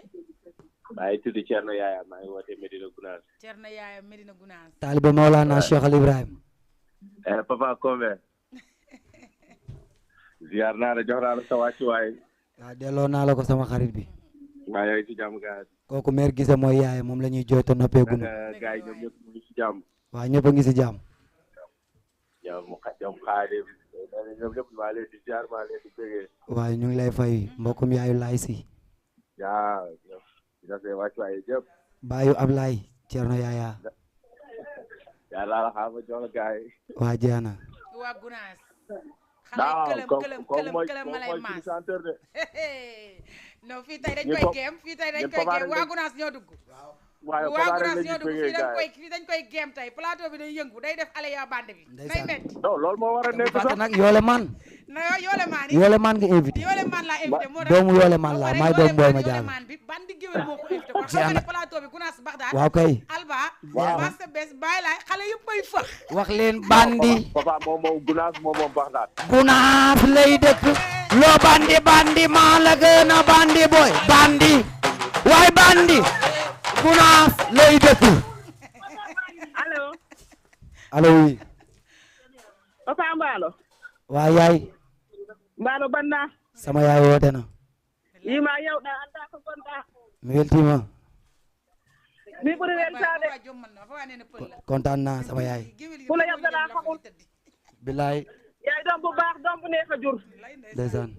maa ngi tudd Thierno Yaaya maa ngi wootee Medina Gounass Thierno Yaaya Medina Gounass taalibe Mawlana Cheikh Al Ibrahim Papa Kombe ziar naa la jox naa la sa wàccuwaay waaw delloo naa la ko sama xarit bi maa ngi ci jàmm gaay kooku meer gise mooy yaay moom la ñuy jooy te noppeegunu gaay yi ñoom ñëpp ñu ngi ci jàmm waaw ñëpp a ngi si jàmm ñoom xaadim ñoom ñëpp maa leen di ziar maa leen di bëggee waaye ñu ngi lay fay mbokkum yaayu laay si yaa dafay wàccuwaay yëpp baayu Ablaay Thierno Yaaya yaa laa la xaar ma jox la gaay waa jeena waa Gounass xale këlëm këlëm ma lay maas non fii tey dañ koy géem waa Gounass ñoo dugg waa Gounass ñoo dugg fii dañ koy géem tey plateau bi day yëngu day def ale yaa bande bi day metti non loolu moo war a nekk sax nag yoole man na yoole maan yi yoole man nga invité yoole maan laa invité moo tax doomu yoole man laa maay doomu booy ma jaaga maan bi bandi géwél moo ko invité kon xam nga ne plateau bi Gounass Baxdaad waaw kay Alba Massa Bes bàyyi laay xale yëpp ay fëx wax leen bandi papa moom Gounass moom Baxdaad Gounass lay dëkk loo bandi maa la gën a bandi boy bandi waay bandi Gounass lay dëkk allo allo oui Papa Mballo waa yaay Mballo banna sama yaay woote na yima yewɗa anda ko gonɗa mi weltima mi ɓuri weltade kontaan naa sama yaay fula yabdana xamul bilaay yaay doom bu baax doom bu neex a jur ndeysaan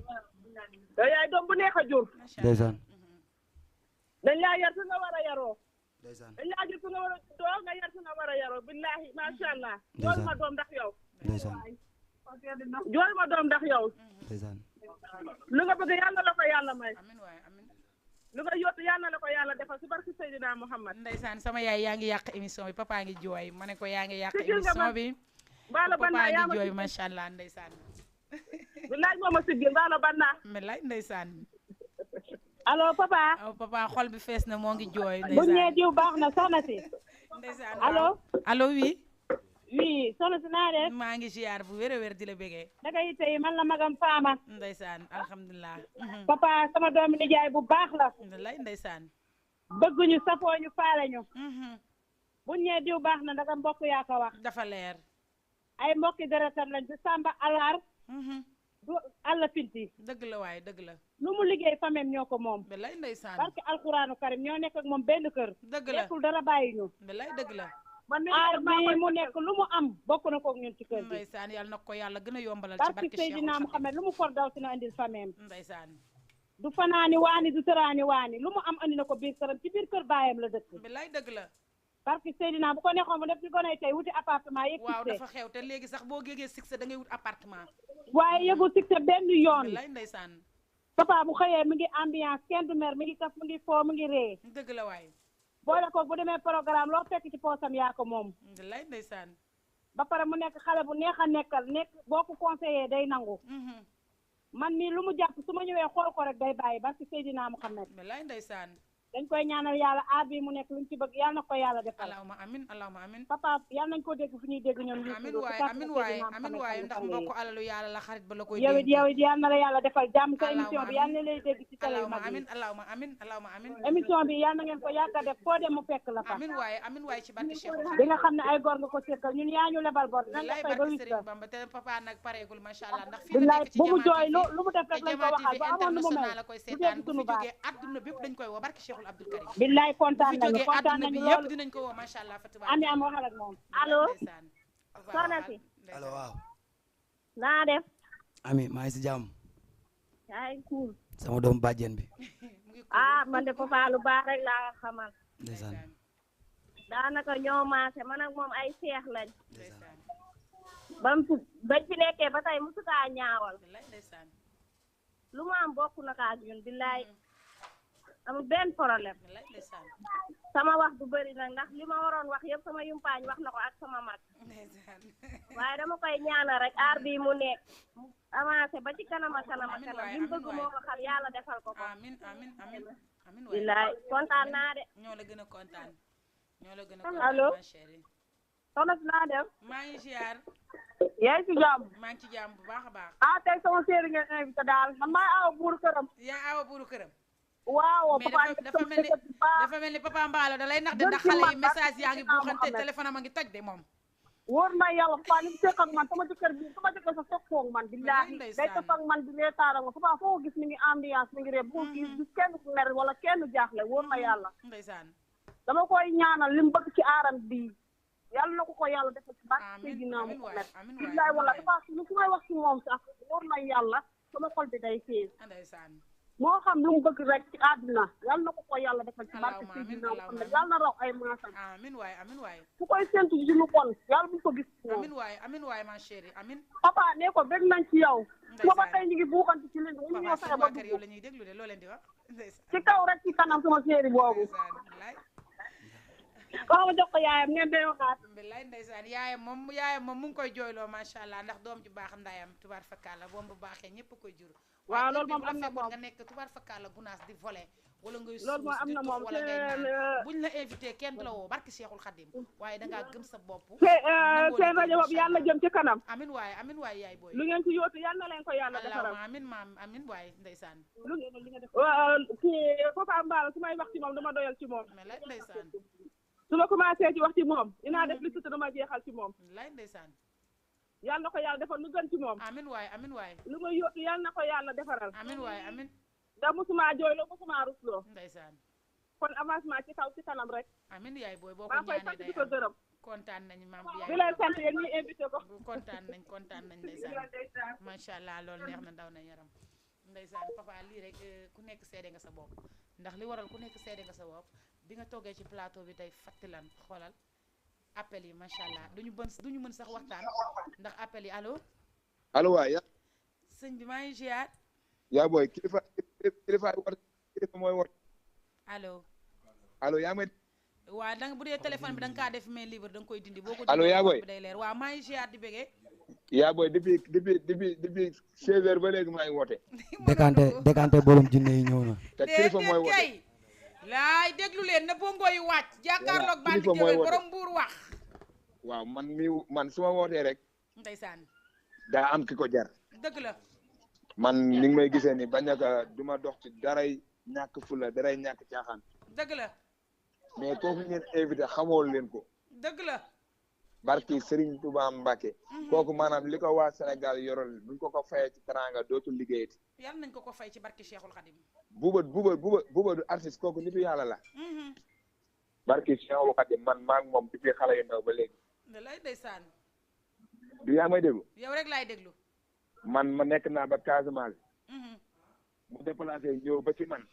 yow yaay doom bu neex a jur ndeysaan dañ laa yar fi nga war a yaroo ndeysaan dañ laa jur fi nga war a juddoo nga yar fi nga war a yaroo billahi macha allah jool ma doom ndax yow ndeysaan jool ma doom ndax yow ndeysaan lu nga bëgg yàlla la ko yàlla may lu nga yóotu yàlla la ko yàlla defal si barke Seydina Muhammad ndeysaan sama yaay yaa ngi yàq émission bi papa ngi jooy ma ne ko yaa ngi yàq émission bi Mballo banna papa yaa ngi ma jooy macha allah ndeysaan billahi moo ma siggil Mballo banna melay ndeysaan allo papa aw papa xol bi fees na moo ngi jooy bu ndeysaan ñee diw baax na soxna si ndeysaan allo allo oui oui soxna si naa def maa ngi ziar bu wér a wér di la bégee naka yitte yi man la magam faama ndeysaan alhamdulilah papa sama doomi nijaay bu baax la lay ndeysaan bëgguñu safoo ñu faale ñu. buñ ñee diw baax na ndaga mbokk yaa ko wax. dafa leer. ay mbokki deretam lañ ci Samba Alaar. du àll pinti. dëgg la waaye dëgg la. lu mu liggéey famem ñoo ko moom. belay ndeysaan. parce que alxuraanu karim ñoo nekk ak moom benn kër. dëgg la nekkul dara bàyyi ñu. belay dëgg la. aar bi mu nekk lu mu am bokk na koog ñun ci kër gi. ndeysaan yàlla na ko yàlla gën a yombalal ci barke Seydina Muhammad lu mu for daw si na andil famem. ndeysaan. du fanaani waani du tëraani waani lu mu am andi na ko biir këram ci biir kër baayam la dëkk. belay dëgg la. parce que Seydina bu ko neexoon mu def ci gone tey wuti appartement yëg. waaw dafa xew te léegi sax boo géegee succès da ngay wut appartement. waaye yëgul succès benn yoon. belay ndeysaan. papa bu xëyee mi ngi ambiance kenn du mer mi ngi kaf mi ngi foo mi ngi ree. dëgg la waaye. boole ko bu demee programme loo fekk ci poosam yaa ko moom. belay ndeysaan. ba pare mu nekk xale bu neex a nekkal nekk boo ko conseillé day nangu. man mii lu mu jàpp su ma ñëwee xool ko rek day bàyyi parce que Seydina Muhammad. belay ndeysaan. dañ koy ñaanal yàlla aar bi mu nekk luñ ci bëgg yàlla na ko yàlla defal. allahumma amin allahumma amin. papa yàlla nañ ko dégg fu ñuy dégg ñoom. amin waay amin waay ndax mbokk alalu yàlla la xarit ba la koy yow it yàlla na la yàlla defal jàmm sa émission bi yàlla na lay dégg ci télé yu mag yi. amin allahumma amin allahumma amin. émission bi yàlla na ngeen ko yàgg a def foo dem mu fekk la fa. amin waay ci barke Cheikh. di nga xam ne ay góor nga ko sekkal ñun yaa ñu lebal bor. nan la fay ba Serigne Bamba te papa nag pareegul macha allah ndax fii la nekk ci bu mu jooy lu mu def rek lañ ko waxal ba amoon nu mu mel la koy seetaan bu fi jógee adduna bépp dañ koy woo barke Cheikhul Abdoul Karim. billaay kontaan nañu loolu dinañ ko woo macha allah Fatou Ami am waxal ak moom allo soxna si allo waaw naa def Ami maa ngi si jàmm ay cool sama doom bàjjen bi man de papa lu baax rek laa xamal ndeysaan daanaka ñoo maase man ak moom ay seex lañ bañ fi nekkee ba tey musukaa ñaawal lu mu am bokk na ak ñun billaay amul benn problème sama wax du bëri nag ndax li ma waroon wax yëpp sama yumpaañ wax na ko ak sama mag waaye dama koy ñaanal rek aar bi mu nekk mu avancé ba ci kanam li mu bëgg moo ko xam yàlla defal ko ko amin billaay kontaan naa de ñoo la gën a kontaan allo soxna si naa dem maa ngi ziar yaa ngi ci jàmm maa ngi ci jàmm bu baax a baax tey sama séeri ngeen invité daal man maay awa buuru këram yaa awa buuru këram waaw mais dafa mel ni papa Mballo da lay nax de ndax xale yi message yaa ngi buuxante téléphone am a ngi toj de moom wóor na yàlla papa li mu seq ak man sama jëkkër sa soog foog man billaahi day tëf ak man di reetaara nga papa foo gis mi ngi ambiance mi ngi ree bu gis kenn ku mer wala kenn jaaxle wóor na yàlla ndeysaan dama koy ñaanal li mu bëgg ci aaram bi yàlla na ko yàlla defal ci baax Seydina Muhammad billaahi wala papa su may wax ci moom sax wóor na yàlla sama xol bi day fees ndeysaan moo xam lu mu bëgg rek ci àdduna yàlla na ko yàlla defal ci barke Seydina Muhammad yàlla na raw ay maasam amin waay fu koy séntu ci lu bon yàlla bu ko gis amin waay ma chérie amin papa ne ko bëgg nañ ci yow ma ba tey ñu ngi buuxante ci leen ñu ñëw fexe ba dugg yow la ñuy déglu de loo leen di wax ci kaw rek ci kanam sama chérie boobu wax ma jox ko yaayam ngeen day waxaat billaay ndeysaan yaayam moom mu ngi koy jooyloo macha allah ndax doom ju baax ndayam tubaar fakkaala boom bu baaxee ñëpp koy jur waaw loolu moom am na moom nga nekk tubaar fakkaala gunaas di volé wala ngay loolu moom am na moom wala ngay naan buñ la invité kenn du la woo barki Cheikhul Khadim waaye dangaa gëm sa bopp seen rajo boobu yàlla jëm ci kanam amin waay yaay booy lu ngeen ci yóotu yàlla na leen ko yàlla defaral amin maam amin waay ndeysaan kii Papa Mballo su may wax ci moom dama doyal ci moom mais lay ndeysaan su ma commencé ci wax ci moom dinaa def li dama jeexal ci moom lay ndeysaan yàlla na ko yàlla defal lu gën ci moom amin waay lu ma yóotu yàlla na ko yàlla defaral amin waay amin da musuma jooyloo musuma rusloo ndeysaan kon avancement ci kaw ci kanam rek amin yaay booy boo ko maa koy sant di ko gërëm kontaan nañ maam bi yaay di leen sant yéen ñi invité ko kontaan nañ ndeysaan macha allah loolu neex na daw na yaram ndeysaan papa lii rek ku nekk seede nga sa bopp ndax li waral ku nekk seede nga sa bopp bi nga toggee ci plateau bi tey fattilan xoolal appel yi macha allah duñu mën sax waxtaan ndax appel yi allo waay sëñ bi maa ngi ziar yaa booy kilifa mooy war allo yaa may waaw danga bu dee téléphone bi da nga kaa def main libre da nga koy dindi boo ko allo yaa booy bi day leer waaw maa ngi ziar di bëggee yaa booy depuis 16 heures ba léegi maa ngi woote décanté borom jinne yi ñëw na te kilifa mooy woote laay déglu leen na bongo yi wàcc jàkkaarloog bandi géwél borom mbuur wax waaw man su ma wootee rek ndeysaan daa am ki ko jar dëgg la man ni ngi may gisee ni bañ a du ma dox ci daray ñàkk fula daray ñàkk caaxaan dëgg la. mais kooku ngeen invité xamoo leen ko. dëgg la. barki Serigne Touba Mbacke. kooku maanaam li ko waa Sénégal yoral buñ ko fayee ci teranga dootul liggéeyati. yal nañ ko fay ci barki Cheikhul Khadim. buuba du artiste kooku nitu yàlla la. barki Cheikhul Khadim man maa ngi moom di fi xale yu ndaw ba léegi. da lay ndeysaan. du yaa may déglu. yow rek laay déglu. man ma nekk naa ba Casamance. mu déplacé ñëw ba ci man.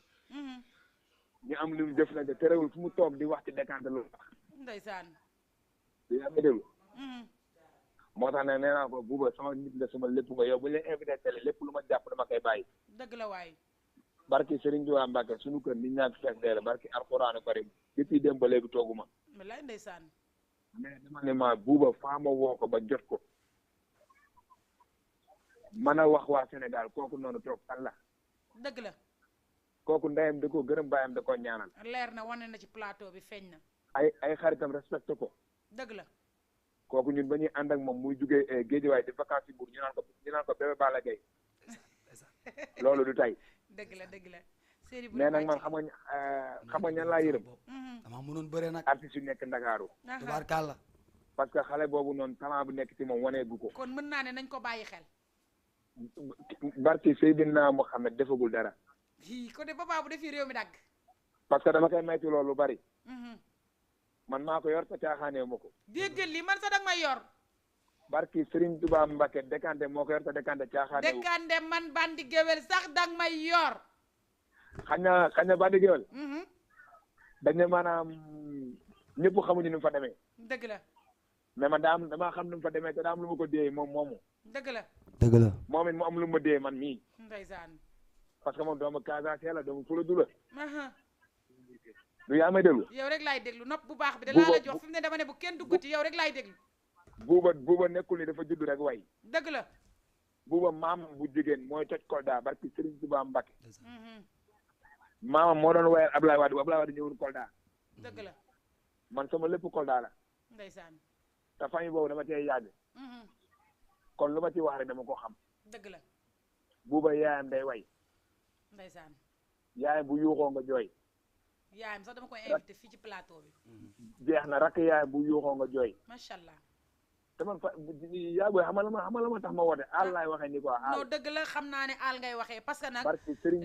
ñu am lu mu jëflante terewul fu mu toog di wax ci décante lu wax. ndeysaan. du yaa may déglu. moo tax ne nee naa ko buuba sama nit la sama lépp nga yow bu leen invité télé lépp lu ma jàpp dama koy bàyyi. dëgg la waay. barki Serigne Touba Mbacke suñu kër nit ñaa fi fees dee la barki alxuraanu karim depuis dem ba léegi tooguma. wallaay ndeysaan. mais dama ne ma buuba faa ma woo ko ba jot ko. mën a wax waa Sénégal kooku noonu toog kan la. dëgg la. kooku ndeyam da ko gërëm baayam da ko ñaanal. leer na wane na ci plateau bi feeñ na. ay xaritam respecté ko. dëgg la. kooku ñun ba ñuy ànd ak moom muy jugee Géejawaay di vacances ci Mbour ñu naan ko bébé Balla Gaye loolu du tey. dëgg la dëgg la. mais nag man xam nga ñan laa yërëm. dama mënoon bëre nag. artistes yu nekk Ndakaaru. tubaarkàlla. parce que xale boobu noonu talent bu nekk ci moom waneegu ko. kon mën naa ne nañ ko bàyyi xel. barki Seydina Mohamed defagul dara. ko de papa bu defi réew mi dagg. parce que dama koy may ci loolu lu bari. man maa ko yor te caaxaanee ma ko. déggal li man sax danga may yor. barki Serigne Touba Mbacke décanté moo ko yor te décanté caaxaanee wu. décanté man bandi géwél sax danga may yor. xañ na bandi géwél. dañ ne maanaam ñëpp xamuñu ni mu fa demee. dëgg la. mais man damaa xam ni mu fa demee te daa am lu ma ko déey moom moomu. dëgg la. dëgg la. moom it mu am lu ma déey man mii. ndeysaan. parce que moom doomu Casamance la doomu Fula du la. du yaa may déglu. yow rek laay déglu nopp bu baax bi da laa la jox fi mu ne dama ne bu kenn duggati yow rek laay déglu. buuba nekkul ni dafa judd rek way. dëgg la. buuba maamam bu jigéen mooy toj Kolda barki Serigne Touba Mbacke. maamam moo doon wayal Ablaye Wade bu Ablaye Wade ñëwul Kolda. dëgg la. man sama lépp Kolda la. ndeysaan. te famille boobu dama cee yàgg. kon lu ma ci wax rek dama ko xam. dëgg la. buuba yaayam day way. ndeysaan. yaayam bu yuuxoo nga jooy. yaayam sax dama koy invité fii ci plateau bi. jeex na rakk yaayam bu yuuxoo nga jooy. macha allah. te man yaa booy xamal ma tax ma woote aal laay waxee ni quoi aal. non dëgg la xam naa ne aal ngay waxee parce que nag.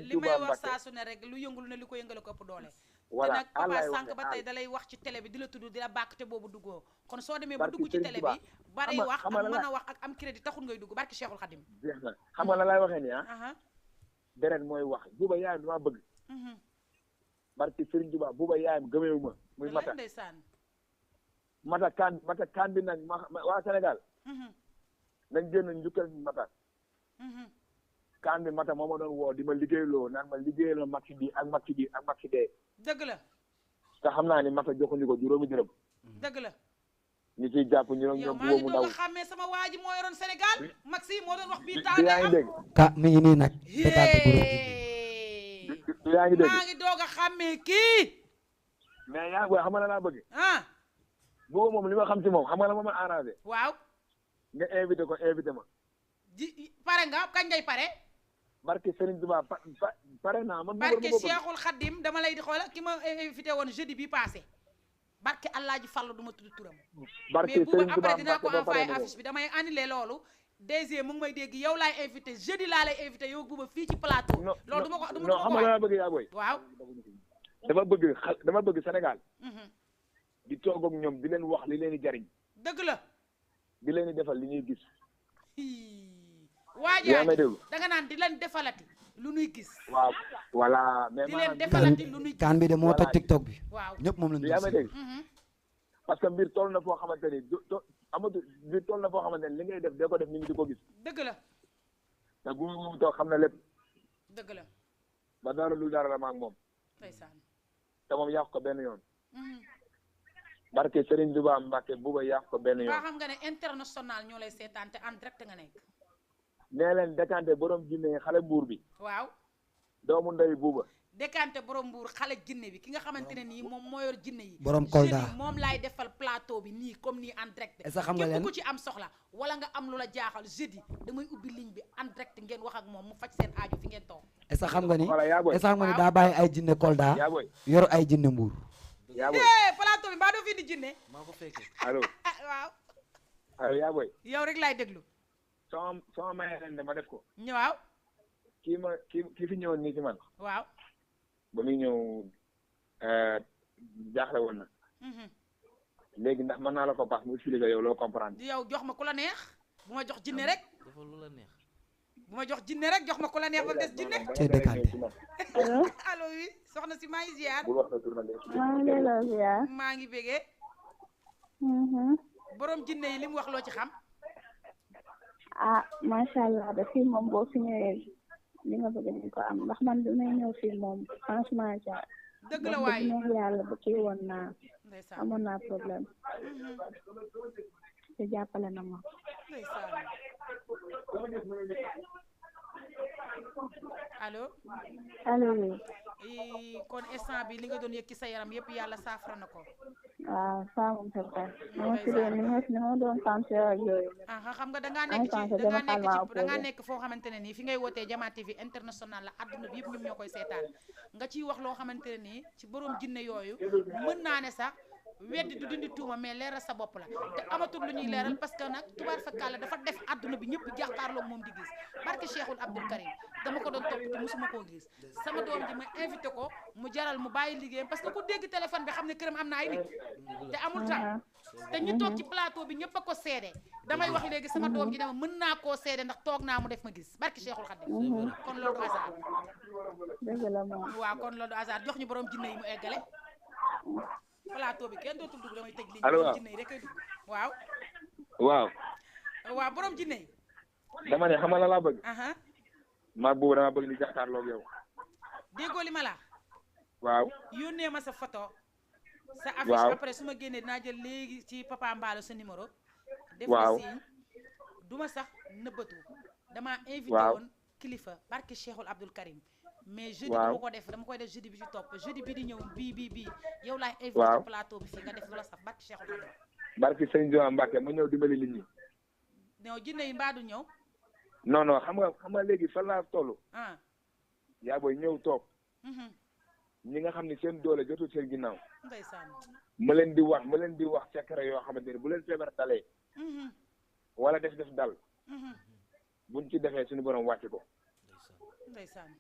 li may wax saa su ne rek lu yëngul ne li ko yëngale ko ëpp doole. voilà aal laay waxee sànq ba tey dalay wax ci télé bi di la tudd di la bàkk te boobu duggoo. kon soo demee ba dugg ci télé bi. bari wax ak mën a wax ak am crédit taxul ngay dugg barki Cheikhul Khadim. jeex na xam nga la laay waxee nii ah. deret mooy wax buuba yaayam dama bëgg. barki Serigne Touba buuba yaayam gëmeewu ma muy mata ndeysaan. mata kaan bi nag waa Sénégal. nañ génn njukkal mata. kaan bi mata moo ma doon woo di ma liggéeyloo naan ma liggéeyloo maxi bi ak maxi bi ak maxi dee. dëgg la. te xam naa ni mata joxuñu ko juróomi dërëm. dëgg la. ñu ciy jàpp ñu ne ñoom bu mu ndaw. yow maa ngi doog a xàmmee sama waa ji moo yoroon Sénégal. maxi moo doon wax bii temps yaa ngi dégg. mi ngi nii nag. yaa ngi dégg maa ngi doog a xàmmee kii. mais yaa booy xam nga la laa bëgg. boobu moom li ma xam ci moom xam nga la ma arrangé. waaw. nga invité ko invité ma. pare nga kañ ngay pare. barke Serigne Touba pare naa man. barke Cheikhul Khadim dama lay di xoola ki ma invité woon jeudi bi passé. barke Alaaji Fallu du ma tudd turam. barke mais bu Serigne Touba après dinaa ko envoyé affiche bi damay annulé loolu. DG mu ngi may dégg yow laay invité jeudi laa lay invité yow buuba fii ci plateau. loolu du ma ko non xam nga la bëgg yaa booy. waaw. dama bëgg Sénégal. di toog ak ñoom di leen wax li leen di jariñ. dëgg la. di leen di defal li ñuy gis. waajaay da nga naan di leen defalati lu ñuy gis. waaw voilà. mais di leen defalati lu ñuy gis. kaan bi de moo toj TikTok bi. waaw ñëpp moom lañu. yaa may dégg. parce que mbir toll na foo xamante ni mbir toll na foo xamante ni li ngay def dee ko def nit ñi di ko gis. dëgg la. te bu mu toog xam na lépp. dëgg la. ba dara lu dara la ma ak moom. ndeysaan. te moom yàq ko benn yoon. barke Serigne Touba Mbacke buuba yàq ko benn yoon. ba xam nga ne international ñoo lay seetaan te en direct nga nekk. nee leen décanté borom jinne xale mbuur bi. waaw. doomu ndey buuba. Décanté borom Mbour xale jinne bi ki nga xamante ne nii moom moo yor jinne yi borom Kolda moom laay defal plateau bi nii comme nii en direct est-ce que xam nga leen képp ku ci am soxla wala nga am lu la jaaxal jeudi damay ubbi ligne bi en direct ngeen wax ak moom mu faj seen aajo fi ngeen toog est-ce que xam nga ni est-ce que xam nga ni daa bàyyi ay jinne Kolda yor ay jinne Mbour plateau bi mbaa doo fi di jinne maa ko fekkee allo waaw allo yaa booy yow rek laay déglu sama mayee ren dama def ko waaw kii fi ñëwoon nii ci man waaw ba muy ñëw jaaxle woon na léegi ndax mën naa la ko baax mu expliquer yow loo comprendre yow jox ma ku la neex bu ma jox jinne rek dafa lu la neex bu ma jox jinne rek jox ma ku la neex ba des jinne ci Décanté allo allo oui soxna si maa ngi ziar maa ngi delloo ziar. maa ngi bégee borom jinne yi li mu wax loo ci xam ah macha allah de fii moom boo fi ñëwee li nga bëgg ni ko am ndax man bi may ñëw fii moom franchement ja dëgg la waaye neex yàlla ba kii woon naa amoon naa problème te jàppale na ma allo allo oui kon instant bi li nga doon yëg ci sa yaram yëpp yàlla saafara na ko waaw ça moom c'est vrai ni ma doon pensé ak yooyu xam nga dangaa nekk foo xamante ne nii fi ngay wootee Jama TV international la adduna bi yëpp ñoom ñoo koy seetaan nga ciy wax loo xamante ne nii ci borom jinne yooyu mën naa ne sax weddi du dindi tuuma mais leeral sa bopp la te amatul lu ñuy leeral parce que nag tubaar fakkaala dafa def adduna bi ñëpp jàkkaarloog moom di gis barke Cheikhul Abdoul Karim dama ko doon topp te musuma koo gis sama doom ji ma invité ko mu jaral mu bàyyi liggéeyam parce que ku dégg téléphone bi xam ne këram am na ay nit te amul temps te ñu toog ci plateau bi ñëpp a ko seede damay wax léegi sama doom ji dama mën naa koo seede ndax toog naa mu def ma gis barke Cheikhul Khadim kon loolu du hasard waaw kon loolu du hasard jox ñu borom jinne yi mu eggale plateau bi kenn dootul dugg damay tëj ligne borom jinne yi rek ay dugg waaw borom jinne yi dama ne xamal la laa bëgg maa boobu dama bëgg ni jàkkaarloog yow déggoo li ma la waaw yónnee ma sa photo sa affiche après su ma génnee dinaa jël léegi ci Papa Mballo sa numéro def na signe du ma sax nëbbatu dama invité woon kilifa barke Cheikhul Abdoul Karim mais jeudi dama ko def dama koy def jeudi bi ci topp jeudi bi di ñëw bii yow laay invité ci plateau bi fii nga def lu la saf barke Cheikhul Abdoul barke Sëñ Joa Mbacke ma ñëw dimbali nit ñi non jinne yi mbaa du ñëw non xam nga léegi fan laa toll yaa booy ñëw toog ñi nga xam ne seen doole jotul seen ginnaaw ndeysaan ma leen di wax secret yoo xamante ne bu leen feebar dalee wala def dal buñ ci defee suñu borom wàcc ko ndeysaan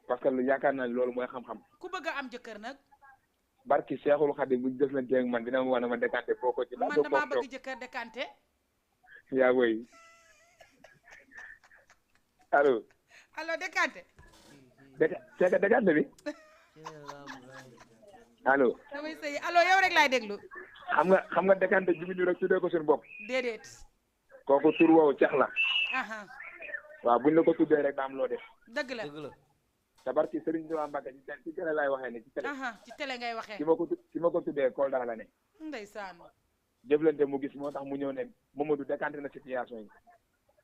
parce que yaakaar naa ne loolu mooy xam-xam ku bëgg a am jëkkër nag barki Seexul Xadim buñ deflante ak man dina ma wax ne ma Décanté boo ko ci man damaa bëgg jëkkër Décanté yaa booy allo Décanté Décanté bi allo damay sëy allo yow rek laay déglu xam nga Décanté juguñu rek tuddee ko suñu bopp déedéet kooku tur woowu ceex la waaw buñ la ko tuddee rek daam loo def dëgg la te barki Serigne Touba Mbacke ci télé laay waxee ne ci télé ci télé ngay waxee ci ma ko tuddee Kolda la ne ndeysaan jëflante mu gis moo tax mu ñëw ne Mamadou décanté na situation yi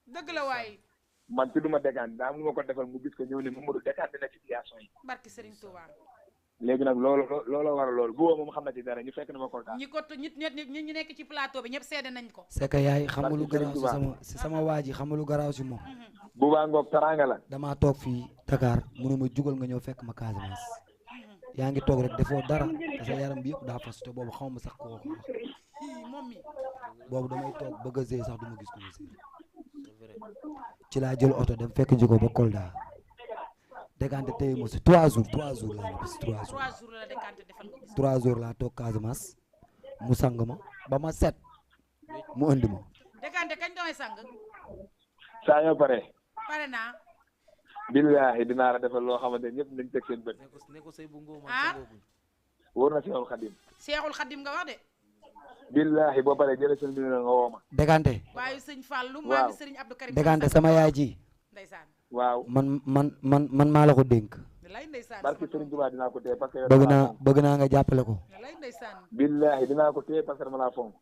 dëgg la waaye man tudduma décanté daa am lu ma ko defal mu gis ko ñëw ne Mamadou décanté na situation yi barki Serigne Touba léegi nag looloo war a loolu bu moom xam na ci dara ñu fekk na ma Kolda ñi ko ñi nekk ci plateau bi ñëpp seede nañ ko c'est que yaay xamul lu garaaw si sama waa ji xamul lu garaaw si moom bu baa ngoog taranga la damaa toog fii Dakar mu ne ma jugal nga ñëw fekk ma Casamance yaa ngi toog rek defoo dara te sa yaram bi yëpp daa fas te boobu xaw ma sax ko wax moom mi boobu damay toog bëgg a zee sax du ma gis ko ma zee ci laa jël oto dem fekk njiko ba Kolda Décanté téye ma si 3 jours laa ne bis 3 jours la Décanté defal ko 3 jours laa toog Casamance mu sang ma ba ma set mu andi ma Décanté kañ doy sang saa yoo pare naa billaahi dinaa la defal loo xamante ñëpp nañ teg seen bët ne ko say bu ngóoma wóor na Seexul Xadim Seexul Xadim nga wax de billaahi boo paree jëlee seen numéro nga woo ma Décanté waaye sëñ Fallou maa ngi sëriñ Abdou Karim Décanté sama yaay ji ndeysaan waaw man maa la ko dénk barki Sëriñ Tuubaa dinaa ko téye parce que bëgg naa nga jàppale ko billaahi dinaa ko téye parce que dama laa fonk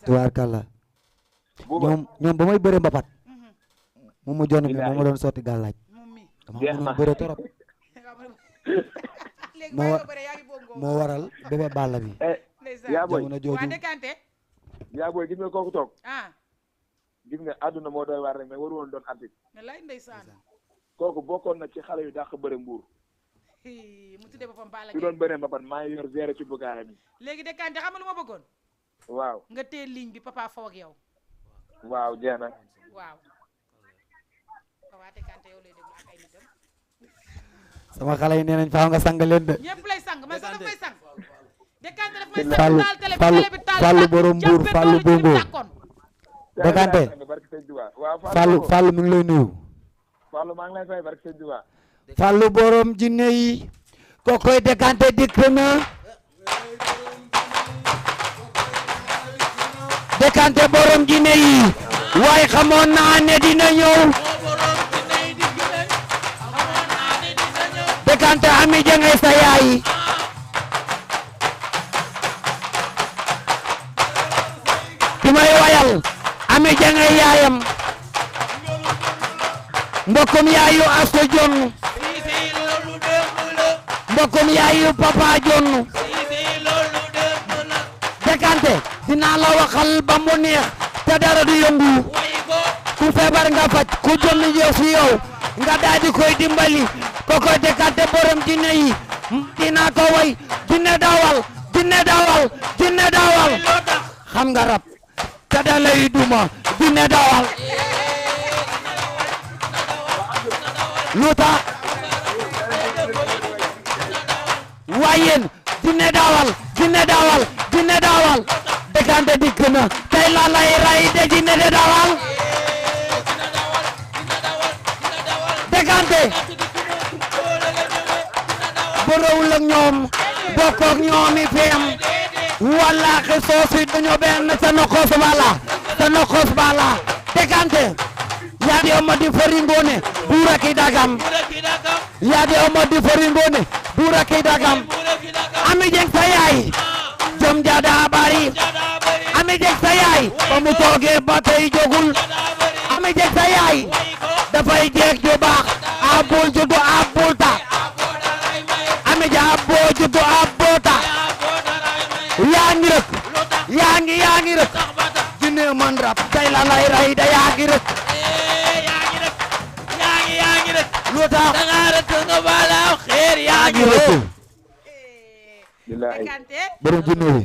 tubaarkàlla ñoom ba may bëre mbapat moom ma jonn mi moom ma doon sotti gàllaaj dama mënoon bëre torop moo waral bébé Balla bi. yaa booy jamono jooju yaa booy gis nga kooku toog. gis nga àdduna moo doy waar rek mais waru woon doon artiste. kooku bokkoon na ci xale yu dàq bëre mbuur. mu tuddee boppam Balla su doon bëree mbapat maa ngi yor zéro ci bugaay mi. léegi de Kanté xam nga lu ma bëggoon. waaw nga téye ligne bi papa faw ak yow. waaw jeex na. waaw. Waate Kanté yow lay déglu ak ay nitam. sama xale yi nee nañ faaw nga sang leen de. ñëpp lay sang man sax daf may sang. de Kanté daf may sang taal télé bi taal Fallu borom Mbuur Fallu bongo. de Kanté Fallu mi ngi lay nuyu. Fallu maa ngi lay fay barke sëñ Tuubaa. Fallu borom jinne yi kokoy de Kanté dikk na. de Kanté borom jinne yi waaye xamoon naa ne dina ñëw. de Kanté ami jangay sa yaay. ki may wayal ami jangay yaayam. mbokkum yaayu Asto Jon. mbokkum yaayu Papa Jon. de Kanté dinaa la waxal ba mu neex te dara du yëngu. ku feebar nga faj ku jommi jeex si yow nga daal di koy dimbali koko de Kanté borom jinne yi dinaa ko way jinne dawal jinne dawal jinne dawal xam nga rab te da lay duma jinne dawal lu tax waayen jinne dawal jinne dawal jinne dawal de Kanté dikk na tey la lay ray de jinne de dawal de Kanté borowul ak ñoom bokk ak ñoom i feem wallaahi soosi dañoo benn sa nokkos bala de Kanté yaa di oma di fori ngoone buura ki dagam yaa di oma di fori ngoone buura ki dagam ami jeng sa yaay jom jada bari ami jeng sa yaay ba mu toogee ba tey jogul ami jeng sa yaay dafay jeeg ju baax abul juddu abul ta ami ja aboo juddu aboota yaa ngi rek jinne man rab tey la lay ray da yaa ngi rek lu tax da nga rek nga bala xeer yaa ngi rek borom jinne wi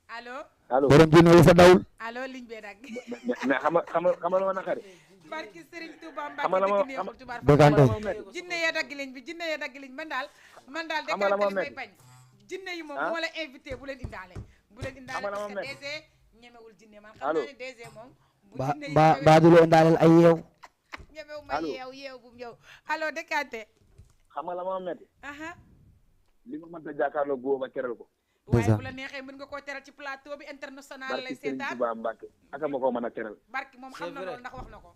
allo borom jinne wi sa dawul allo liñ be dag mais xam nga na xari barki Serigne Touba Mbacke de Kanté jinne ya dagg liñ bi jinne ya dagg liñ man daal de Kanté may bañ jinne yi moom bu ma la invité bu leen indaale parce que DG ñemewul jinne man xam naa ne DG moom ba du lo indaaleel ay yeew ñemewu ma yeew bu ñëw allo de Kanté xam nga la ma metti li ma mënta jàkkaarloo boobu ba teral ko waaye bu la neexee mën nga koo teral ci plateau bi international lay seetaan Touba Mbacke aka ma ko mën a teral barki moom xam na loolu ndax wax na ko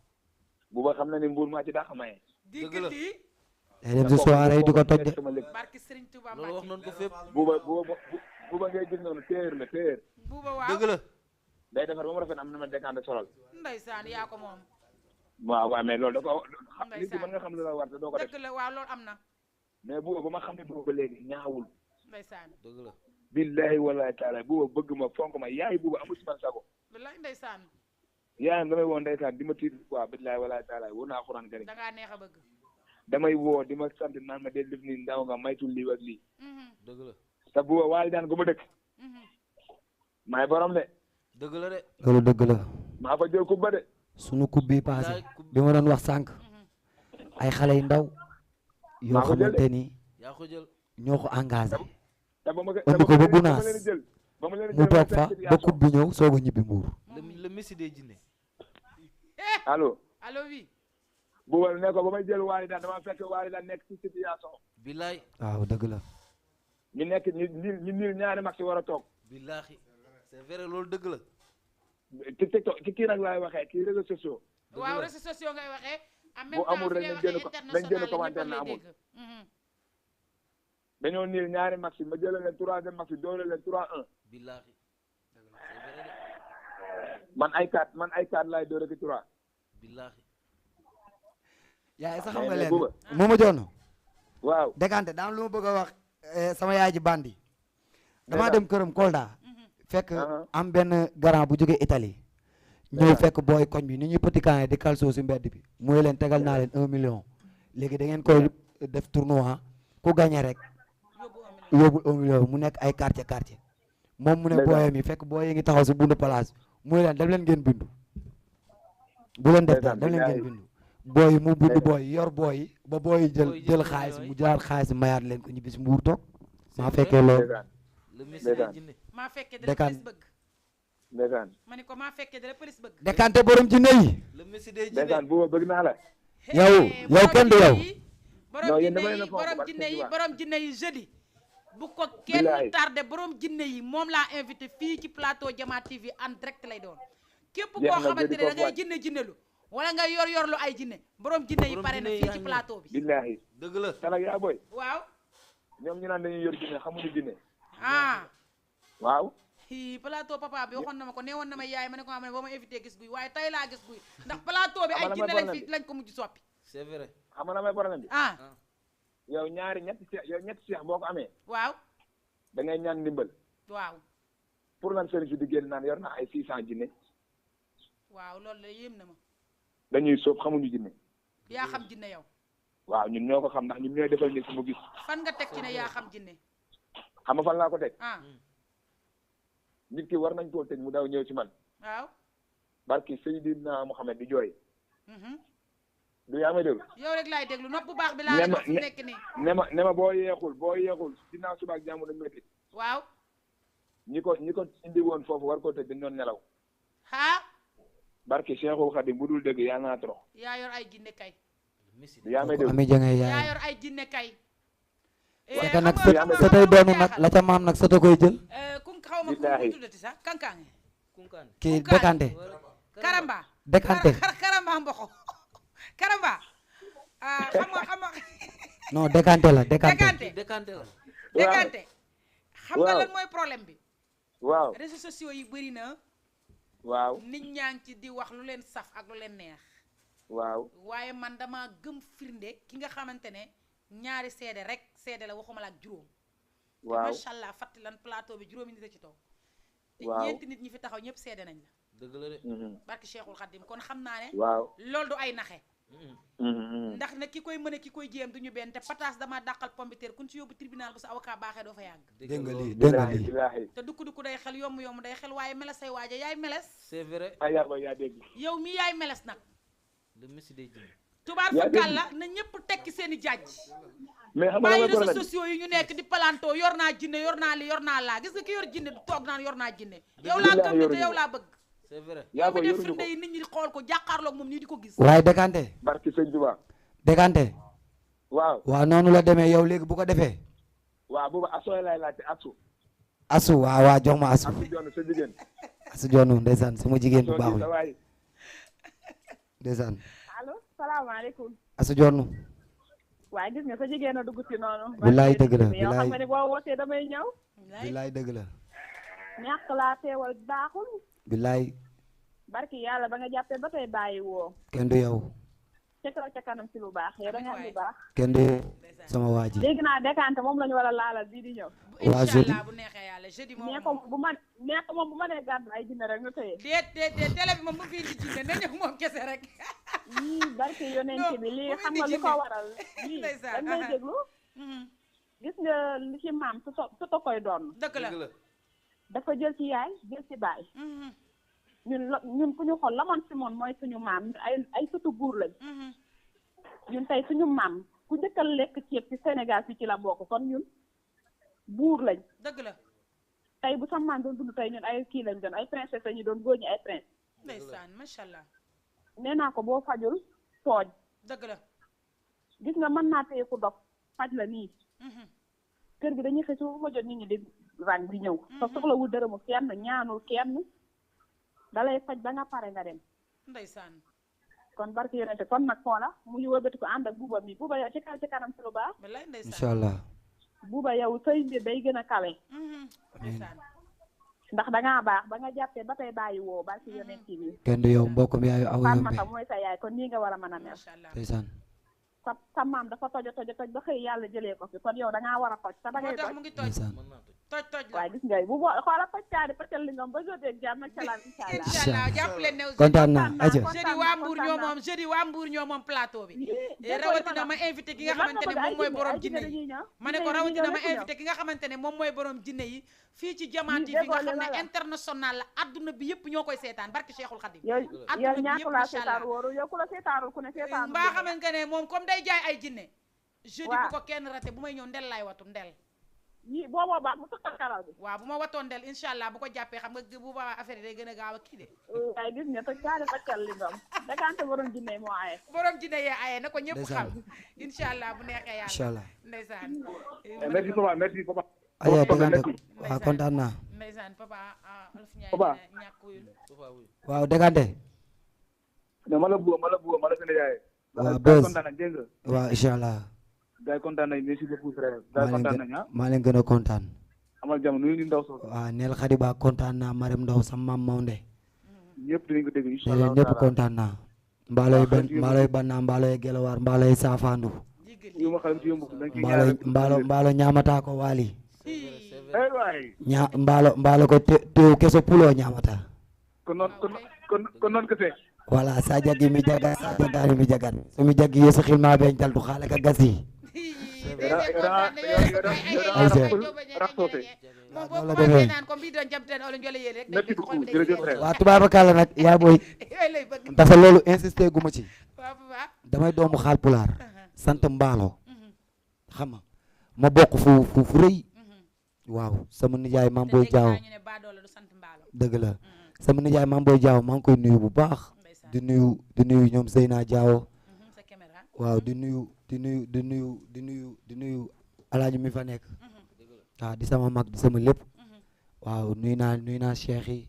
buuba xam na ni mbuur maa ci daa xamaye dëgg la day dem si soirée yi di ko toj de barki Serigne Touba Mbacke loolu wax noonu ko fépp buuba ngay gis noonu téer la téer buuba waaw dëgg la day defar ba mu rafet am na ma de Kanté solal ndeysaan yaa ko moom waaw mais loolu da ko nit ki mën nga xam lu la war te doo ko def dëgg la waaw loolu am na mais buuba ba ma xam ne buuba léegi ñaawul ndeysaan dëgg la billahi wallahi taala buuba bëgg ma fonk ma yaay buuba amul ci man sago wallahi ndeysaan yaayam damay woo ndeysaan di ma tiit quoi billahi wallahi taala woo naa xuraan gari da ngaa neex a bëgg damay woo di ma sant naan ma del def nii ndaw nga maytul lii ak lii dëgg la te buuba waali daan gu ma dëkk maay borom de dëgg la de loolu dëgg la maa fa jël kubba de sunu coupe bi passé bi ma doon wax sànq ay xale yu ndaw yoo xamante ni yaa ko jël ñoo ko engagé andi ko ba Gunaas mu toog fa ba coupe bi ñëw soog a ñibbi Mbuur le Messi des jinne allo oui buuba ne ko ba may jël waali daan dama fekk waali daan nekk ci situation billaay waaw dëgg la ñu nekk ñu niil ñaari mag si war a toog billahi c'est vrai loolu dëgg la ci TikTok ci kii nag laay waxee kii réseaux sociaux waaw réseaux sociaux ngay waxee en même bu temps amul rek nañ génn commentaire na amul dañoo niil ñaari match ma jëlee leen troisième match doole leen 3-1 billahi man ay 4 laay doole ki 3 billahi yaay sax xam nga leen mooma joon waaw déggante daam lu ma bëgg a wax sama yaay ji bandi damaa dem këram Kolda fekk am benn grand bu jógee Italie ñëw fekk booy koñ bi ni ñuy petit camp di calcio si mbedd bi mooy leen tegal naa leen 1 million léegi da ngeen koy def tournoi ku gagné rek yóbbul 1 million mu nekk ay quartier moom mu ne booyam yi fekk booy yi ngi taxaw si bundu place mooy leen dem leen ngeen bindu bu leen def daal dem leen ngeen bindu booy mu bindu booy yor booy ba booy jël xaalis mu jëlaat xaalis mayaat leen ko ñu bis mbuur toog maa fekkee loolu maa fekkee dara police bëgg ndeysaan ma ne ko maa fekkee dara police bëgg dékante borom jinne yi ndeysaan bu bëgg naa la yow kenn du yow borom jinne yi jeudi bu ko kenn tardé borom jinne yi moom laa invité fii ci plateau Jama TV en direct lay doon képp koo xamante ne da ngay jinnelu wala nga yor lu ay jinne borom jinne yi pare na fii ci plateau bi billahi dëgg la talak yaa boy waaw ñoom ñu naan dañuy yor jinne xamuñu jinne waaw plateau papa bi waxoon na ma ko neewoon na ma yaay ma ne ko xam ne boo ma invité gis guy waaye tey laa gis guy ndax plateau bi ay jinne lañ ko mujj soppi c'est vrai xam nga may problème bi yow ñetti seex boo ko amee waaw da ngay ñaan ndimbal waaw pour lan sëriñ si di génn naan yor naa ay 600 jinne waaw loolu la yéem na ma dañuy soob xamuñu jinne yaa xam jinne yow waaw ñun ñoo ko xam ndax ñun ñooy defal nit su mu gis fan nga teg ci ne yaa xam jinne xam nga fan laa ko teg nit ki war nañ koo tëj mu daw ñëw ci man waaw barki Seydina Muhammad di jooy du yaa may déglu yow rek laay déglu nopp bu baax bi laa fi nekk nii ne ma boo yeexul dinaa suba ak jàmm dañ may tëj waaw ñi ko indi woon foofu war koo tëj dañ doon nelaw barki Cheikhul Khadim bu dul dëgg yaa naa trop yaa yor ay jinne kay yaa may déglu ami jangay yaa yor ay jinne kay c'est que nag sa tey doonu nag la ca maam nag sa ta koy jël xaw ma ko tuddati sax kankaange kii dékante karamba dékante karamba mboxo karamba xam nga non dékante la dékante xam nga lan mooy problème bi waaw réseaux sociaux yi bëri na waaw nit ñaa ngi ci di wax lu leen saf ak lu leen neex waaw waaye man dama gëm firnde ki nga xamante ne ñaari seede rek seede la waxuma la ak juróom waaw macha allah fàttali lan plateau bi juróomi nit a ci toog te ñeenti nit ñi fi taxaw ñëpp seede nañ la dëgg la de barki Cheikhul Khadim kon xam naa ne waaw loolu du ay naxe ndax nag ki koy mën a ki koy jéem duñu benn te pataas dama dàqal pombiteer kun ci yóbbu tribunal bu sa avocat baaxee doo fa yàgg dégg nga lii te dukku day xel yomb day xel waaye meles say waaja yaay meles c'est vrai yaa dégg yow mi yaay meles nag le messi day jinn tubaar fa kàlla na ñëpp tekki seen i jaaj mais xam nga bàyyi réseaux sociaux yi ñu nekk di palantoo yor naa jinne yor naa li yor naa laa gis nga ki yor jinne du toog naan yor naa jinne yow laa gëm te yow laa bëgg c'est vrai yaa ko def firnde yi nit ñi xool ko jàkkaarloog moom nii di ko gis waaye dékante barki sëñ Tuba dékante waaw noonu la demee yow léegi bu ko defee waaw boobu asooy lay laajte asu waaw jox ma asu joonu sa jigéen asu joonu ndeysaan sama jigéen bu baax bi ndeysaan allo salaamaaleykum asu joonu waaye gis nga sa jigéen a dugg ci noonu bilaay dëgg la yow xam nga ne boo wootee damay ñëw bilaay dëgg la ñàkk laa teewal baaxul bilaay barki yàlla ba nga jàppee ba tey bàyyi woo kenn du yow ca kaw ca kanam ci lu baax yow da nga am lu baax kenn du sama waa ji dégg naa dékante moom la ñu war a laalal bii di ñëw waa jeudi bu neexee yàlla jeudi moom nekk moom bu ma nee gàddu ay jinne rek nga tëye déet télé bi moom bu fi indi jinne na ñëw moom kese rek yii barki yonent bi lii xam nga lu ko waral lii dañ may déglu gis nga li ci maam su to koy doon dëgg la dafa jël ci yaay jël ci baay ñun fu ñu xool lamoon si moon mooy suñu maam ay sutu buur lañ ñun tey suñu maam ku njëkkal lekk ceeb ci Sénégal fi ci la bokk kon ñun buur lañ dëgg la tey bu sa maam doon dund tey ñun ay kii lañ doon ay princesse lañu doon góor ñi ay prince ndeysaan macha allah nee naa ko boo fajul tooj dëgg la gis nga mën naa téye ku dog faj la nii kër gi dañuy xëy su ma jot nit ñi di rang di ñëw te soxlawul dërëmu kenn ñaanul kenn dalay faj ba nga pare nga dem ndeysaan kon barki yonente kon nag xoola mu ñu wëlbati ko ànd ak buuba mi buuba yow ci kaw ci kanam ci lu baax incha allah buuba yow say mbir day gën a kawe ndax dangaa baax ba nga jàppee ba tey bàyyi woo barki yonente bi kenn du yow mbokk mi yaayu aw yombe Fatmata mooy sa yaay kon nii nga war a mën a mel ndeysaan sa maam dafa toj ba xëy yàlla jëlee ko fi kon yow da ngaa war a toj te da ngay toj. mu ngi toj toj la waaye gis nga bu xoola toj caadi paccal li nga ba jotee jàmm ak salaam inshallah jàpp leen ne kontaan naa aja jeudi waa Mbour ñoo moom jeudi waa Mbour ñoo moom plateau bi rawatina ma invité ki nga xamante ne moom mooy borom jinne yi ma ne ko rawatina ma invité ki nga xamante ne moom mooy borom jinne yi fii ci Diamant TV nga xam ne international la adduna bi yëpp ñoo koy seetaan barki Cheikhul Khadim yow ñaata la seetaan wóoru yow ku la seetaanul ku ne seetaan mbaa xamante ne moom comme day jaay ay jinne jeudi bu ko kenn raté bu may ñëw ndel laay watu ndel yi booboo baax mu takkal karaw bi waaw bu ma watoon del inshallah bu ko jàppee xam nga bu boobaa affaire yi day gën a gaaw a kii de waaye gis nga toj caadi paccal li ngam dakante borom jinne moo aye borom jinne yee aye na ko ñëpp xam inshallah bu neexee yàlla inshallah ndeysaan merci papa merci papa aja dégante waaw kontaan naa ndeysaan papa Alf Ndiaye ñàkkuyul waaw dégante ma la seen yaay waaw bés kontaan nañ dégg nga waaw inshallah gars yi kontaan nañ merci beaucoup frère gars yi kontaan nañ maa leen gën a kontaan amal jàmm nuyu ñu ndaw soosu waaw neel Khady Ba kontaan naa Marème Ndaw sama maam Mawnde ñëpp dinañ ko dégg inshallah ñëpp kontaan naa mbaaloy banna mbaaloy gelawaar mbaaloy saafandu mbaalo ñaamata ko waali mbaalo ko tew keso pulo ñaamata kon noon kese wala sa jagi mi jaga sa jagani mi jagan so mi jagi yeso xilma beñ taltu xala ka gasi waa tubaabakala nag yaa booy parce que loolu insisté guma ci damay doomu xaal pulaar sant mbaalo xam nga ma bokk fu rëy waaw sama nijaay Mame Boye Diaw dëgg la sama nijaay Mame Boye Diaw maa ngi koy nuyu bu baax di nuyu ñoom Zeyna Diawo waaw di nuyu alaaji mi fa nekk waaw di sama mag di sama lépp waaw nuyu naa Cheikh yi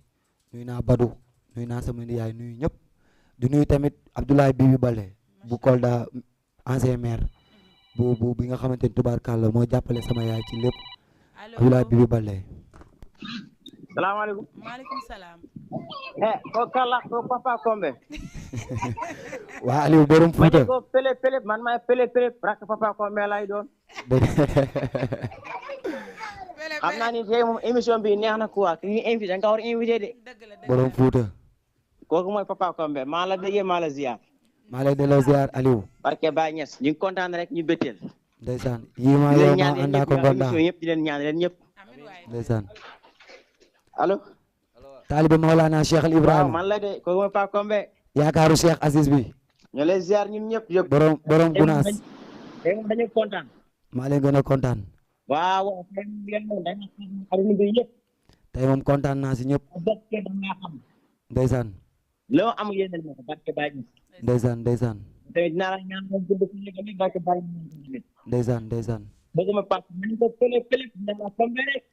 nuyu naa Badou nuyu naa sama nijaay nuyu ñëpp di nuyu tamit Abdoulaye Bibi Bale bu Kolda ancien maire bu bi nga xamante ni tubaarkàlla moo jàppale sama yaay ci lépp Abdoulaye Bibi Bale salaamaaleykum maaleykum salaam ko kala ko papa Kombe waa Aliou borom Fuuta ko pele man may pele rak papa Kombe lay doon xam naa ni tey moom émission bi neex na quoi ki ñu invité nga war invité de borom Fuuta kooku mooy papa Kombe maa la déggee maa la ziar maa lay delloo ziar Aliou barke Baye Niass ñu ngi kontaan rek ñu bëtteel ndeysaan yii maa yow ma àndaa ko ngondaa ñëpp di leen ñaan leen ñëpp ndeysaan allo taalibe Mawlana Cheikh Al Ibrahima man la de kooku mooy papa Kombe yaakaaru Cheikh Aziz bi ñu lay ziar ñun ñëpp yëpp borom gunaas tey moom dañu kontaan maa leen gën a kontaan waaw tey moom kontaan naa si ñëpp ndeysaan loo am yéen a barke Baye ndeysaan tamit dinaa la ñaan moom gudd fi léegi barke Baye ndeysaan bëgguma pass man ko pele dama Kombe rek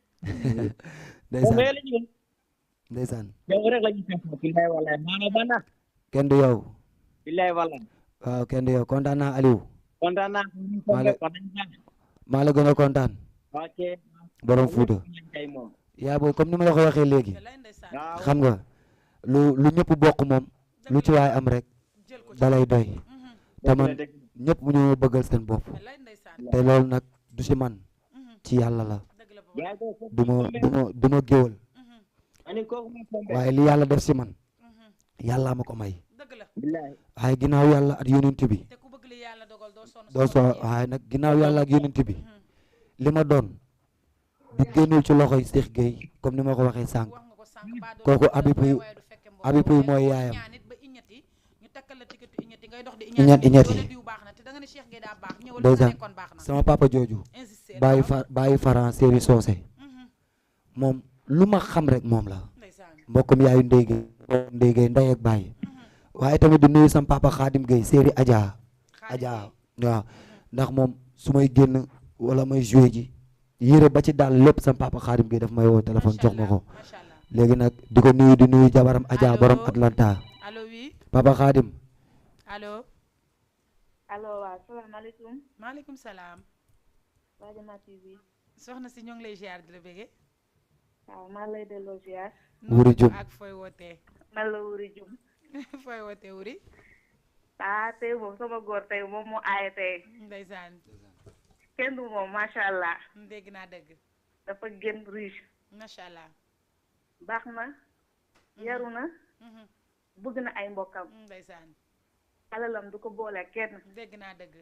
ndeysaan yow rek la ñu fekk billahi wallahi maana bana kenn du yow billahi wallahi waaw kenn du yow kontaan naa Aliou kontaan naa maa la gën a kontaan borom Fuuta yaa booy comme ni ma la ko waxee léegi xam nga lu ñëpp bokk moom lu ci waay am rek dalay doy te man ñëpp mu ñu bëggal seen bopp te loolu nag du si man ci yàlla la du ma géwal waaye li yàlla def si man yàlla ma ko may waaye ginnaaw yàlla ak yonent bi doo so waaye nag ginnaaw yàlla ak yonent bi li ma doon di génnul ci loxoy Cheikh Gueye comme ni ma ko waxee sànq kooku Abipuy mooy yaayam iñat ndeysaan sama papa jooju bàyyi faran séeri soose moom lu ma xam rek moom la mbokkum yaayu ndéygay ndey ak bàyyi waaye tamit di nuyu sama papa Khadim Gueye séeri Adja waaw ndax moom su may génn wala may joué ji yére ba ci daal lépp sama papa Khadim Gueye daf may woo téléphone jox ma ko léegi nag di ko nuyu di nuyu jabaram Adja borom Atlanta papa Khadim allo waaw salaamaaleykum maaleykum salaam waa Diamant TV soxna si ñoo ngi lay ziar di la bëgge waaw maa lay delloo ziar wuri jum ak fooy wootee man la wuri jum fooy wootee wuri tey moom sama góor tey moom moo aaye tey. ndeysaan. kenn du moom macha allah. dégg naa dëgg. dafa gën riche. macha allah. baax na. yaru na. bëgg na ay mbokkam. ndeysaan. alalam du ko boole kenn. dégg naa dëgg.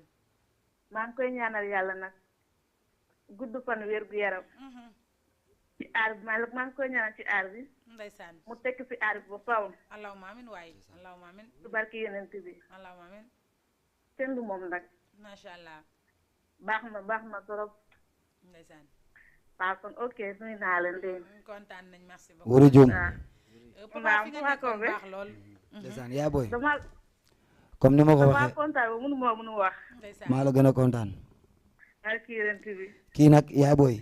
maa ngi koy ñaanal yàlla nag gudd fan wér gu yaram. ci aar bi maa ngi koy ñaanal ci aar bi. ndeysaan. mu tekk ci aar bi ba faaw. allahumma amin waay allahumma amin. su barki yeneen bi. allahumma amin. kenn du moom nag. macha allah. baax na trop. ndeysaan. waaw kon ok nuyu naa leen de. kontaan nañ merci beaucoup. Wuri Jum. papa fi nga nekkoon baax lool. ndeysaan yaa booy. dama comme ni ma ko dama waxee kontaan ba mënu wax. maa la gën a kontaan. barki yeneen bi. kii nag yaay booy.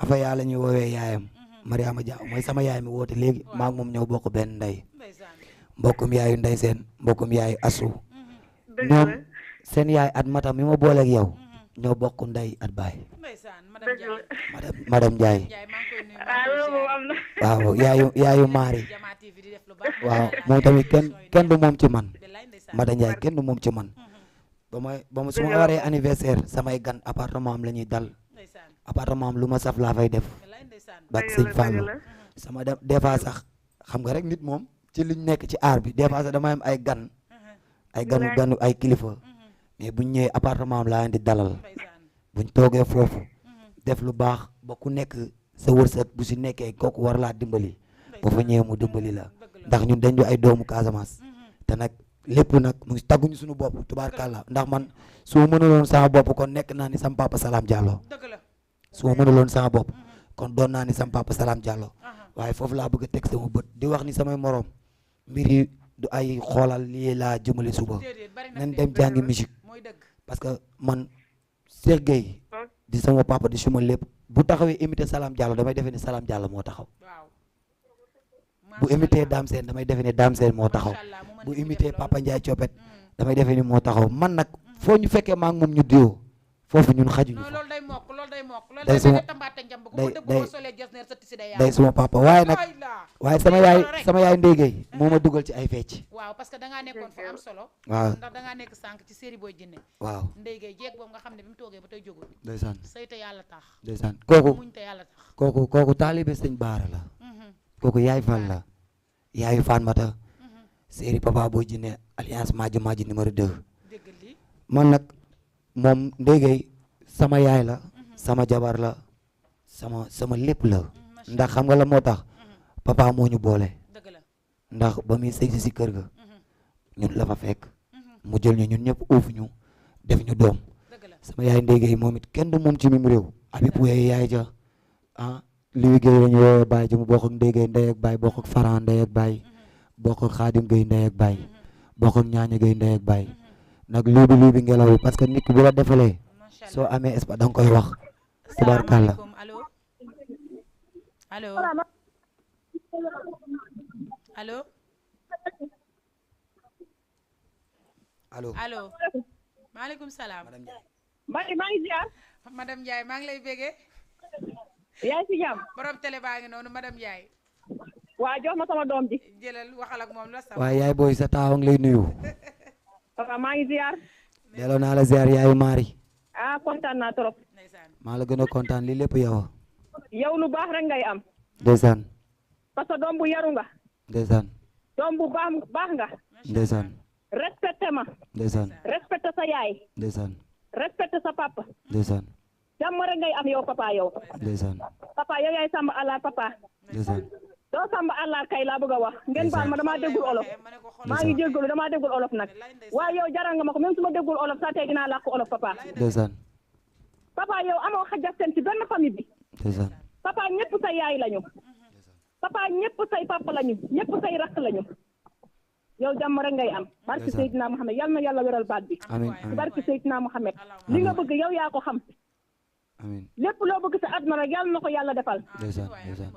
afa yaa la ñuy woowee yaayam. Mariama Dia mooy sama yaay mi woote léegi maa ngi moom ñëw bokk benn ndey. mbokkum yaayu ndey seen mbokkum yaayu asu. ñoom seen yaay at matam mi ma booleeg yow. ñoo bokk ndey at baay. madame Ndiaye. waaw yaayu Maari. waaw moom tamit kenn du moom ci man. madame Ndiaye kenn du moom ci man. ba ma su ma waree anniversaire samay gan appartement am la ñuy dal. appartement am lu ma saf laa fay def. bak sëñ Fallou sama des fois sax xam nga rek nit moom ci liñ nekk ci aar bi des fois sax dama am ay ganu ay kilifa. mais buñ ñëwee appartement am laa leen di dalal. buñ toogee foofu def lu baax ba ku nekk sa wërsëg bu si nekkee kooku war laa dimbali boo fa ñëwee mu dimbali la ndax ñun dañu ay doomu Casamance te nag lépp nag mu ngi tagguñu suñu bopp tubaarkàlla ndax man su ma mënuloon sama bopp kon nekk naa ni sama papa Salam Diallo su ma mënuloon sama bopp kon doon naa ni sama papa Salam Diallo waaye foofu laa bëgg a teg sama bët di wax ni samay morom mbir yi du ay xoolal lii laa jëmale suba nañ dem jàngi musique parce que man Cheikh Gueye di sama papa di suma lépp bu taxawee imité Salam Diallo damay defe ni Salam Diallo moo taxaw bu imité Dame Sène damay defe ni Dame Sène moo taxaw bu imité Papa Ndiaye Coppet damay defe ni moo taxaw man nag foo ñu fekkee maa ngi moom ñu diwoo foofu ñun xajuñu fa day suma papa waaye nag waaye sama yaay ndéygéey moo ma dugal ci ay fecc waaw parce que dangaa nekkoon fa am solo waaw ndax dangaa nekk sànq ci série booy jinne waaw ndéygéey jeeg boobu nga xam ne bi mu toogee ba tey jógul ndeysaan sëy te yàlla tax ndeysaan muñ te yàlla tax kooku taalibe sëñ Baara la kooku yaay fan la yaayu fan mata série papa booy jinne alliance maaji numéro 2 man nag moom ndéygéey sama yaay la sama jabar la sama lépp la ndax xam nga la moo tax papa moo ñu boole ndax ba muy sëy si kër ga ñun la fa fekk mu jël ñu ñun ñëpp uuf ñu def ñu doom sama yaay ndéygéey moom it kenn du moom ci mim réew abi puye yaay ja liwi géey lañu woowee baay ji mu bokk ak ndéygéey ndey ak baay bokk ak faran ndey ak baay bokk ak xaadim géey ndey ak baay bokk ak ñaaña géey ndey ak baay nag lii bi ngelaw parce que nit ki bu la defalee soo amee espace da nga koy wax tubaarkàlla allo maaleykum salaam maa ngi ziar madame Ndiaye maa ngi lay bégee yaa ngi ci jàmm borom télé baa ngi noonu madame Ndiaye waa jox ma sama doom ji jëlal waxal ak moom la sama waaye yaay booy sa taaw ngi lay nuyu papa maa ngi ziar delloo naa la ziar yaayu Maari kontaan naa trop maa la gën a kontaan lii lépp yow yow lu baax rek ngay am ndeysaan parce que doom bu yaru nga ndeysaan doom bu baax nga ndeysaan respecté ma ndeysaan respecté sa yaay ndeysaan respecté sa papa ndeysaan jàmm rek ngay am yow papa yow ndeysaan papa yow yaay sàmm àllar papa ndeysaan doo sàmm àllar kay laa bëgg a wax ngeen baal ma damaa déggul olof maa ngi jéggalu damaa déggul olof nag waaye yow jaral nga ma ko même su ma déggul olof sax tey dinaa làkk olof papa ndeysaan papa yow amoo xajak seen ci benn famille bi ndeysaan papa ñëpp say yaay lañu papa ñëpp say papa lañu ñëpp say rakk lañu yow jàmm rek ngay am barki Seydina Mohamed yal na yàlla wéral baat bi amiin barki Seydina Mohamed li nga bëgg yow yaa ko xam amiin lépp loo bëgg sa àdduna rek yàlla na ko yàlla defal ndeysaan ndeysaan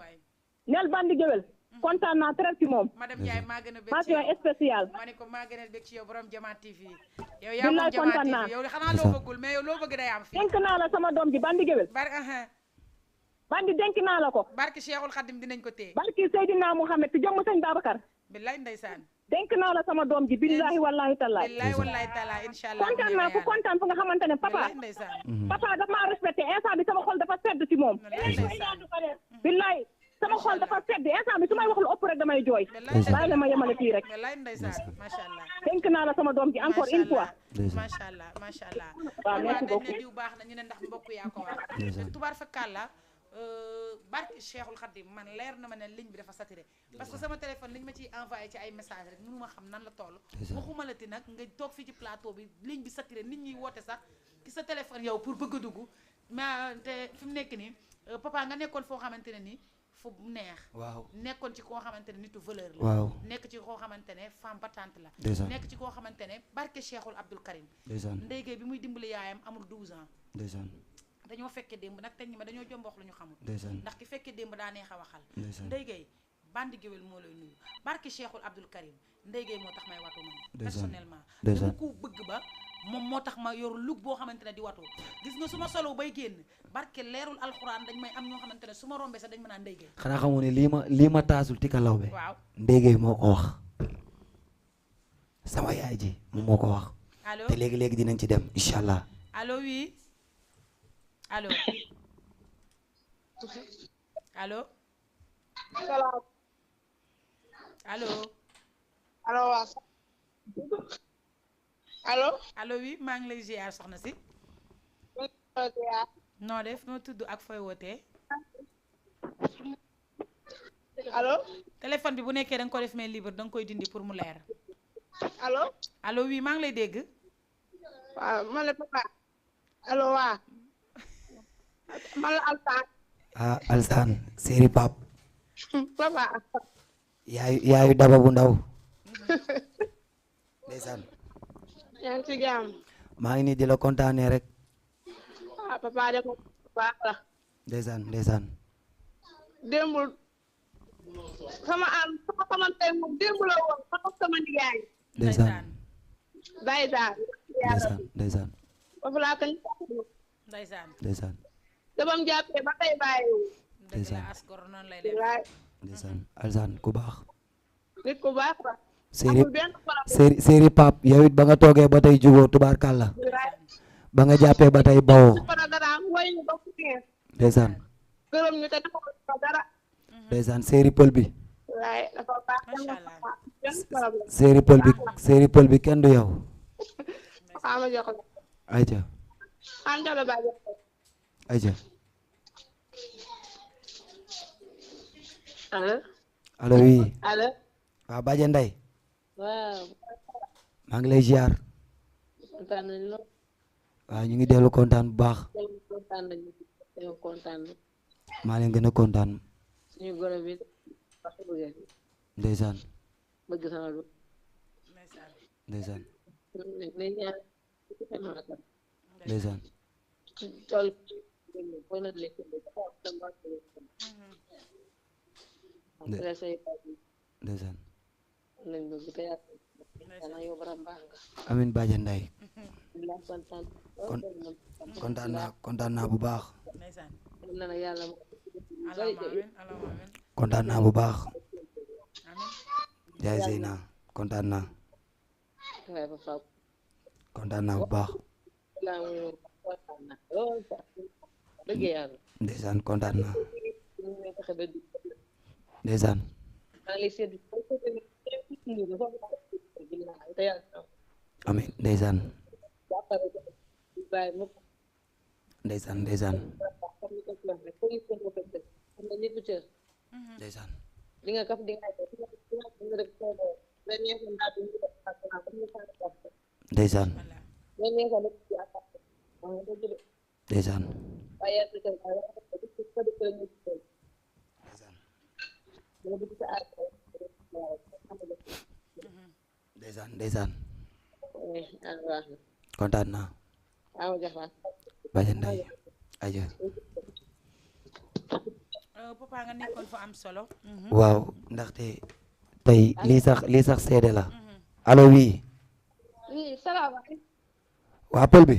neel bandi géwél kontaan naa très ci moom madame Ndiaye maa gën a bëgg mention spéciale ma ne ko maa gën a bëgg ci yow borom Jama TV yow yaa moom Jama TV yow xanaa loo bëggul mais yow loo bëgg day am fii dénk naa la sama doom ji bandi géwél bandi dénk naa la ko barki Cheikhul Khadim dinañ ko téye barki Seydina Mohamed ci jëmm sëñ Babacar billaay ndeysaan dénk naa la sama doom ji billahi wallahi taala billahi wallahi taala inshallah kontaan naa fu kontaan fu nga xamante ne papa daf maa respecté instant bi sama xol dafa sedd ci moom billahi sama xol dafa sedd instant bi su may wax lu ëpp rek damay jooy bàyyi la ma yemale fii rek dénk naa la sama doom ji encore une fois macha allah waaw merci beaucoup diw baax na ñu ne ndax mbokk yaa ko wax tubaar fakalla barki Cheikhul Khadim man leer na ma ne ligne bi dafa saturé parce que sama téléphone liñ ma ciy envoyé ci ay message rek mënu ma xam nan la toll waxuma la ti nag nga toog fii ci plateau bi ligne bi saturé nit ñi woote sax ki sa téléphone yow pour bëgg a dugg mais te fi mu nekk nii papa nga nekkoon foo xamante ne nii fu neex waaw nekkoon ci koo xamante ne nitu valeur la waaw nekk ci koo xamante ne femme battante la nekk ci koo xamante ne barke Cheikhul Abdoul Karim ndéygéey bi muy dimbali yaayam amul 12 ans dañoo fekkee démb nag teñ ñi ma dañoo jombox lu ñu xamul ndax ki fekkee démb daa neex a waxal ndéygéey bandi géwél moo lay nuyu barke Cheikhul Abdoul Karim ndéygéey moo tax may watu man personnellement dama ko bëgg ba moom moo tax ma yor lug boo xamante ne di watu gis nga su ma solo bay génn barke leerul alxuraan dañ may am ñoo xamante ne su ma rombee sax dañ ma naan ndéygéey xanaa xamoo ne lii ma taasul Tika Lawbe waaw ndéygéey moo ko wax sama yaay ji moom moo ko wax allo te léegi dinañ ci dem incha allah allo oui allo allo salaam allo allo waa allo allo oui maa ngi lay ziar soxna si noo def noo tudd ak fooy wootee allo téléphone bi bu nekkee da nga ko def mais libre da nga koy dindi pour mu leer allo allo oui maa ngi lay dégg waaw man la papa allo waa man la Alsaan Alsaan séeri pap papa yaayu daba bu ndaw ndeysaan yaa ngi ci jàmm maa ngi nii di la kontaanee rek papa de ko baax la ndeysaan démb sama xamante moom démb la woon sama nijaay ndeysaan ndeysaan foofu laa kañ ndeysaan te bam jàppee ba tey bàyyi ndeysaan askor noonu lay def ndeysaan Alsaan ku baax nit ku baax la séeri pap yow it ba nga toogee ba tey juboo tubaarkàlla ba nga jàppee ba tey bawoo ndeysaan gërëm ñu te dafa dara ndeysaan séeri pël bi waay dafa baax séeri pël bi kenn du yow ama jox la ayca am jox la ba jox ayca allo allo oui allo waaw Badiane Ndeye waaw maa ngi lay ziar kontaan nañu lool waaw ñu ngi dellu kontaan bu baax kontaan maa leen gën a kontaan suñu goro bi ndeysaan bëgg sama lu ndeysaan ndeysaan tol bona lekk ndeysaan lañ bëgg te yàlla yow borom baax nga amin Badiane Ndeye kontaan naa bu baax kontaan naa bu baax yaay Zeyna kontaan naa kontaan naa bu baax ndeysaan kontaan naa ndeysaan amin ndeysaan ndeysaan ndeysaan ndeysaan li nga kaf di nga ndeysaan ndeysaan ndeysaan kontaan naa Badiane Ndeye aja papa nga nekkoon fa am solo waaw ndaxte tey lii sax seede la allo oui salaamaaleykum waa pël bi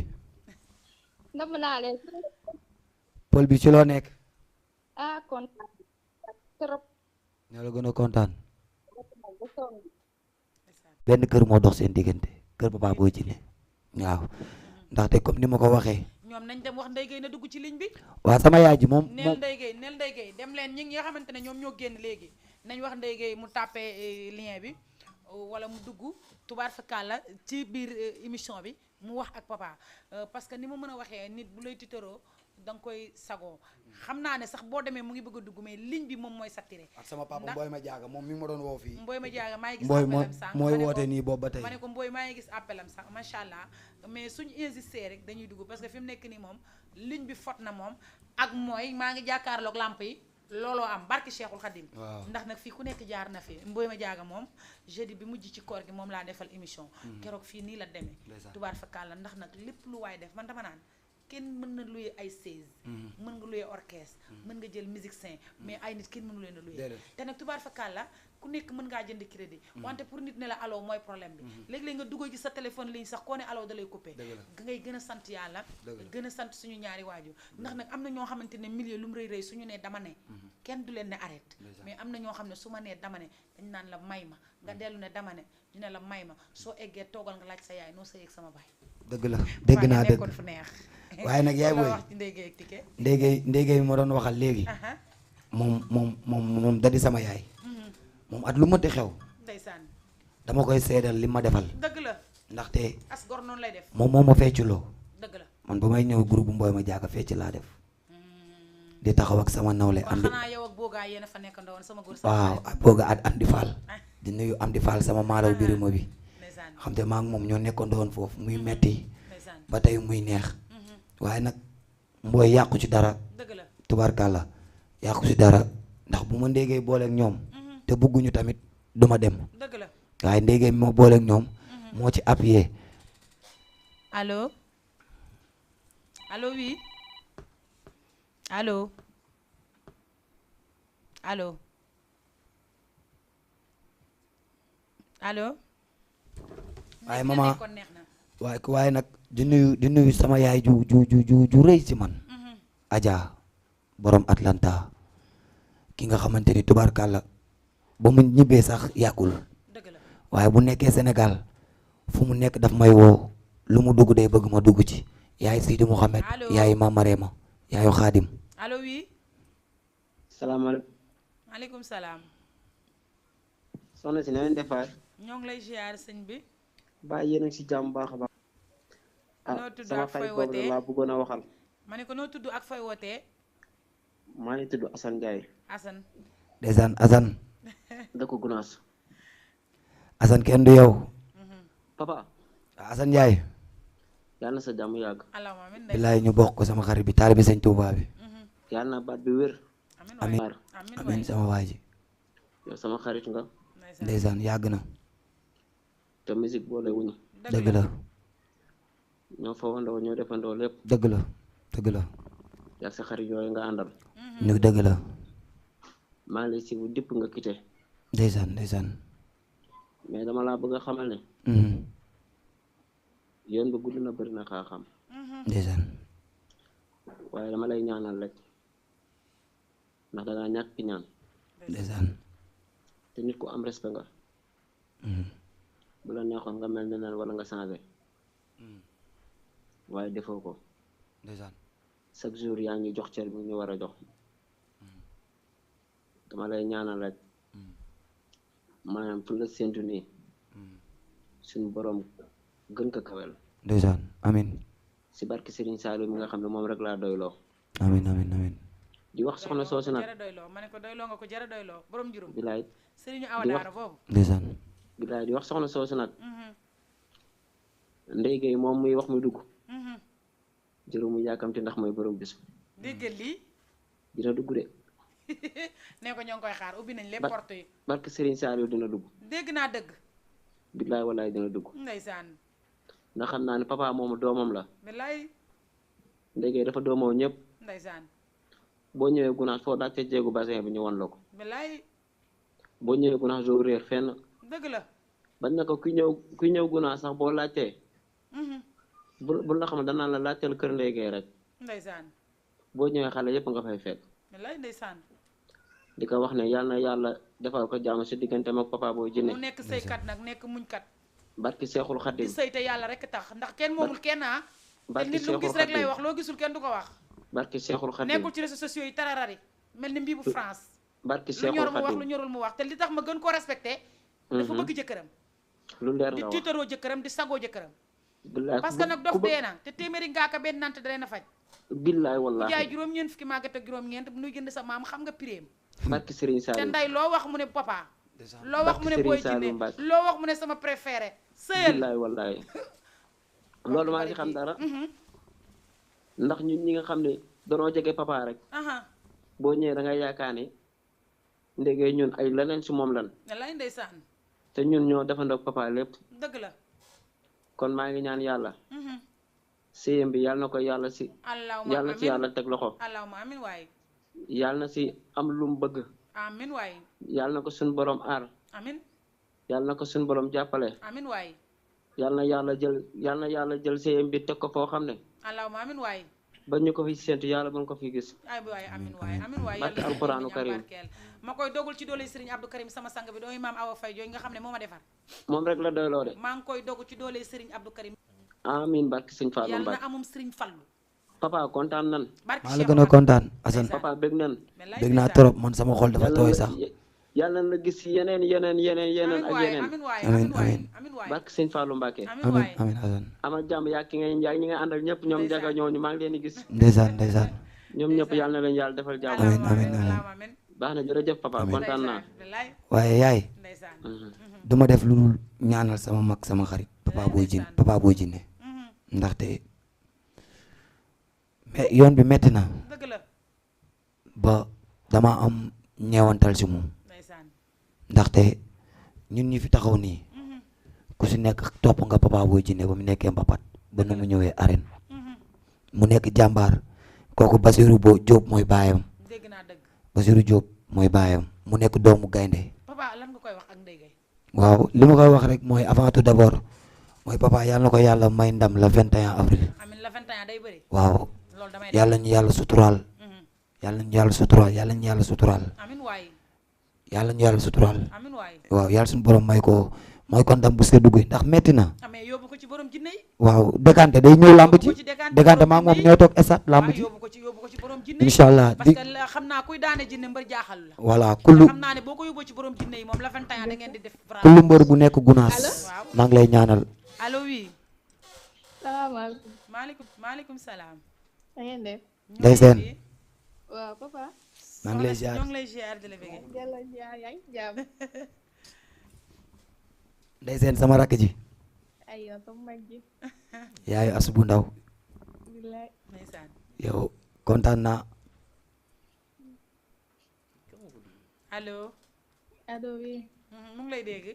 nam naa leen pël bi ci loo nekk kontaan trop ñoo la gën a kontaan benn kër moo dox seen diggante kër Papa Boy Djiné waaw ndaxte comme ni ma ko waxee. ñoom nañ dem wax Ndeye Gueye na dugg ci ligne bi. waaw sama yaay ji moom neel Ndeye Gueye dem leen ñi nga xamante ne ñoom ñoo génn léegi nañ wax Ndeye Gueye mu tàppee lien bi wala mu dugg tubaar fakàlla ci biir émission bi mu wax ak papa parce que ni ma mën a waxee nit bu lay tiitaroo da nga koy sagoo xam naa ne sax boo demee mu ngi bëgg a dugg mais ligne bi moom mooy saturé. ak sama papa Mboy ma jaaga moom mi ngi ma doon woo fii. Mboy ma jaaga maa ngi gis appelam sax mooy woote nii boobu ba tey. ma ne ko Mboy maa ngi gis appelam sax macha allah mais suñu insister rek dañuy dugg parce que fi mu nekk nii moom ligne bi fot na moom ak mooy maa ngi jàkkaarloog lamp yi looloo am barki Cheikhul Khadim. ndax nag fii ku nekk jaar na fi Mboy ma jaaga moom jeudi bi mujj ci koor gi moom laa defal émission. keroog fii nii la demee. tubaar fa kàlla ndax nag lépp lu waay def man dama naan kenn mën na luye ay 16. mën nga luye orchestre. mën nga jël musicien mais ay nit kenn mënu leen a luye. te nag tubaar fa kàlla ku nekk mën ngaa jënd crédit. wante pour nit ne la allo mooy problème bi. léeg-léeg nga duggoo ci sa téléphone ligne sax koo ne allo da lay coupé. ngay gën a sant yàlla. gën a sant suñu ñaari waajur ndax nag am na ñoo xamante ne milieu lu mu rëy rëy suñu nee dama ne. kenn du leen ne arrête. mais am na ñoo xam ne su ma nee dama ne dañ naan la may ma nga dellu ne dama ne ñu ne la may ma soo eggee toogal nga laaj sa yaay noo sa yegg sama baay. dëgg la dégg naa dëgg fu neex. waaye nag yaay booy Ndeye Gueye ma doon waxal léegi. moom da di sama yaay. moom at lu mënti xew. ndeysaan dama koy seedal li ma defal. dëgg la ndaxte. as gor noonu lay def. moom moo ma fecculoo. dëgg la man ba may ñëw groupe bu Mboy ma jaaga fecc laa def. di taxaw ak sama nawle. andi xanaa yow ak Boga yéen a fa nekk ndawoon sama góor. waaw ak Boga at Amdi Fall. di nuyu Amdi Fall sama maalaw birima bi. xam te maa ngi moom ñoo nekkoon doon foofu muy metti ba tey muy neex. waaye nag Mboy yàqu ci dara. tubaarkàlla yàqu ci dara ndax bu ma Ndeye Gueye booleeg ñoom. te bëgguñu tamit duma dem. waaye Ndeye Gueye moo booleeg ñoom. moo ci appuyé. allo allo oui allo allo allo. waaye mama waaye nag di nuyu sama yaay ju rëy ci man. Adja borom Atlanta ki nga xamante ni tubaarkàlla ba mu ñibbee sax yàggul waaye bu nekkee Sénégal fu mu nekk daf may woo lu mu dugg day bëgg ma dugg ci yaay Sidi Mouhamed yaay Mame Marema yaayu Xaadim. allo oui. salaamaaleykum. maaleykum salaam. soxna si na ngeen defaat. ñoo ngi lay ziar sëñ bi. bàyyi yéen a ngi si jàmm baax a baax. noo tudd sama ak fooy xarit boobu wootee laa bëggoon a waxal. ma ne ko noo tudd ak fooy wootee. maa ngi tudd Assane Ndiaye. Assane. ndeysaan Assane. dëkk Gunaas. Assane kenn du yow. papa. Assane Ndiaye. yàlla na sa jàmm yàgg. bilaay ñu bokk ko sama xarit bi taalibe Sëñ Tuubaa bi. yàlla na baat bi wér. amiin sama waa ji. yow sama xarit nga. ndeysaan yàgg na. te musique boole wuñu. dëgg la. ñoo fawandoo ñoo defandoo lépp. dëgg la dëgg la. yaa sa xarit yooyu nga àndal. ñu dëgg la. maa ngi lay si bu dipp nga quitté. ndeysaan ndeysaan. mais dama laa bëgg a xamal ne. yoon ba gudd na bëri na xaa xam. ndeysaan. waaye dama lay ñaanal rek ndax dangaa ñàkk ki ñaan. ndeysaan. te nit ku am respect nga. bu la neexoon nga mel ne neen wala nga changé. waaye defoo ko. ndeysaan. chaque jour yaa ngi jox cër bi ñu war a jox. dama lay ñaanal rek maanaam fu la séntu nii suñu borom gën ko kawel. ndeysaan amin si barki Serigne Saliou mi nga xam ne moom rek laa doyloo. amin amin amin di wax soxna soosu nag. ma ne ko doyloo nga ko jara doyloo borom juróom. bilaay Serigne Awa Daara boobu. ndeysaan. bilaay di wax soxna soosu nag. Ndeye Gueye moom muy wax muy dugg. jërë mu yàkkamti ndax mooy borom bis. déggal lii. dina dugg de. ne ko ñoo ngi koy xaar ubbi nañ lépp porte yi. barke Serigne Saliou dina dugg. dégg naa dëgg. bilaay walaay dina dugg. ndeysaan. ndax xam naa ne papa moomu doomam la. bilaay. Ndeye Gueye dafa doomoo ñëpp. ndeysaan. boo ñëwee Gunaas foo daal ca jéegu bassin bi ñu won la ko. bilaay. boo ñëwee Gunaas doo réer fenn. dëgg la. bañ na ko ku ñëw Gunaas sax boo laajtee. bu la xam danaan la laajteel kër Ndeye Gueye rek. ndeysaan. boo ñëwee xale yëpp nga fay fekk. bilaay ndeysaan. di ko wax ne yàlla na yàlla defal ko jàmm si digganteem ak Papa Boy Djiné mu nekk sëykat nag nekk muñkat barki Seexul di Xadim sëy te yàlla rek tax ndax kenn moomul kenn te barki nit lu Seexul gis rek lay Xadim wax loo gisul kenn du ko wax barki Seexul Xadim nekkul ci réseaux sociaux yi tararari mel ni mbii bu France barki lu Seexul ñor mu wax Xadim lu ñorul mu wax te li tax ma gën koo respecté dafa bëgg jëkkëram lu leer di nga wax tiitaroo jëkkëram di sagoo jëkkëram billaay parce que nag dof dee na te téeméeri ngaaka benn nante da leen a faj billaay ku wallaahi jaay juróom-ñeent fukki màggat ak juróom-ñeent bu nuy jënd sa maam xam nga piréem barki Serigne te Saliou nday loo wax mu ne papa loo wax mu ne Boy Djiné loo wax mu ne sama préféré sëyal billaay wallaahi loolu maa ngi xam dara ndax ñun ñi nga xam ne danoo jege papa rek boo ñëwee da ngay yaakaar ne ndegee ñun ay leneen si moom lan lay ndeysaan te ñun ñoo defandoo papa lépp dëgg la kon maa ngi ñaan yàlla séyam bi yàlla na ko yàlla si yàlla na ci yàlla teg loxo allahumma amin waay yàlla na si am lu mu bëgg amin waay yàlla na ko suñu borom aar amin yàlla na ko suñu borom jàppale amin waay yàlla na yàlla jël séyam bi teg ko foo xam ne allahumma amin waay ba ñu ko fi séntu yàlla bu ñu ko fi gis ay waay amin waay amin waay barke alquranu karim ma koy dogul ci doole Serigne Abdou Karim sama sang bi dooy maam Awa Faye jooy nga xam ne moo ma defar moom rek la doyloo de maa ngi koy dogu ci doole Serigne Abdou Karim amin barke Sëñ Fallou yàlla Mbacke na amum Serigne Fallou papa kontaan nan maa la gën a kontaan Assane papa bég nan bég naa trop man sama xol dafa tooy sax yàlla na gis yeneen ak yeneen amiin amiin barke Sëñ Fallou Mbacke amiin amiin Assane amal jàmm yaa ki ngay ñi nga àndal ñëpp ñoom jaga ñooñu maa ngi leen di gis ndeysaan ndeysaan ñoom ñëpp yàlla na leen yàlla defal jàmm amiin amiin amiin baax na jërëjëf papa kontaan naa waaye yaay duma def lu dul ñaanal sama mag sama xarit Papa Boy Djiné ndaxte mais yoon bi metti na ba dama am ñeewantal si moom ndaxte ñun ñi fi taxaw nii ku si nekk topp nga Papa Boy Djiné ba mu nekkee mbapat ba nu mu ñëwee arène mu nekk jàmbaar kooku Basirou Diop mooy baayam Basirou Diop mooy baayam mu nekk doomu gaynde waaw li ma koy wax rek mooy avant tout d'abord mooy papa yàlla na ko yàlla may ndam le 21 avril waaw yàlla ñu yàlla suturaal yàlla ñu yàlla suturaal yàlla ñu yàlla suturaal yàlla ñu yàlla suturaal waaw yàlla suñu borom may ko mooy kon ndam bu see dugg ndax metti na waaw Dekante day ñëw lamb ci Dekante maa moom ñooy toog esat lamb ci incha allah parce que xam naa kuy daane jinne mbër jaaxal la voilà kullu xam naa ne boo ko yóbboo ci borom jinne yi moom la 21 da ngeen di def kullu mbër bu nekk gunaas maa ngi lay ñaanal allo oui salaamaaleykum maaleykum salaam da ngeen def day seen waaw papa maa ngi lay ziar ñoo ngi lay ziar di la bëgg yàlla ziar yaa ngi jàmm day seen sama rakk ji ay yow sama mag ji yaayu asu bu ndaw billaay ndeysaan yow kontaan naa allo allo oui mu ngi lay dégg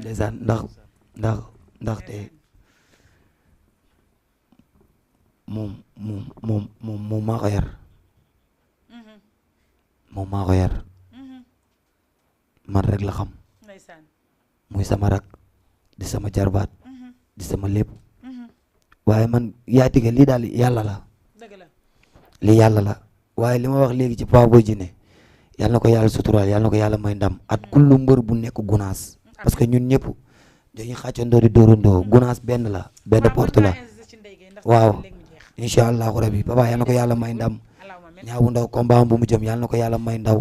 ndeysaan ndaxte moom maa ko yar moom maa ko yar man rek la xam muy sama rak di sama jarbaat di sama lépp waaye man yaa tige lii daal yàlla la lii yàlla la waaye li ma wax léegi ci Papa Boy Djiné yàlla na ko yàlla suturaal yàlla na ko yàlla may ndam at kullu mbër bu nekk gunaas parce que ñun ñëpp dañuy xàccandoo di dóorandoo gunaas benn la benn porte la waaw incha allahu rabi papa yàlla na ko yàlla may ndam ñaawu ndaw combat bu mu jëm yàlla na ko yàlla may ndaw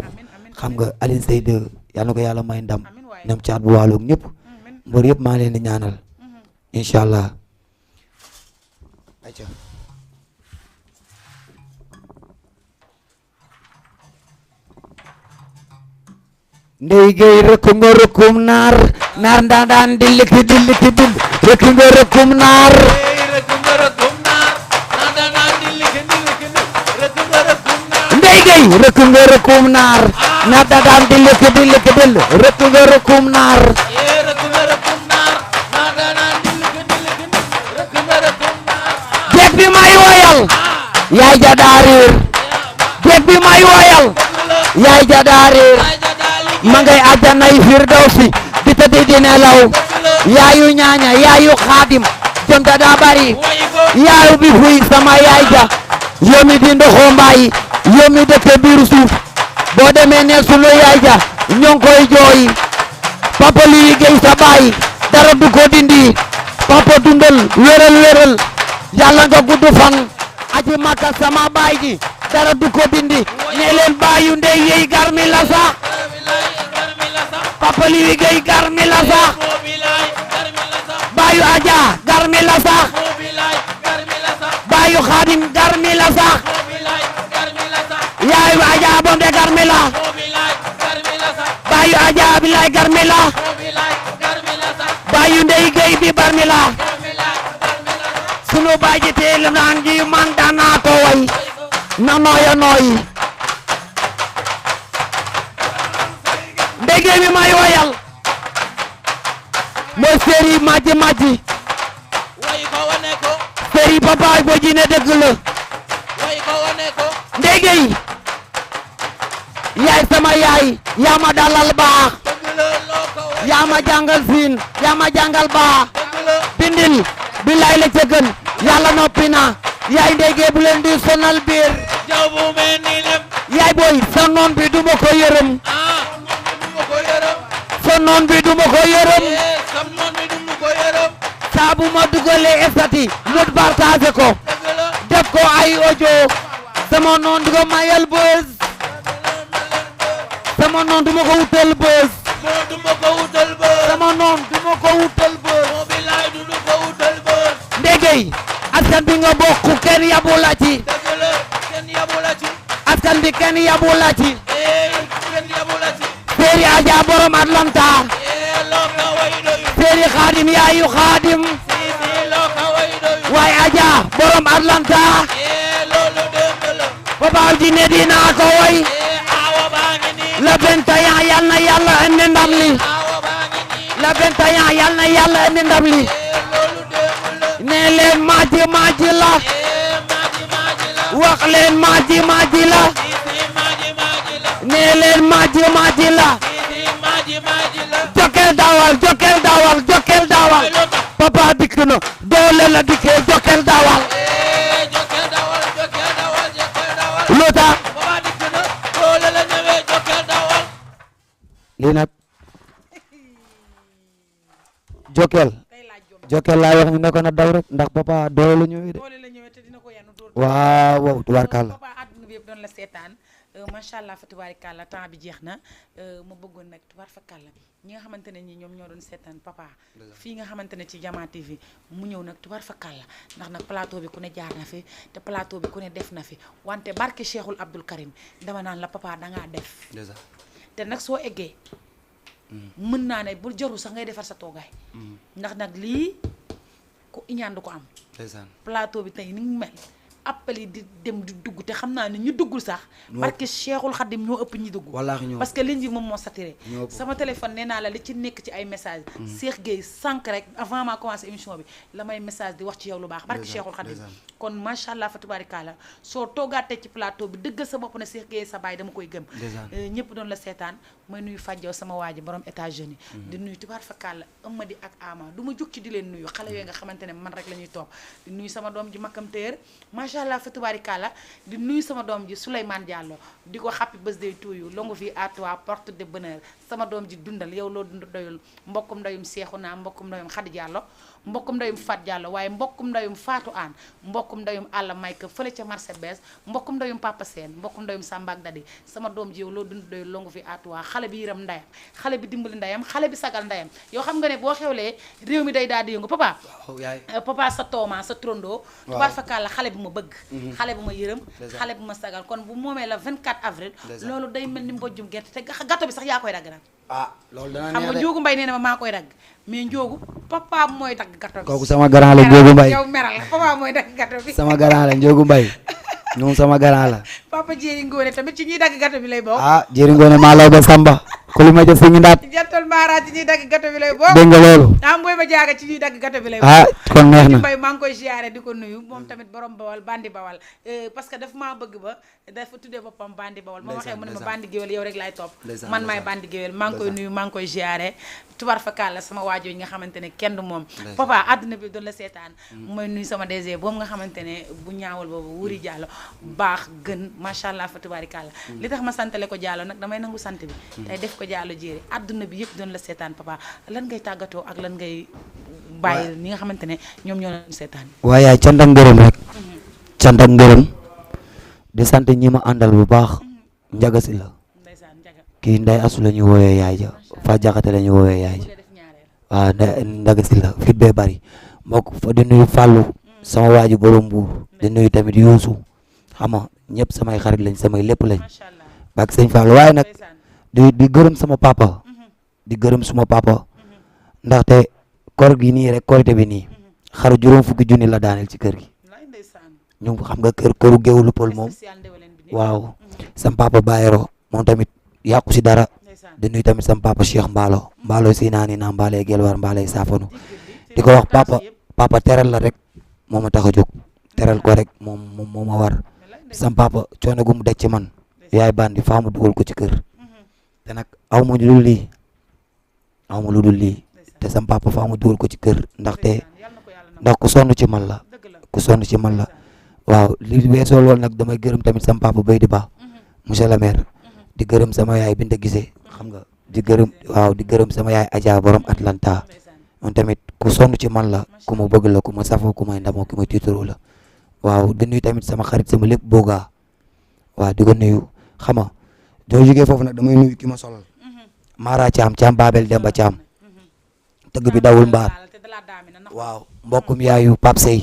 xam nga Aline Seyde yàlla na ko yàlla may ndam ñoom caat bu waaloog ñëpp mbër yëpp maa leen di ñaanal incha allah. ndey gay rëkkum nga rëkkum naar naar ndaan dillik dillik dill rëkkum nga rëkkum naar ndey gay rëkkum nga rëkkum naar naar ndaan dillik dillik dill rëkkum nga rëkkum naar jeeg bi may woyal yaay ja daarir jeeg bi may woyal yaay ja daarir ma ngay àjjanay firdawsi di tëdd di nelaw yaayu ñaaña yaayu xaadim jom da daa bari yaayu bi fuy sama yaay ja yow mi di ndoxoo mbaay yow mi dëkk biiru suuf boo demee nekk sunu yaay ja ñoo ngi koy jooy papa li liggéey sa baay dara du ko dindi papa dundal wéral yàlla nga gudd fan aji makka sama baay ji dara du ko dindi ne leen baayu ndey yey garmi la sax papa li liggéey garmi la sax baayu aja garmi la sax baayu xaadim garmi la sax yaayu aja bonde garmi la baayu aja bilay garmi la baayu ndey gey bi barmi la sunu baay ji teel naan ji man danaa ko way na nooya nooyi ndege mi may wayal mooy séeri maji séeri papa bo ji ne dëgg la ndege yi yaay sama yaay yaa ma dalal baax yaa ma jàngal siin yaa ma jàngal baax bindil billaay la ca gën yàlla noppi na yaay ndege bu leen di sonal biir yaay booy sa noon bi duma ko yërëm sa noon bi duma ko yërëm saa bu ma dugalee estati mu partage ko def ko ay audio sama noon du ko mayal buzz sama noon duma ko wutal buzz sama noon duma ko wutal buzz ndegey askan bi nga bokk kenn yabu la ci askan bi kenn yabu la ci Séeri Aja borom Atlanta Séeri Xaadim yaayu Xaadim waaye Aja borom Atlanta Papa ji ne dinaa ko woy le 21 yal na Yàlla indi ndam li le 21 yal na Yàlla indi ndam li ne leen maaji la wax leen maaji la ne leen maaji la jokkel dawal papa dikk na doole la dikkee jokkel dawal lu tax lii nag jokkel laa wax ñu ne ko na daw rek ndax papa doole la ñëwee de waaw tubaarkàlla macha allah fa tubaarikàlla temps bi jeex na ma bëggoon nag tubaar fa kàlla ñi nga xamante ne ñi ñoom ñoo doon seetaan papa fii nga xamante ne ci Jama TV mu ñëw nag tubaar fa kàlla ndax nag plateau bi ku ne jaar na fi te plateau bi ku ne def na fi wante barke Cheikhul Abdoul Karim dama naan la papa dangaa def te nag soo eggee mën naa ne bu jarul sax ngay defar sa toogaay ndax nag lii ku iñaan du ko am plateau bi tey ni mu mel appel yi di dem di dugg te xam naa ne ñu duggul sax barke Cheikhul Khadim ñoo ëpp ñi dugg parce que ligne bi moom moo saturé sama téléphone nee naa la li ci nekk ci ay message Cheikh Gueye sànq rek avant ma commencé émission bi la may message di wax ci yow lu baax barke Cheikhul Khadim kon macha allah fa tubaarikàlla soo toogaatee ci plateau bi dëggal sa bopp ne Cheikh Gueye sa baay dama koy gëm ñëpp doon la seetaan may nuyu fajjow sama waa ji borom États-Unis di nuyu tubaar fa kàlla Amady ak Ama du ma jug ci di leen nuyu xale yooyu nga xamante ne man rek la ñuy toog di nuyu sama doom ji makkam téer macha allah fa tubaarikàlla di nuyu sama doom ji Souleymane Diallo di ko happy birthday to you longue vie à toi porte de bonheur sama doom ji dundal yow loo dund doyul mbokkum ndeyum Seexuna mbokkum ndeyum Xadi Diallo mbokkum ndeyum Fat Diallo waaye mbokkum ndeyum Fatou Anne mbokkum ndeyum Alla Mayka fële ca marché bees mbokkum ndeyum Papa Sène mbokkum ndeyum Samba ak Dadi sama doom ji yow loo dund doyul longue vie à toi xale bi yëram ndeyam xale bi dimbali ndeyam xale bi sagal ndeyam yow xam nga ne boo xewlee réew mi day daal di yëngu papa papa sa tooma sa trondo tubaar fakkaat la xale bi ma bëgg xale bu ma yërëm xale bu ma sagal kon bu moomee la 24 avril loolu day mel ni mbojjum gerte te gâteau bi sax yaa koy dagg nag loolu dana xam nga Njóogu Mbay nee na ma maa koy dagg mais Njóogu papa mooy dagg gâteau bi kooku sama grand la Njóogu Mbay yow meral la papa mooy dagg gâteau bi sama grand la Njóogu Mbay moom sama grand la papa Jéeri Ngoone tamit ci ñuy dagg gâteau bi lay bokk. Jéeri Ngoone maa law ba Samba. ku li ma jëf si ñu ndaat. jantal Mara ci ñuy dagg gâteau bi lay bokk. dégg nga loolu. Mboy ba jaaga ci ñuy dagg gâteau bi lay bokk. kon neex na Mbay maa ngi koy ziare di ko nuyu moom tamit borom bawal bandi bawal parce que daf maa bëgg ba dafa tuddee boppam bandi bawal moo waxee mu ne ma bandi géwél yow rek laay topp man maay bandi géwél maa ngi koy nuyu maa ngi koy ziare tubar fakal la sama waajoo yi nga xamante ne kenn du moom papa àdduna bi doon la seetaan mooy nuyu sama DG boobu nga xamante ne bu ñaawal boobu wuri Diallo baax gën macha allah fa tubarikàlla li tax ma santale ko Diallo nag damay nangu sant bi tey def ko Diallo jéeri àdduna bi yëpp doon la seetaan papa lan ngay tàggatoo ak lan ngay bàyyi ñi nga xamante ne ñoom ñoo leen seetaan waaye yaay cant ak ngërëm rek cant ak ngërëm di sant ñi ma àndal bu baax njaga si la kii nday asu la ñu woowee yaay ja fa jaxate la ñu woowee yaay ja waaw njaga si la fit bee bari mbokk fa di nuyu Fallou sama waaju borom Mbuur di nuyu tamit Youssou xam nga ñëpp samay xarit lañ samay lépp lañ bak sëñ Fallou waaye nag di gërëm sama papa di gërëm suma papa ndaxte kor gi nii rek korité bi nii xaru juróom fukki junni la daaneel ci kër gi ñu xam nga këru géewulu pël moom waaw sam papa Bayero moom tamit yàqu si dara di nuyu tamit sam papa Cheikh Mballo si naa ni naa mbaalee gelwar mbaalee saafanu di ko wax papa teral la rek moo ma tax a jóg teral ko rek moo ma war sam papa coono gu mu daj ci man yaay bandi faa mu dugal ko ci kër te nag aw ma lu dul lii te sam papa faa mu dugal ko ci kër ndax ku sonn ci man la waaw li weesoo loolu nag damay gërëm tamit sam papa bay di baax monsieur le maire di gërëm sama yaay Binta Gisee xam nga di gërëm sama yaay Adja borom Atlanta moom tamit ku sonn ci man la ku ma bëgg la ku ma safoo ku may ndamoo ku ma tiitaroo la waaw di nuyu tamit sama xarit sama lépp boogaa waaw di ko nuyu xam nga doo jógee foofu nag damay nuyu ki ma solal Mara Thiam Babel Demba Thiam tëgg bi dawul mbaar waaw mbokkum yaayu Pape Sey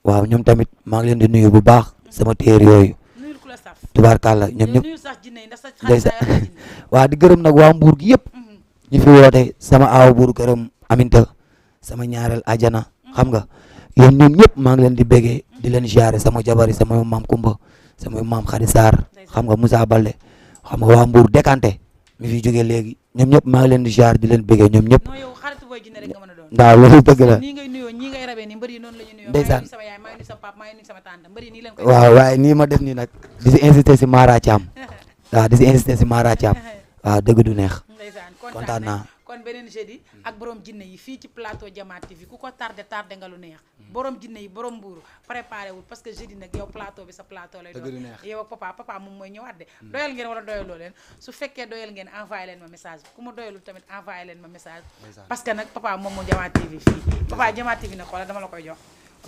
waaw ñoom tamit maa ngi leen di nuyu bu baax sama téer yooyu tubaarkàlla ñoom ñëpp waaw di gërëm nag waa Mbuur gi yëpp ñu fi woote sama aaw buur këram Aminta sama ñaareel ajana xam nga yéen ñoom ñëpp maa ngi leen di bégee di leen ziare sama jabari sama maam Kumba sama maam Khady Sarr xam nga Moussa Balde xam nga waa Mbuur décanté mi fi jógee léegi ñoom ñëpp maa ngi leen di ziare di leen bégee ñoom ñëpp waaw loolu dëgg la ndeysaan waaw waaye nii ma def nii nag di si insister si Mara Thiam waaw di si insister si Mara Thiam waaw dëgg du neex kontaan naa kon beneen jeudi ak borom jinne yi fii ci plateau Jama TV ku ko tardé nga lu neex borom jinne yi borom mbuuru préparé wul parce que jeudi nag yow plateau bi sa plateau lay doon yow ak papa moom mooy ñëwaat de doyal ngeen wala doyaloo leen su fekkee doyal ngeen envoyé leen ma message ku ma doyalul tamit envoyé leen ma message parce que nag papa moom moo Jama TV fii papa Jama TV nag xoolal dama la koy jox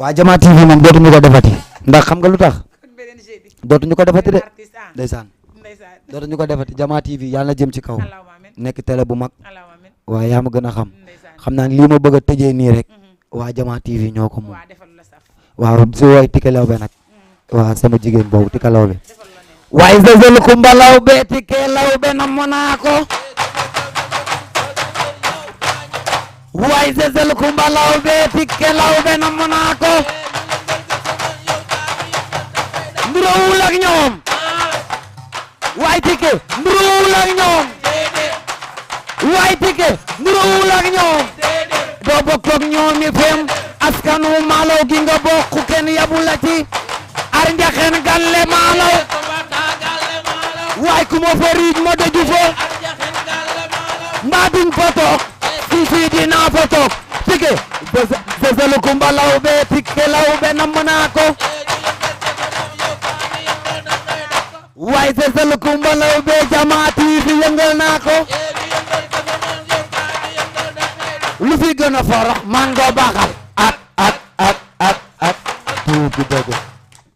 waa Jama TV moom dootuñu ko defati ndax xam nga lu tax dootuñu ko defati de ndeysaan dootuñu ko defati Jama TV yàlla na jëm ci kaw nekk télé bu mag waaw yaa ma gën a xam naa lii ma bëgg a tëjee nii rek waa Jama TV ñoo ko moom waaw si wooy Tike Lawbe nag waaw sama jigéen boobu Tike Lawbe waaye sësël Kumba Lawbe Tike Lawbe na monaa ko waaye sësël Kumba Lawbe Tike Lawbe na monaa ko nduroowul ak ñoom waaye Tike nduroowul ak ñoom waaye Tike nduroowul ak ñoom doo bokk ak ñoom yi fem askanu maalo gi nga bokk kenn yabu la ci ar njaxeen galle maalo waaye ku ma fa riij ma daju fa mbaa duñ fa toog fii dinaa fa toog Tike sësël Kumba Lawbe Tike Lawbe namm naa ko waaye sësël Kumba Lawbe Jama TV yëngal naa ko lu fi gën a forox man go baaxal ak tuuti dëgg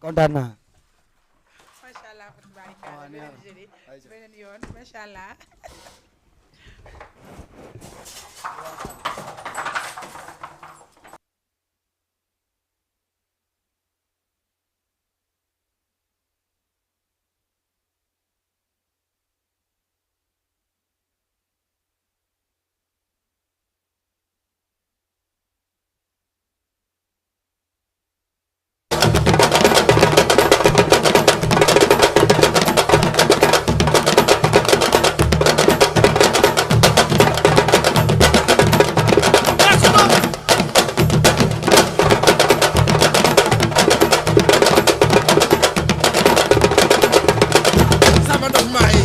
kontaan naa macha allah beneen yoon macha allah dama dof maay